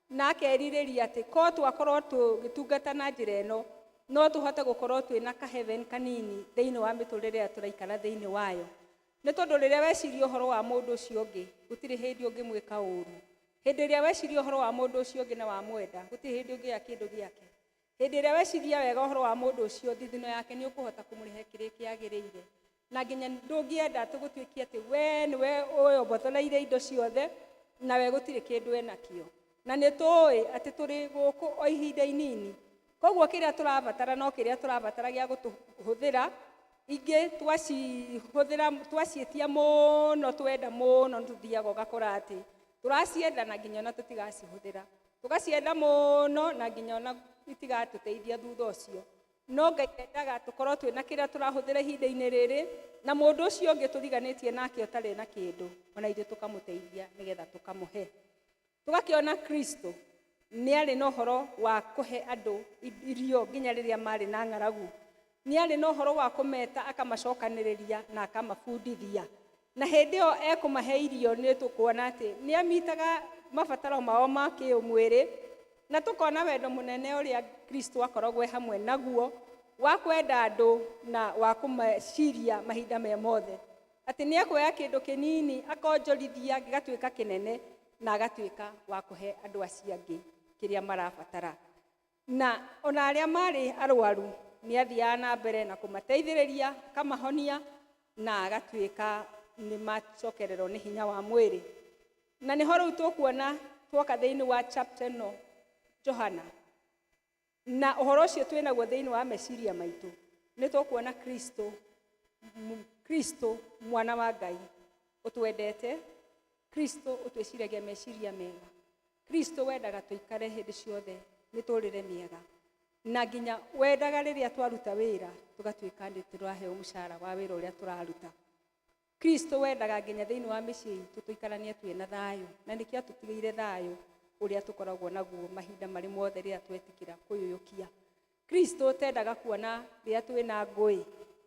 Na akerirĩria atĩ ko twakorwo tũgĩtungata na njĩra ĩno no tũhote gũkorwo twĩna ka heaven kanini thĩinĩ wa mĩtũrĩre ĩrĩa tũraikara thĩinĩ wayo. Nĩ tondũ rĩrĩa weciria ũhoro wa mũndũ ũcio ũngĩ, gũtirĩ hĩndĩ ũngĩmwĩka ũru. Hĩndĩ ĩrĩa weciria ũhoro wa mũndũ ũcio ũngĩ na wamwenda, gũtirĩ hĩndĩ ũngĩoya kĩndũ gĩake. Hĩndĩ ĩrĩa weciria wega ũhoro wa mũndũ ũcio, thithino yake nĩ ũkũhota kũmũrĩhe kĩrĩa kĩagĩrĩire. Na nginya ndũngĩenda atĩ gũtuĩke atĩ we nĩwe ũyombothereire indo ciothe na we gũtirĩ kĩndũ enakĩo. Na nĩ tũĩ atĩ tũrĩ gũkũ o ihinda inini, koguo kĩrĩa tũrabatara no kĩrĩa tũrabatara gĩa gũtũhũthĩra. Ingĩ twacihũthĩra, twaciĩtia mũno, twenda mũno, nĩ tũthiaga ũgakora atĩ tũracienda na nginya ona tũtigacihũthĩra, tũgacienda mũno na nginya ona itigatũteithia thutha ũcio. No Ngai endaga tũkorwo twĩna kĩrĩa tũrahũthĩra ihinda-inĩ rĩrĩ, na mũndũ ũcio ũngĩ tũriganĩtie nake ũtarĩ na kĩndũ, ona ithuĩ tũkamũteithia nĩgetha tũkamũhe. Tũgakĩona Kristo nĩ arĩ na ũhoro wa kũhe andũ irio nginya rĩrĩa marĩ na ng'aragu, nĩ arĩ na ũhoro wa kũmeta akamacokanĩrĩria na akamabundithia. Na hĩndĩ ĩyo ekũmahe irio nĩ tũkuona atĩ nĩ amitaga mabataro mao ma kĩũmwĩrĩ, na tũkona wendo mũnene ũrĩa Kristo akoragwo e hamwe naguo wa kwenda andũ na wa kũmeciria mahinda me mothe, atĩ nĩ ekuoya kĩndũ kĩnini akonjorithia gĩgatuĩka kĩnene na agatuĩka wa kũhe andũ acio angĩ kĩrĩa marabatara. Na ona arĩa marĩ arwaru nĩ athiaga na mbere na kũmateithĩrĩria, akamahonia na agatuĩka nĩ macokererwo nĩ hinya wa mwĩrĩ. Na nĩho rĩu tũkuona twoka thĩinĩ wa chapter ĩno Johana, na ũhoro ũcio twĩnaguo thĩinĩ wa meciria maitũ, nĩ tũkuona Kristo mwana wa Ngai ũtwendete, Kristo ũtwĩciragia meciria mega, Kristo wendaga tũikare hĩndĩ ciothe mĩtũrĩre mĩega, na nginya wendaga rĩrĩa twaruta wĩra tũgatuĩka nĩ tũraheo mũcara wa wĩra ũrĩa tũraruta. Kristo wendaga nginya thĩinĩ wa mĩciĩ itũ tũikaranie twĩ na thayũ, na nĩkĩo atũtigĩire thayũ ũrĩa tũkoragwo naguo mahinda marĩ mothe rĩrĩa twetĩkĩra kũyũyũkia. Kristo ũtendaga kuona rĩrĩa twĩna ngũĩ,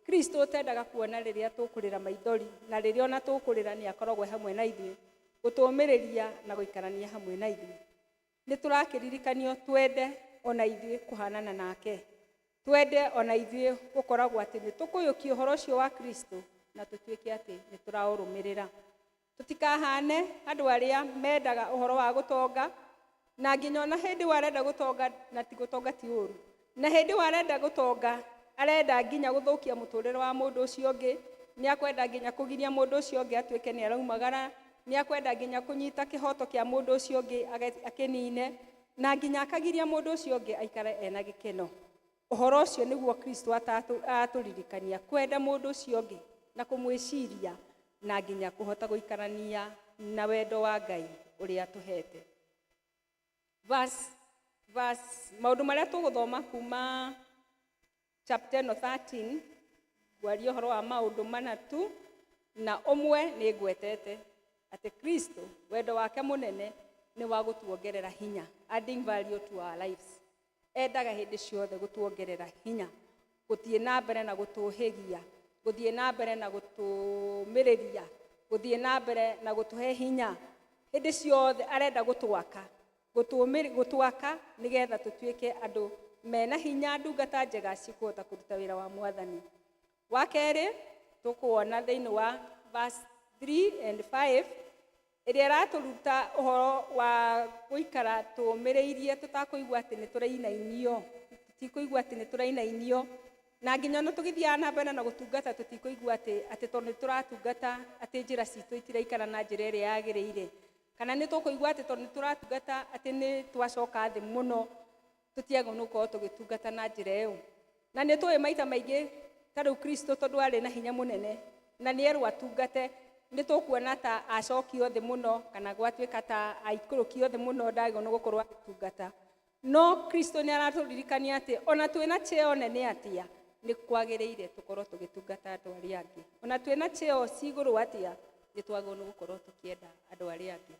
Kristo ũtendaga kuona rĩrĩa tũkũrĩra maithori, na rĩrĩa ona tũkũrĩra nĩ akoragwo hamwe na ithuĩ, gũtũũmĩrĩria na gũikarania hamwe na ithuĩ. Nĩ tũrakĩririkanio twende ona ithuĩ kũhanana nake, twende ona ithuĩ gũkoragwo atĩ nĩ tũkũyũkia ũhoro ũcio wa Kristo Na tũtuĩke atĩ nĩ tũraũrũmĩrĩra, tũtikahane andũ arĩa mendaga ũhoro wa gũtonga, na nginya ona hĩndĩ ĩyo arenda gũtonga, na ti gũtonga ti ũru, na hĩndĩ ĩyo arenda gũtonga arenda nginya gũthũkia mũtũrĩre wa mũndũ ũcio ũngĩ. Nĩ akwenda nginya kũgiria mũndũ ũcio ũngĩ atuĩke nĩ araumagara, nĩ akwenda nginya kũnyita kĩhoto kĩa mũndũ ũcio ũngĩ akĩnine, na nginya akagiria mũndũ ũcio ũngĩ aikare ena gĩkeno. Ũhoro ũcio nĩguo Kristo atũririkania kwenda mũndũ ũcio ũngĩ na kũmwĩciria, na nginya kũhota gũikarania na wendo wa Ngai ũrĩa atũhete. Verse maũndũ marĩa tũgũthoma kuma chapter ĩno 13, ngwaria ũhoro wa maũndũ mana tu, na ũmwe nĩ ngwetete atĩ Kristo wendo wake mũnene nĩ wa gũtuongerera hinya, adding value to our lives. Endaga hĩndĩ ciothe gũtuongerera hinya, gũthiĩ na mbere na gũtũhĩgia, gũthiĩ na mbere na gũtũmĩrĩria, gũthiĩ na mbere na gũtũhe hinya. Hĩndĩ ciothe arenda gũtwaka, gũtwaka nĩgetha tũtuĩke andũ mena hinya, ndungata njega cikũhota kũruta wĩra wa Mwathani. Wa kerĩ tũkuona thĩinĩ wa verse 3 and 5, ĩrĩa ĩratũruta ũhoro wa gũikara tũũmĩrĩirie, tũtakũigua atĩ nĩ tũrainainio, tũtikũigua atĩ nĩ tũrainainio, na nginya ona tũgĩthiaga na mbere na gũtungata tũtikũigua atĩ tondũ nĩ tũratungata atĩ njĩra citũ itiraikara na njĩra ĩrĩa yagĩrĩire, kana nĩ tũkũigua atĩ tondũ nĩ tũratungata atĩ nĩ twacoka thĩ mũno. Tũtiagĩrĩirwo nĩ gũkorwo tũgĩtungata na njĩra ĩyo. Na nĩ tũĩ maita maingĩ ta rĩu Kristo tondũ arĩ na hinya mũnene na nĩ erwo atungate, nĩ tũkuona ta acokio thĩ mũno, kana gwatuĩka ta aikũrũkio thĩ mũno, ndagĩrĩirwo nĩ gũkorwo agĩtungata. No Kristo nĩ aratũririkania atĩ ona twĩna cheo nene atĩa, nĩ kwagĩrĩire tũkorwo tũgĩtungata andũ arĩa angĩ. Ona twĩna cheo cigũrũ atĩa, nĩ twagĩrĩirwo nĩ gũkorwo tũkĩenda andũ arĩa angĩ.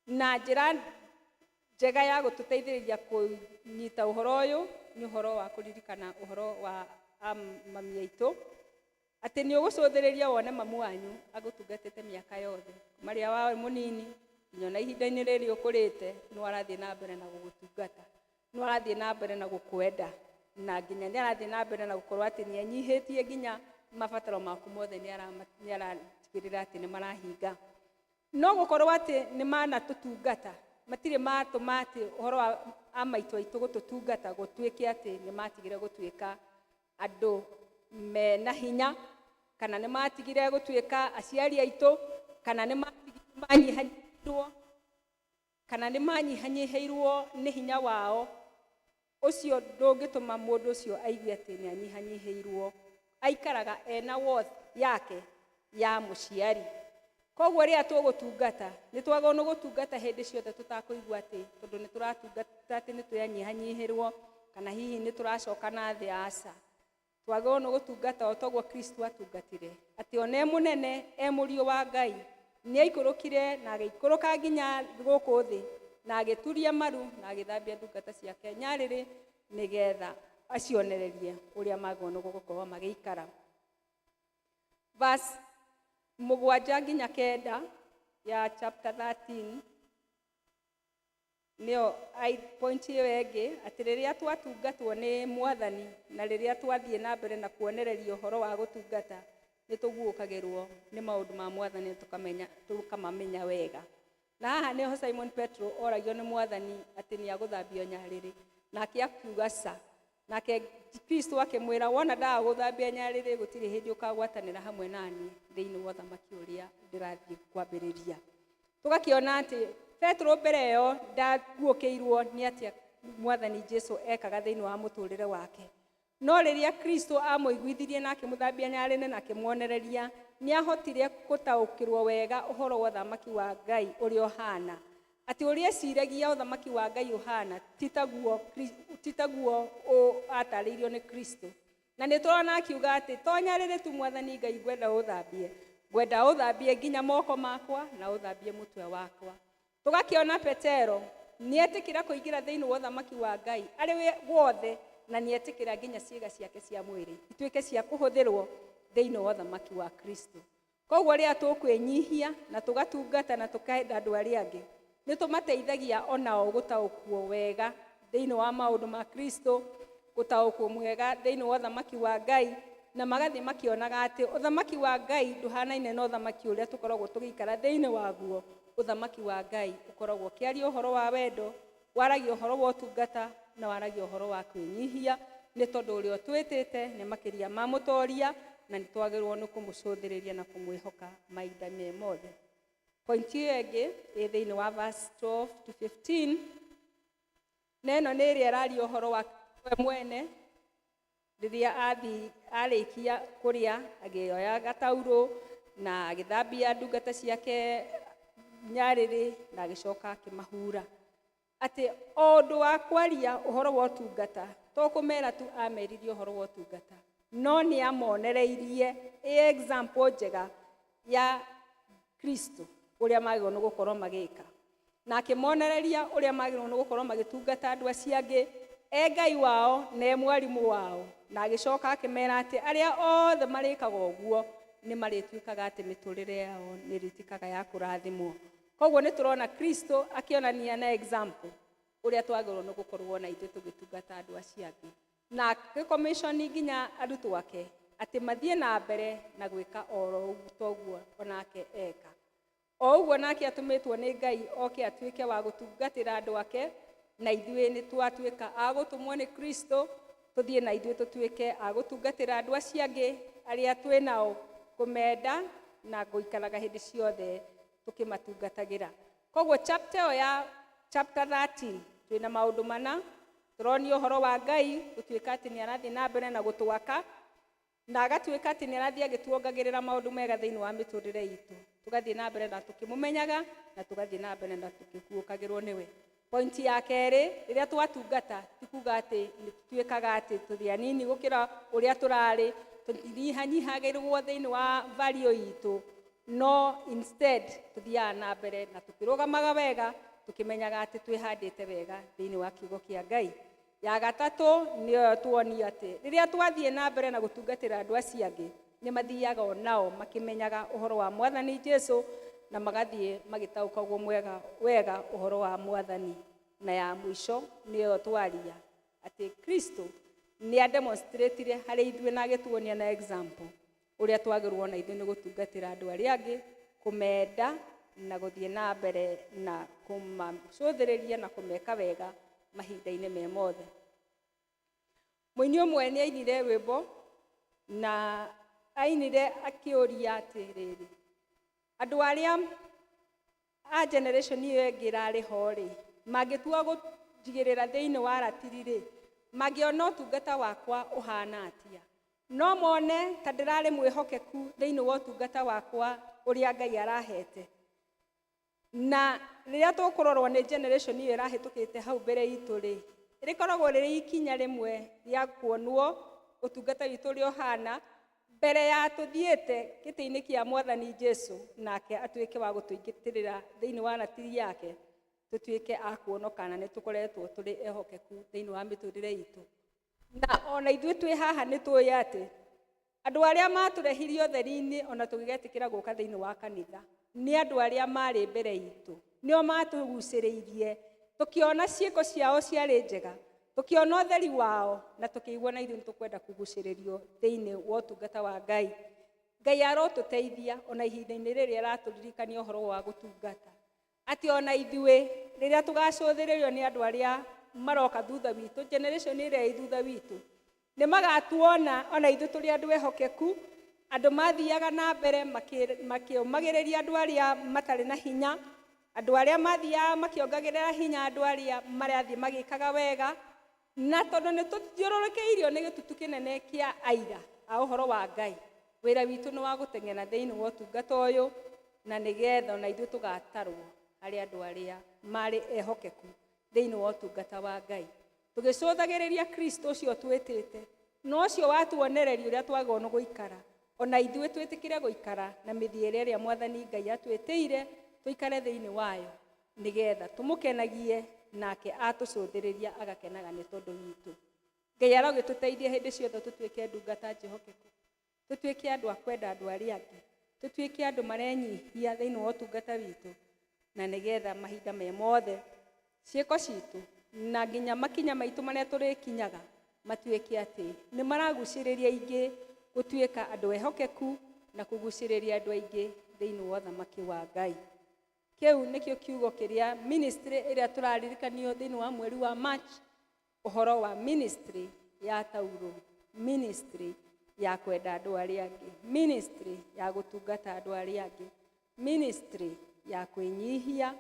Na njĩra njega ya gũtũteithĩrĩria kũnyita ũhoro ũyũ nĩ ũhoro wa kũririkana ũhoro wa mami aitũ, atĩ nĩ ũgũcũthĩrĩria wone mamu wanyu agũtungatĩte mĩaka yothe, marĩa warĩ mũnini nginya ona ihinda-inĩ rĩrĩ ũkũrĩte, no arathiĩ na mbere na gũgũtungata, no arathiĩ na mbere na gũkwenda, na nginya nĩ arathiĩ na mbere na gũkorwo atĩ nĩ enyihĩtie nginya mabataro maku mothe nĩ aratigĩrĩra atĩ nĩ marahinga. No gũkorwo atĩ nĩ manatũtungata, matirĩ matũma atĩ ũhoro wa amaitũ aitũ gũtũtungata gũtuĩke atĩ nĩ matigire gũtuĩka andũ mena hinya, kana nĩ matigire gũtuĩka aciari aitũ, kana nĩ manyihanyihĩirwo, kana nĩ manyihanyihĩirwo nĩ hinya wao. Ũcio ndũngĩtũma mũndũ ũcio aigue atĩ nĩ anyihanyihĩirwo, aikaraga ena worth yake ya mũciari. Koguo rĩrĩa tũgũtungata nĩ twagĩrĩirwo nĩ gũtungata hĩndĩ ciothe tũtakũigua atĩ tondũ nĩ tũratungata atĩ nĩ twanyihanyihĩrwo, kana hihi nĩ tũracoka na thĩ. Aca, twagĩrĩirwo nĩ gũtungata o toguo Kristo atungatire, atĩ ona e mũnene, e mũriũ wa Ngai, nĩ aikũrũkire na agĩikũrũka nginya gũkũ thĩ, na agĩturia maru na agĩthambia ndungata ciake nyarĩrĩ, nĩgetha acionererie ũrĩa magĩrĩirwo nĩ gũkorwo magĩikara. Verse 7 nginya 9 ya chapter 13 nĩyo point ĩyo ĩngĩ, atĩ rĩrĩa twatungatwo nĩ Mwathani na rĩrĩa twathiĩ na mbere na kuonereria ũhoro wa gũtungata, nĩ tũguũkagĩrwo nĩ maũndũ ma Mwathani, tũkamamenya wega. Na haha nĩho Simon Petro oragio nĩ Mwathani atĩ nĩ agũthambio nyarĩrĩ, nake akiuga ca. Nake Kristo akĩmwĩra, wona ndagũthambia nyarĩrĩ, gũtirĩ hĩndĩ ũkagwatanĩra hamwe naniĩ thĩinĩ wa ũthamaki ũrĩa ndĩrathiĩ kwambĩrĩria. Tũgakĩona atĩ Petro mbere ĩyo ndaguũkĩirwo nĩ atĩa Mwathani Jesu ekaga thĩinĩ wa mũtũrĩre wake. No rĩrĩa Kristo amũiguithirie na akĩmũthambia nyarĩrĩ na akĩmuonereria, nĩ ahotire gũtaũkĩrwo wega ũhoro wa ũthamaki wa Ngai ũrĩa ũhana. Atĩ ũrĩa eciragia ũthamaki wa Ngai ũhana ti taguo atarĩirio nĩ Kristo. Na nĩ tũrona akiuga atĩ to nyarĩrĩ tu Mwathani Ngai ngwenda ũthambie, ngwenda ũthambie nginya moko makwa na ũthambie mũtwe wakwa. Tũgakĩona Petero nĩetĩkĩra kũingĩra thĩinĩ wa ũthamaki wa Ngai arĩ we wothe, na nĩetĩkĩra nginya ciĩga ciake cia mwĩrĩ ituĩke cia kũhũthĩrwo thĩinĩ wa ũthamaki wa Kristo. Koguo rĩrĩa tũkwĩnyihia na tũgatungata na tũkenda andũ arĩa angĩ, nĩ tũmateithagia onao gũtaũkwo wega thĩinĩ wa maũndũ ma Kristo, gũtaũkwo wega thĩinĩ wa ũthamaki wa Ngai, Na magathiĩ makĩonaga atĩ ũthamaki wa Ngai ndũhanaine na ũthamaki ũrĩa tũkoragwo tũgĩikara thĩinĩ waguo. Ũthamaki wa Ngai ũkoragwo ũkĩaria ũhoro wa wendo, waragia ũhoro wa ũtungata, na waragia ũhoro wa kwĩnyihia, nĩ tondũ ũrĩa ũtwĩtĩte nĩ makĩria ma mũtoria, na nĩ twagĩrĩirwo nĩ kũmũcũthĩrĩria na kũmwĩhoka mahinda me mothe. Point ĩyo ĩngĩ ĩ thĩinĩ wa verse 12 to 15, na ĩno nĩ ĩrĩa ĩraria ũhoro wa we mwene. Rĩrĩa athi arĩkia kũrĩa, agĩoya gataurũ na agĩthambia ndungata ciake nyarĩrĩ, na agĩcoka akĩmahura. Atĩ o ũndũ wa kwaria ũhoro wa ũtungata, to kũmera tu ameririe ũhoro wa ũtungata, no nĩ amonereirie ĩ example njega ya Kristo ũrĩa magĩrĩirwo nĩ gũkorwo magĩka, na akĩmonereria ũrĩa magĩrĩirwo nĩ gũkorwo magĩtungata andũ acio angĩ, e Ngai wao na e mwarimũ wao. Na agĩcoka akĩmera atĩ arĩa othe marĩkaga ũguo nĩ marĩtuĩkaga atĩ mĩtũrĩre yao nĩ ĩrĩtuĩkaga ya kũrathimwo. Koguo nĩ tũrona Kristo akĩonania na example ũrĩa twagĩrĩirwo nĩ gũkorwo na ithuĩ tũgĩtungata andũ acio angĩ, na agĩcommission nginya arutwo ake atĩ mathiĩ na mbere na gwĩka oro toguo onake eka. O ũguo nake atũmĩtwo nĩ Ngai oke atuĩke wa gũtungatĩra andũ ake, na ithuĩ nĩ twatuĩka a gũtũmwo nĩ Kristo tũthiĩ na ithuĩ tũtuĩke a gũtungatĩra andũ acio angĩ arĩa twĩ nao, kũmenda na gũikaraga hĩndĩ ciothe tũkĩmatungatagĩra. Koguo chapter ĩyo ya chapter 13 twĩna maũndũ mana. Tũronio ũhoro wa Ngai gũtuĩka atĩ nĩ arathiĩ na mbere na gũtwaka, na agatuĩka atĩ nĩ arathiĩ agĩtuongagĩrĩra maũndũ mega thĩinĩ wa mĩtũrĩre itũ, tũgathiĩ na mbere na tũkĩmũmenyaga, na tũgathiĩ na mbere na tũkĩkuũkagĩrwo nĩwe. Point ya kerĩ, rĩrĩa twatungata ti kuga atĩ nĩ tũtuĩkaga atĩ tũrĩ anini gũkĩra ũrĩa tũrarĩ, tũtinyihanyihagĩrwo thĩinĩ wa value itũ, no instead tũthiaga na mbere na tũkĩrũgamaga wega, tũkĩmenyaga atĩ twĩhandĩte wega thĩinĩ wa kiugo kĩa Ngai. Ya gatatũ nĩyo tuonio atĩ rĩrĩa twathiĩ na mbere na gũtungatĩra andũ acio angĩ, nĩ mathiaga o nao makĩmenyaga ũhoro wa Mwathani Jesu, na magathiĩ magĩtaũkagwo mwega wega ũhoro wa Mwathani. Na ya mũico nĩyo twaria atĩ Kristo nĩ ademonstratire harĩ ithuĩ na agĩtuonia na example ũrĩa twagĩrĩirwo na ithuĩ nĩ gũtungatĩra andũ arĩa angĩ, kũmenda na gũthiĩ na mbere na kũmacũthĩrĩria na kũmeka wega mahinda-inĩ me mothe. Mũini ũmwe nĩ ainire rwĩmbo, na ainire akĩũria atĩrĩrĩ, andũ arĩa a generation ĩyo ĩngĩ ĩrarĩ ho rĩ, mangĩtua kũnjigĩrĩra thĩinĩ wa ratiri rĩ, mangĩona ũtungata wakwa ũhana atĩa? No mone ta ndĩrarĩ mwĩhokeku thĩinĩ wa ũtungata wakwa ũrĩa Ngai arahete? Na rĩrĩa tũkũrorwo nĩ generation ĩyo ĩrahĩtũkĩte hau mbere itũ rĩ, rĩkoragwo rĩrĩ ikinya rĩmwe rĩa kuonwo ũtungata witũ ũrĩa ũhana mbere ya tũthiĩte gĩtĩ-inĩ kĩa Mwathani Jesu, nake atuĩke wa gũtũingĩtĩrĩra thĩinĩ wa ratiri yake, tũtuĩke a kuonwo kana nĩ tũkoretwo tũrĩ ehokeku thĩinĩ wa mĩtũrĩre itũ. Na ona ithuĩ twĩ haha nĩ tũĩ atĩ andũ arĩa matũrehirie ũtheri-inĩ ona tũgĩgetĩkĩra gũka thĩinĩ wa kanitha nĩ andũ arĩa marĩ mbere itũ, nĩo matũgucĩrĩirie, tũkĩona ciĩko ciao ciarĩ njega, tũkĩona ũtheri wao, na tũkĩigua na ithuĩ nĩ tũkwenda kũgucĩrĩrio thĩinĩ wa ũtungata wa Ngai. Ngai arotũteithia ona ihinda-inĩ rĩrĩ aratũririkania ũhoro wa gũtungata, atĩ ona ithuĩ rĩrĩa tũgacũthĩrĩrio nĩ andũ arĩa maroka thutha witũ, generation ĩrĩa ĩ thutha witũ, nĩ magatuona ona ithuĩ tũrĩ andũ ehokeku, andũ mathiaga na mbere makĩũmagĩrĩria andũ arĩa matarĩ na hinya, andũ arĩa mathiaga makĩongagĩrĩra hinya andũ arĩa marathiĩ magĩkaga wega. Na tondũ nĩ tũthiũrũrũkĩirio nĩ gĩtutu kĩnene kĩa aira a ũhoro wa Ngai, wĩra witũ nĩ wa gũteng'era thĩinĩ wa ũtungata ũyũ, na nĩgetha ona ithuĩ tũgatarwo harĩ andũ arĩa marĩ ehokeku thĩinĩ wa ũtungata wa Ngai, tũgĩcũthagĩrĩria Kristo ũcio twĩtĩte na ũcio watuonereria ũrĩa twagĩrĩirwo nĩ gũikara. Ona ithuĩ twĩtĩkĩre gũikara na mĩthiĩre ĩrĩa Mwathani Ngai atwĩtĩire tũikare thĩinĩ wayo, nĩgetha tũmũkenagie, nake atũcũthĩrĩria agakenaga nĩ tondũ witũ. Ngai arogĩtũteithia hĩndĩ ciothe tũtuĩke ndungata njĩhokeku, tũtuĩke andũ a kwenda andũ arĩa angĩ, tũtuĩke andũ marenyihia thĩinĩ wa ũtungata witũ, na nĩgetha mahinda me mothe ciĩko citũ na nginya makinya maitũ marĩa tũrĩkinyaga matuĩke atĩ nĩ maragucĩrĩria aingĩ Gũtuĩka andũ ehokeku na kũgucĩrĩria andũ aingĩ thĩinĩ wa ũthamaki wa Ngai. Kĩu nĩkĩo kiugo kĩrĩa ministry ĩrĩa tũraririkanio thĩinĩ wa mweri wa March, ũhoro wa ministry ya tauro, ministry ya kwenda andũ arĩa angĩ, ministry ya gũtungata andũ arĩa angĩ, ministry ya kwĩnyihia,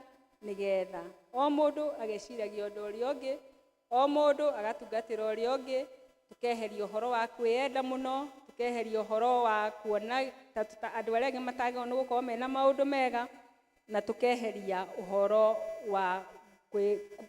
nĩgetha o mũndũ ageciragia ũndũ ũrĩa ũngĩ, o mũndũ agatungatĩra ũrĩa ũngĩ, tũkeheria ũhoro wa kwĩyenda mũno, tũkeheria ũhoro wa kuona ta andũ arĩa angĩ matagĩrĩirwo nĩ gũkorwo mena maũndũ mega, na tũkeheria ũhoro wa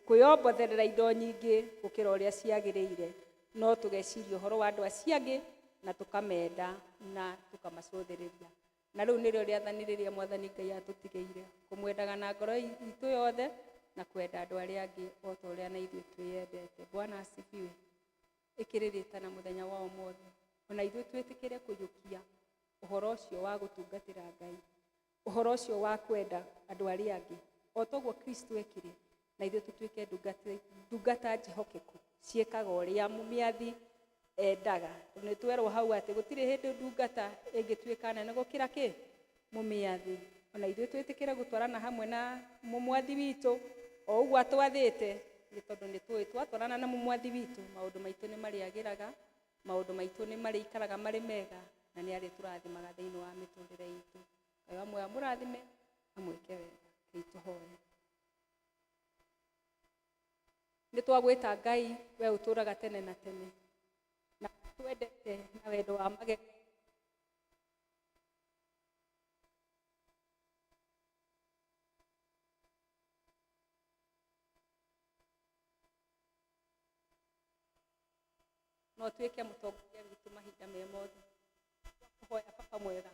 kwĩyombotherera indo nyingĩ gũkĩra ũrĩa ciagĩrĩire, no tũgeciria ũhoro wa andũ acio angĩ na tũkamenda na tũkamacũthĩrĩria. Na rĩu nĩrĩo rĩathani rĩrĩa Mwathani Ngai atũtigĩire, kũmwendaga na ngoro itũ yothe na kwenda andũ arĩa angĩ o ta ũrĩa na ithuĩ twĩyendete. Bwana asifiwe. Ĩkĩrĩ rĩtana mũthenya wa ũmũthĩ ona ithuĩ twĩtĩkĩre kũiyũkia ũhoro ũcio wa gũtungatĩra Ngai, ũhoro ũcio wa kwenda andũ arĩa angĩ o toguo Kristo ekire, na ithuĩ tũtuĩke ndungata njĩhokeku ciĩkaga ũrĩa mũmĩathi endaga. Tondũ nĩ twerwo hau atĩ gũtirĩ hĩndĩ ndungata ĩngĩtuĩka nene gũkĩra kĩ mũmĩathi. Ona ithuĩ twĩtĩkĩre gũtwarana hamwe na mũmwathi witũ o ũguo atwathĩte, nĩ tondũ nĩ tũĩ twatwarana na mũmwathi witũ maũndũ maitũ nĩ marĩagĩraga, maũndũ maitũ nĩ marĩikaraga marĩ mega, na nĩ arĩtũrathimaga thĩinĩ wa mĩtũrĩre itũ. Ngai wa muoyo amũrathime, amwĩke wega. Ngai tũhoe. Nĩ twagwĩta Ngai, we ũtũraga tene na tene, na twendete na wendo wa magegania. No tuĩke mũtongoria witũ mahinda me mothe. Twakuhoya Baba mwega,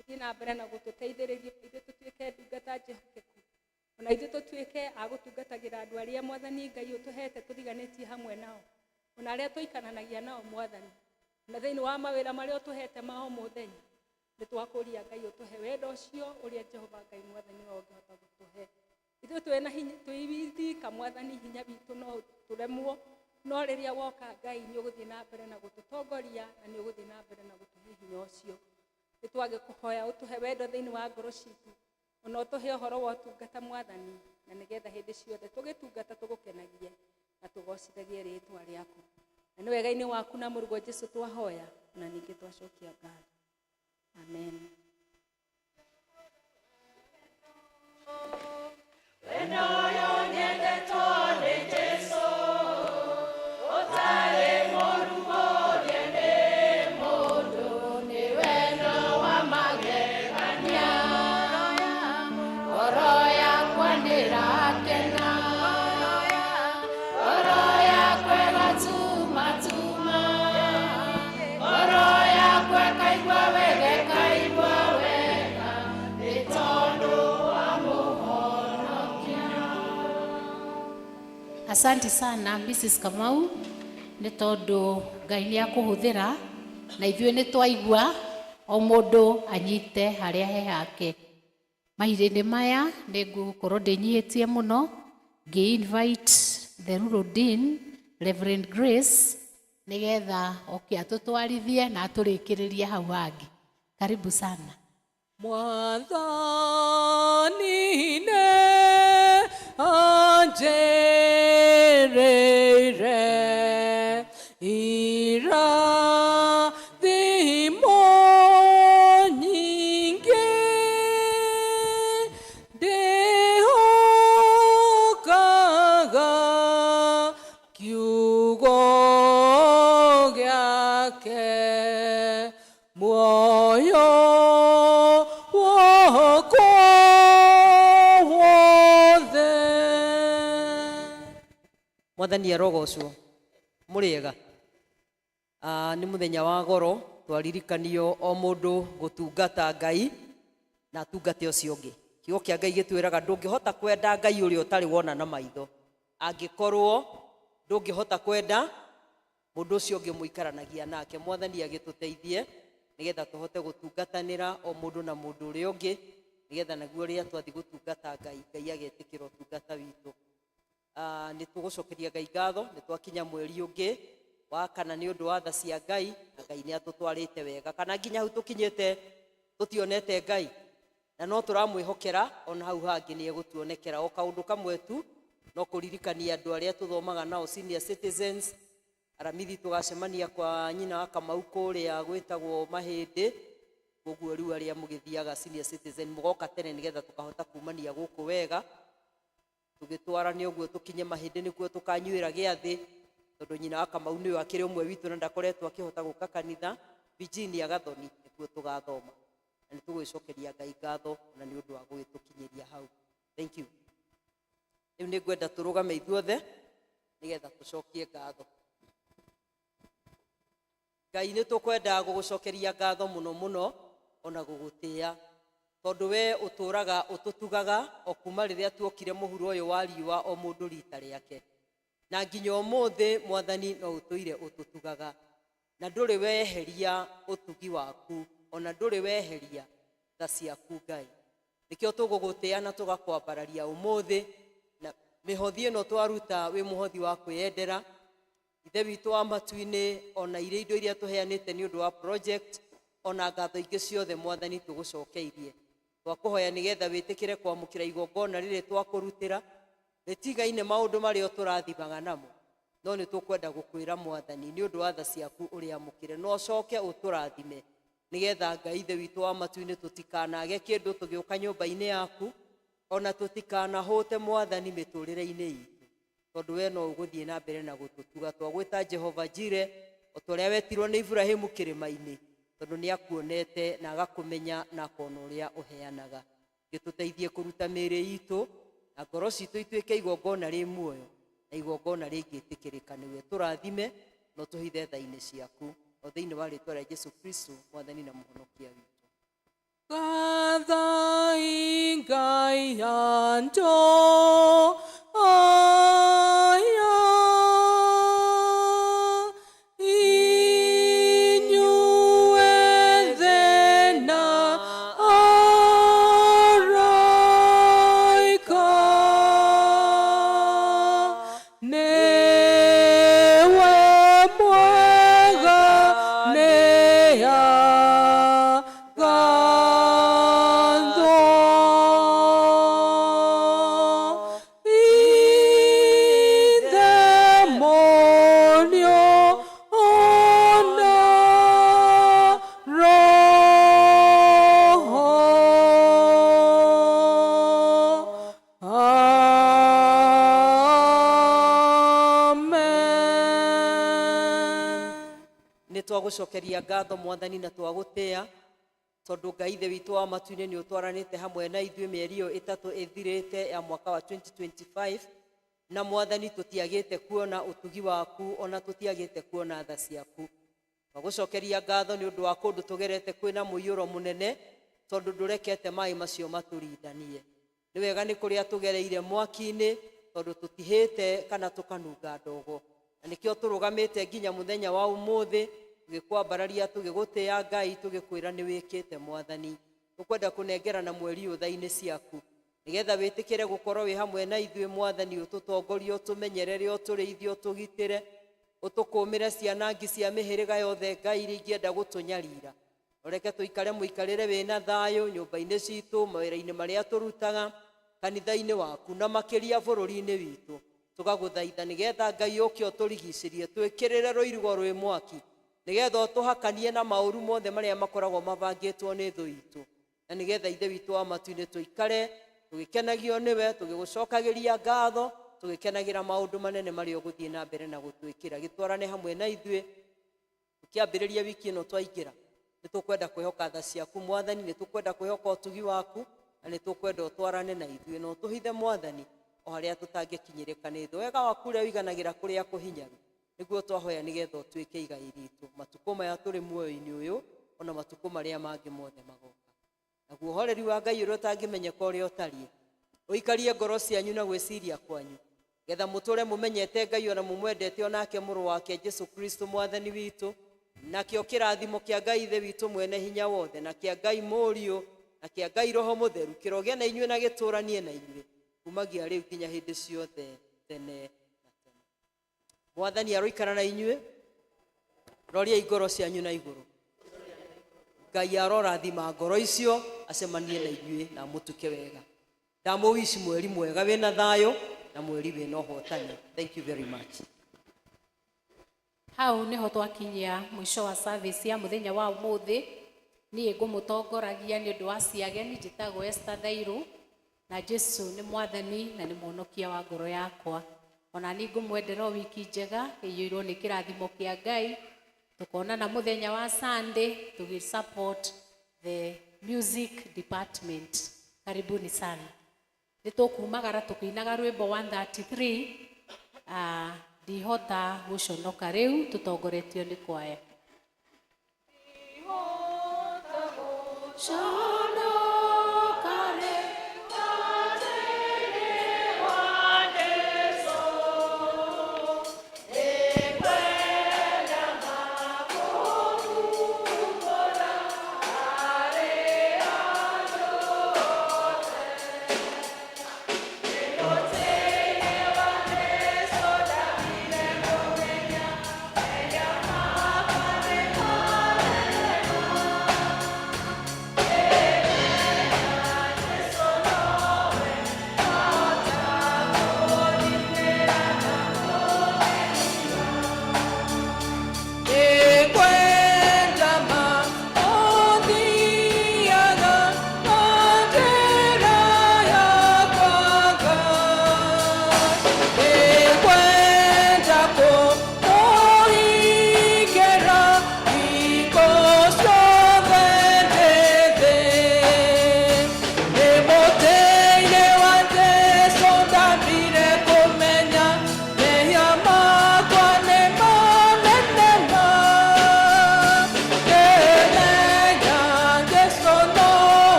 ũthiĩ na mbere na gũtũteithĩrĩria ithuĩ tũtuĩke ndungata njĩhokeku, ona ithuĩ tũtuĩke a gũtungatagĩra andũ arĩa Mwathani Ngai ũtũhete tũriganĩtie hamwe nao, ona arĩa tũikaranagia nao Mwathani, na thĩinĩ wa mawĩra marĩa ũtũhete ma o mũthenya. Nĩ twakũria Ngai ũtũhe wendo ũcio ũrĩa Jehova Ngai Mwathani we ũngĩhota gũtũhe. Ithuĩ twĩna hinya, twĩ Mwathani, hinya witũ no tũremwo, no rĩrĩa woka Ngai nĩ ũgũthiĩ na mbere na gũtũtongoria, na nĩ ũgũthiĩ na mbere na gũtũhe hinya ũcio. Nĩ twagĩkũhoya ũtũhe wendo thĩinĩ wa ngoro citũ, ona ũtũhe ũhoro wa ũtungata Mwathani, na nĩgetha hĩndĩ ciothe tũgĩtungata tũgũkenagie na tũgocithagie rĩtwa rĩaku. Na nĩ wega-inĩ waku na mũrũguo Jesu twahoya, na ningĩ twacokia ngatho. Amen. Wendo ũyũ nyendetwo nĩ Jesũ, ũtarĩ mũũru mũrie nĩ mũndũ, nĩ wendo wa magegania. Ngoro yakwa nĩĩrakena, ngoro yakwa ĩgatumatuma, ngoro yakwa ĩkaigua wega, ĩkaigua wega, nĩ tondũ wa Mũhonokia. Asante sana Mrs. Kamau nĩ tondũ Ngai nĩ akũhũthĩra na ithuĩ nĩ twaigua o mũndũ anyite harĩa he hake. Mahinda-inĩ maya nĩ ngũkorwo ndĩnyihĩtie mũno ngĩ invite the rural dean Reverend Grace nĩgetha oke atũtwarithie na atũrĩkĩrĩrie hau hangĩ. Karibu sana. Mwathani nĩ anjĩrĩire irathimo nyingĩ, ndĩhokaga kiugo gĩake, muoyo wakwa wothe. Mwathani arogocwo. Mũrĩega. Nĩ mũthenya wa goro twaririkanio o mũndũ gũtungata Ngai na atungate ũcio ũngĩ. Kiugo kĩa Ngai gĩtwĩraga ndũngĩhota kwenda Ngai ũrĩa ũtarĩ wona na maitho angĩkorwo ndũngĩhota kwenda mũndũ ũcio ũngĩ mũikaranagia nake. Mwathani agĩtũteithie nĩgetha tũhote gũtungatanĩra o mũndũ na mũndũ ũrĩa ũngĩ, nĩgetha naguo rĩrĩa twathiĩ gũtungata Ngai, Ngai agetĩkĩra ũtungata witũ. Nĩ tũgũcokeria Ngai ngatho nĩ twakinya mweri ũngĩ. Wa kana nĩ ũndũ wa tha cia Ngai, na Ngai nĩ atũtwarĩte wega. Kana nginya hau tũkinyĩte tũtionete Ngai, na no tũramwĩhokera ona hau hangĩ nĩ egũtuonekera. O kaũndũ kamwe tu no kũririkania andũ arĩa tũthomaga nao senior citizens, Aramithi tũgacemania kwa nyina wa Kamau kũrĩa gwĩtagwo Mahĩndĩ. Koguo rĩu arĩa mũgĩthiaga senior citizen mũgoka tene nĩgetha tũkahota kumania gũkũ wega, tũgĩtwarane ũguo tũkinye Mahĩndĩ nĩkuo tũkanyuĩra gĩathĩ, tondũ nyina wa Kamau nĩwe akĩrĩ ũmwe witũ na ndakoretwo akĩhota gũka kanitha. Virginia Gathoni nĩkuo tũgathoma, na nĩ tũgwĩcokeria Ngai ngatho ona nĩ ũndũ wa gũgĩtũkinyĩria hau. Thank you. Rĩu nĩ ngwenda tũrũgame ithuothe nĩgetha tũcokie ngatho. Ngai, nĩ tũkwenda gũgũcokeria ngatho mũno mũno ona gũgũtĩĩa, tondũ we ũtũraga ũtũtugaga o kuma rĩrĩa tuokire mũhuro ũyũ wa riũa, o mũndũ rita rĩake, na nginya ũmũthĩ Mwathani no ũtũire ũtũtugaga, na ndũrĩ weheria ũtugi waku, ona ndũrĩ weheria tha ciaku. Ngai, nĩkĩo tũgũgũtĩĩa na tũgakwambararia ũmũthĩ. Na mĩhothi ĩno twaruta wĩ mũhothi wa kwĩyendera, Ithe witũ wa matu-inĩ, ona iria indo iria tũheanĩte nĩ ũndũ wa project, ona ngatho ingĩ ciothe Mwathani tũgũcokeirie, twakũhoya nĩgetha wĩtĩkĩre kwamũkĩra igongona rĩrĩ twakũrutĩra. Rĩtigaine maũndũ marĩa ũtũrathimaga namo, no nĩ tũkwenda gũkwĩra Mwathani nĩ ũndũ wa tha ciaku ũrĩamũkĩre, no ũcoke ũtũrathime nĩgetha Ngai Ithe witũ wa matu-inĩ tũtikanage kĩndũ tũgĩũka nyũmba-inĩ yaku, ona tũtikanahũte Mwathani mĩtũrĩre-inĩ itũ, tondũ we no ũgũthiĩ na mbere na gũtũtuga. Twagwĩta Jehova Jire, o ta ũrĩa wetirwo nĩ Iburahĩmu kĩrĩma-inĩ, tondũ nĩ akuonete na agakũmenya na akona ũrĩa ũheanaga. Gĩtũteithie kũruta mĩĩrĩ itũ na ngoro citũ ituĩke igongona rĩ muoyo na igongona rĩngĩtĩkĩrĩka nĩwe. Tũrathime na ũtũhithe tha-inĩ ciaku, o thĩinĩ wa rĩtwa rĩa Jesu Kristo, Mwathani na Mũhonokia witũ. Gathai Ngai andũ aya, inyuĩ na araika, nĩwe mwega, nĩagathwo. Ithe, Mũriũ, ona Roho. Amen. Nĩ twagũcokeria ngatho Mwathani na twagũtĩĩa, tondũ Ngai Ithe witũ wa matu-inĩ nĩ ũtwaranĩte hamwe na ithuĩ mĩeri ĩyo 3 ĩthirĩte ya mwaka wa 2025, na Mwathani tũtiagĩte kuona ũtugi waku, ona tũtiagĩte kuona tha ciaku. Twagũcokeria ngatho nĩ ũndũ wa kũndũ tũgerete kwĩna mũiyũro mũnene, tondũ ndũrekete maĩ macio matũrindanie. Nĩ wega nĩ kũrĩa tũgereire mwaki-inĩ, tondũ tũtihĩte kana tũkanunga ndogo, na nĩkĩo tũrũgamĩte nginya mũthenya wa ũmũthĩ tũgĩkwambararia, tũgĩgũtĩĩa Ngai, tũgĩkwĩra nĩ wĩkĩte. Mwathani, tũkwenda kũnengerana mweri ũyũ tha-inĩ ciaku, nĩgetha wĩtĩkĩre gũkorwo wĩ hamwe na ithuĩ. Mwathani, ũtũtongorie, ũtũmenyerere, ũtũrĩithie, ũtũgitĩre, ũtũkũmĩre cianangi cia mĩhĩrĩga yothe Ngai iria ingĩenda gũtũnyarira. Ũreke tũikare mũikarĩre wĩna thayũ nyũmba-inĩ citũ, mawĩra-inĩ marĩa tũrutaga, kanitha-inĩ waku, na makĩria bũrũri-inĩ witũ. Tũgagũthaitha nĩgetha Ngai ũke ũtũrigicĩrie, twĩkĩrĩre rũirigo rwĩ mwaki, nĩgetha ũtũhakanie na maũru mothe marĩa makoragwo mabangĩtwo nĩ thũ itũ, na nĩgetha Ithe witũ wa matu-inĩ tũikare tũgĩkenagio nĩwe, tũgĩgũcokagĩria ngatho, tũgĩkenagĩra maũndũ manene marĩa ũgũthiĩ na mbere na gũtwĩkĩra. Gĩtwarane hamwe na ithuĩ tũkĩambĩrĩria wiki ĩno twaingĩra. Nĩ tũkwenda kwĩhoka tha ciaku Mwathani, nĩ tũkwenda kwĩhoka ũtugi waku, na nĩ tũkwenda ũtwarane na ithuĩ na ũtũhithe Mwathani o harĩa tũtangĩkinyĩrĩka nĩ thũ. Wega waku ũrĩa ũiganagĩra kũrĩa kũhinyaru nĩguo twahoya, nĩgetha ũtuĩke igai ritũ matukũ maya tũrĩ muoyo-inĩ ũyũ, ona matukũ marĩa mangĩ mothe magoka. Naguo ũhoreri wa Ngai ũrĩa ũtangĩmenyeka ũrĩa ũtariĩ ũikarie ngoro cianyu na gwĩciria kwanyu, getha mũtũre mũmenyete Ngai ona mũmwendete, onake mũrũ wake Jesu Kristo Mwathani witũ. Nakĩo kĩrathimo kĩa Ngai Ithe witũ mwene hinya wothe, na kĩa Ngai Mũriũ, na kĩa Ngai Roho Mũtheru kĩrogĩa na inyuĩ na gĩtũranie na inyuĩ kumagia rĩu nginya hĩndĩ ciothe tene na tene. Mwathani aroikara na inyuĩ. Roriai ngoro cianyu na igũrũ. Ngai arorathima ngoro icio, acemanie na inyuĩ na amũtuke wega. Ndamũwici mweri mwega wĩna thayũ na mweri wĩna ũhotani. Thank you very much. Hau niho twakinyia mũico wa service ya mũthenya wa ũmũthĩ. Niĩ ngũmũtongoragia nĩ ũndũ wa ciageni, njĩtagwo Esther Thairu, na Jesu nĩ mwathani na nĩ mũhonokia wa ngoro yakwa. Ona niĩ ngũmwendera o wiki njega ĩiyũirwo nĩ kĩrathimo kĩa Ngai. Tukonana mũthenya wa Sunday tũgĩ support the music department. Karibuni sana. Nĩ tũkumagara tũkĩinaga rwĩmbo 133, ndihota gũconoka rĩu, tũtongoretio nĩ kwaya. Conoka rĩu. Yeah.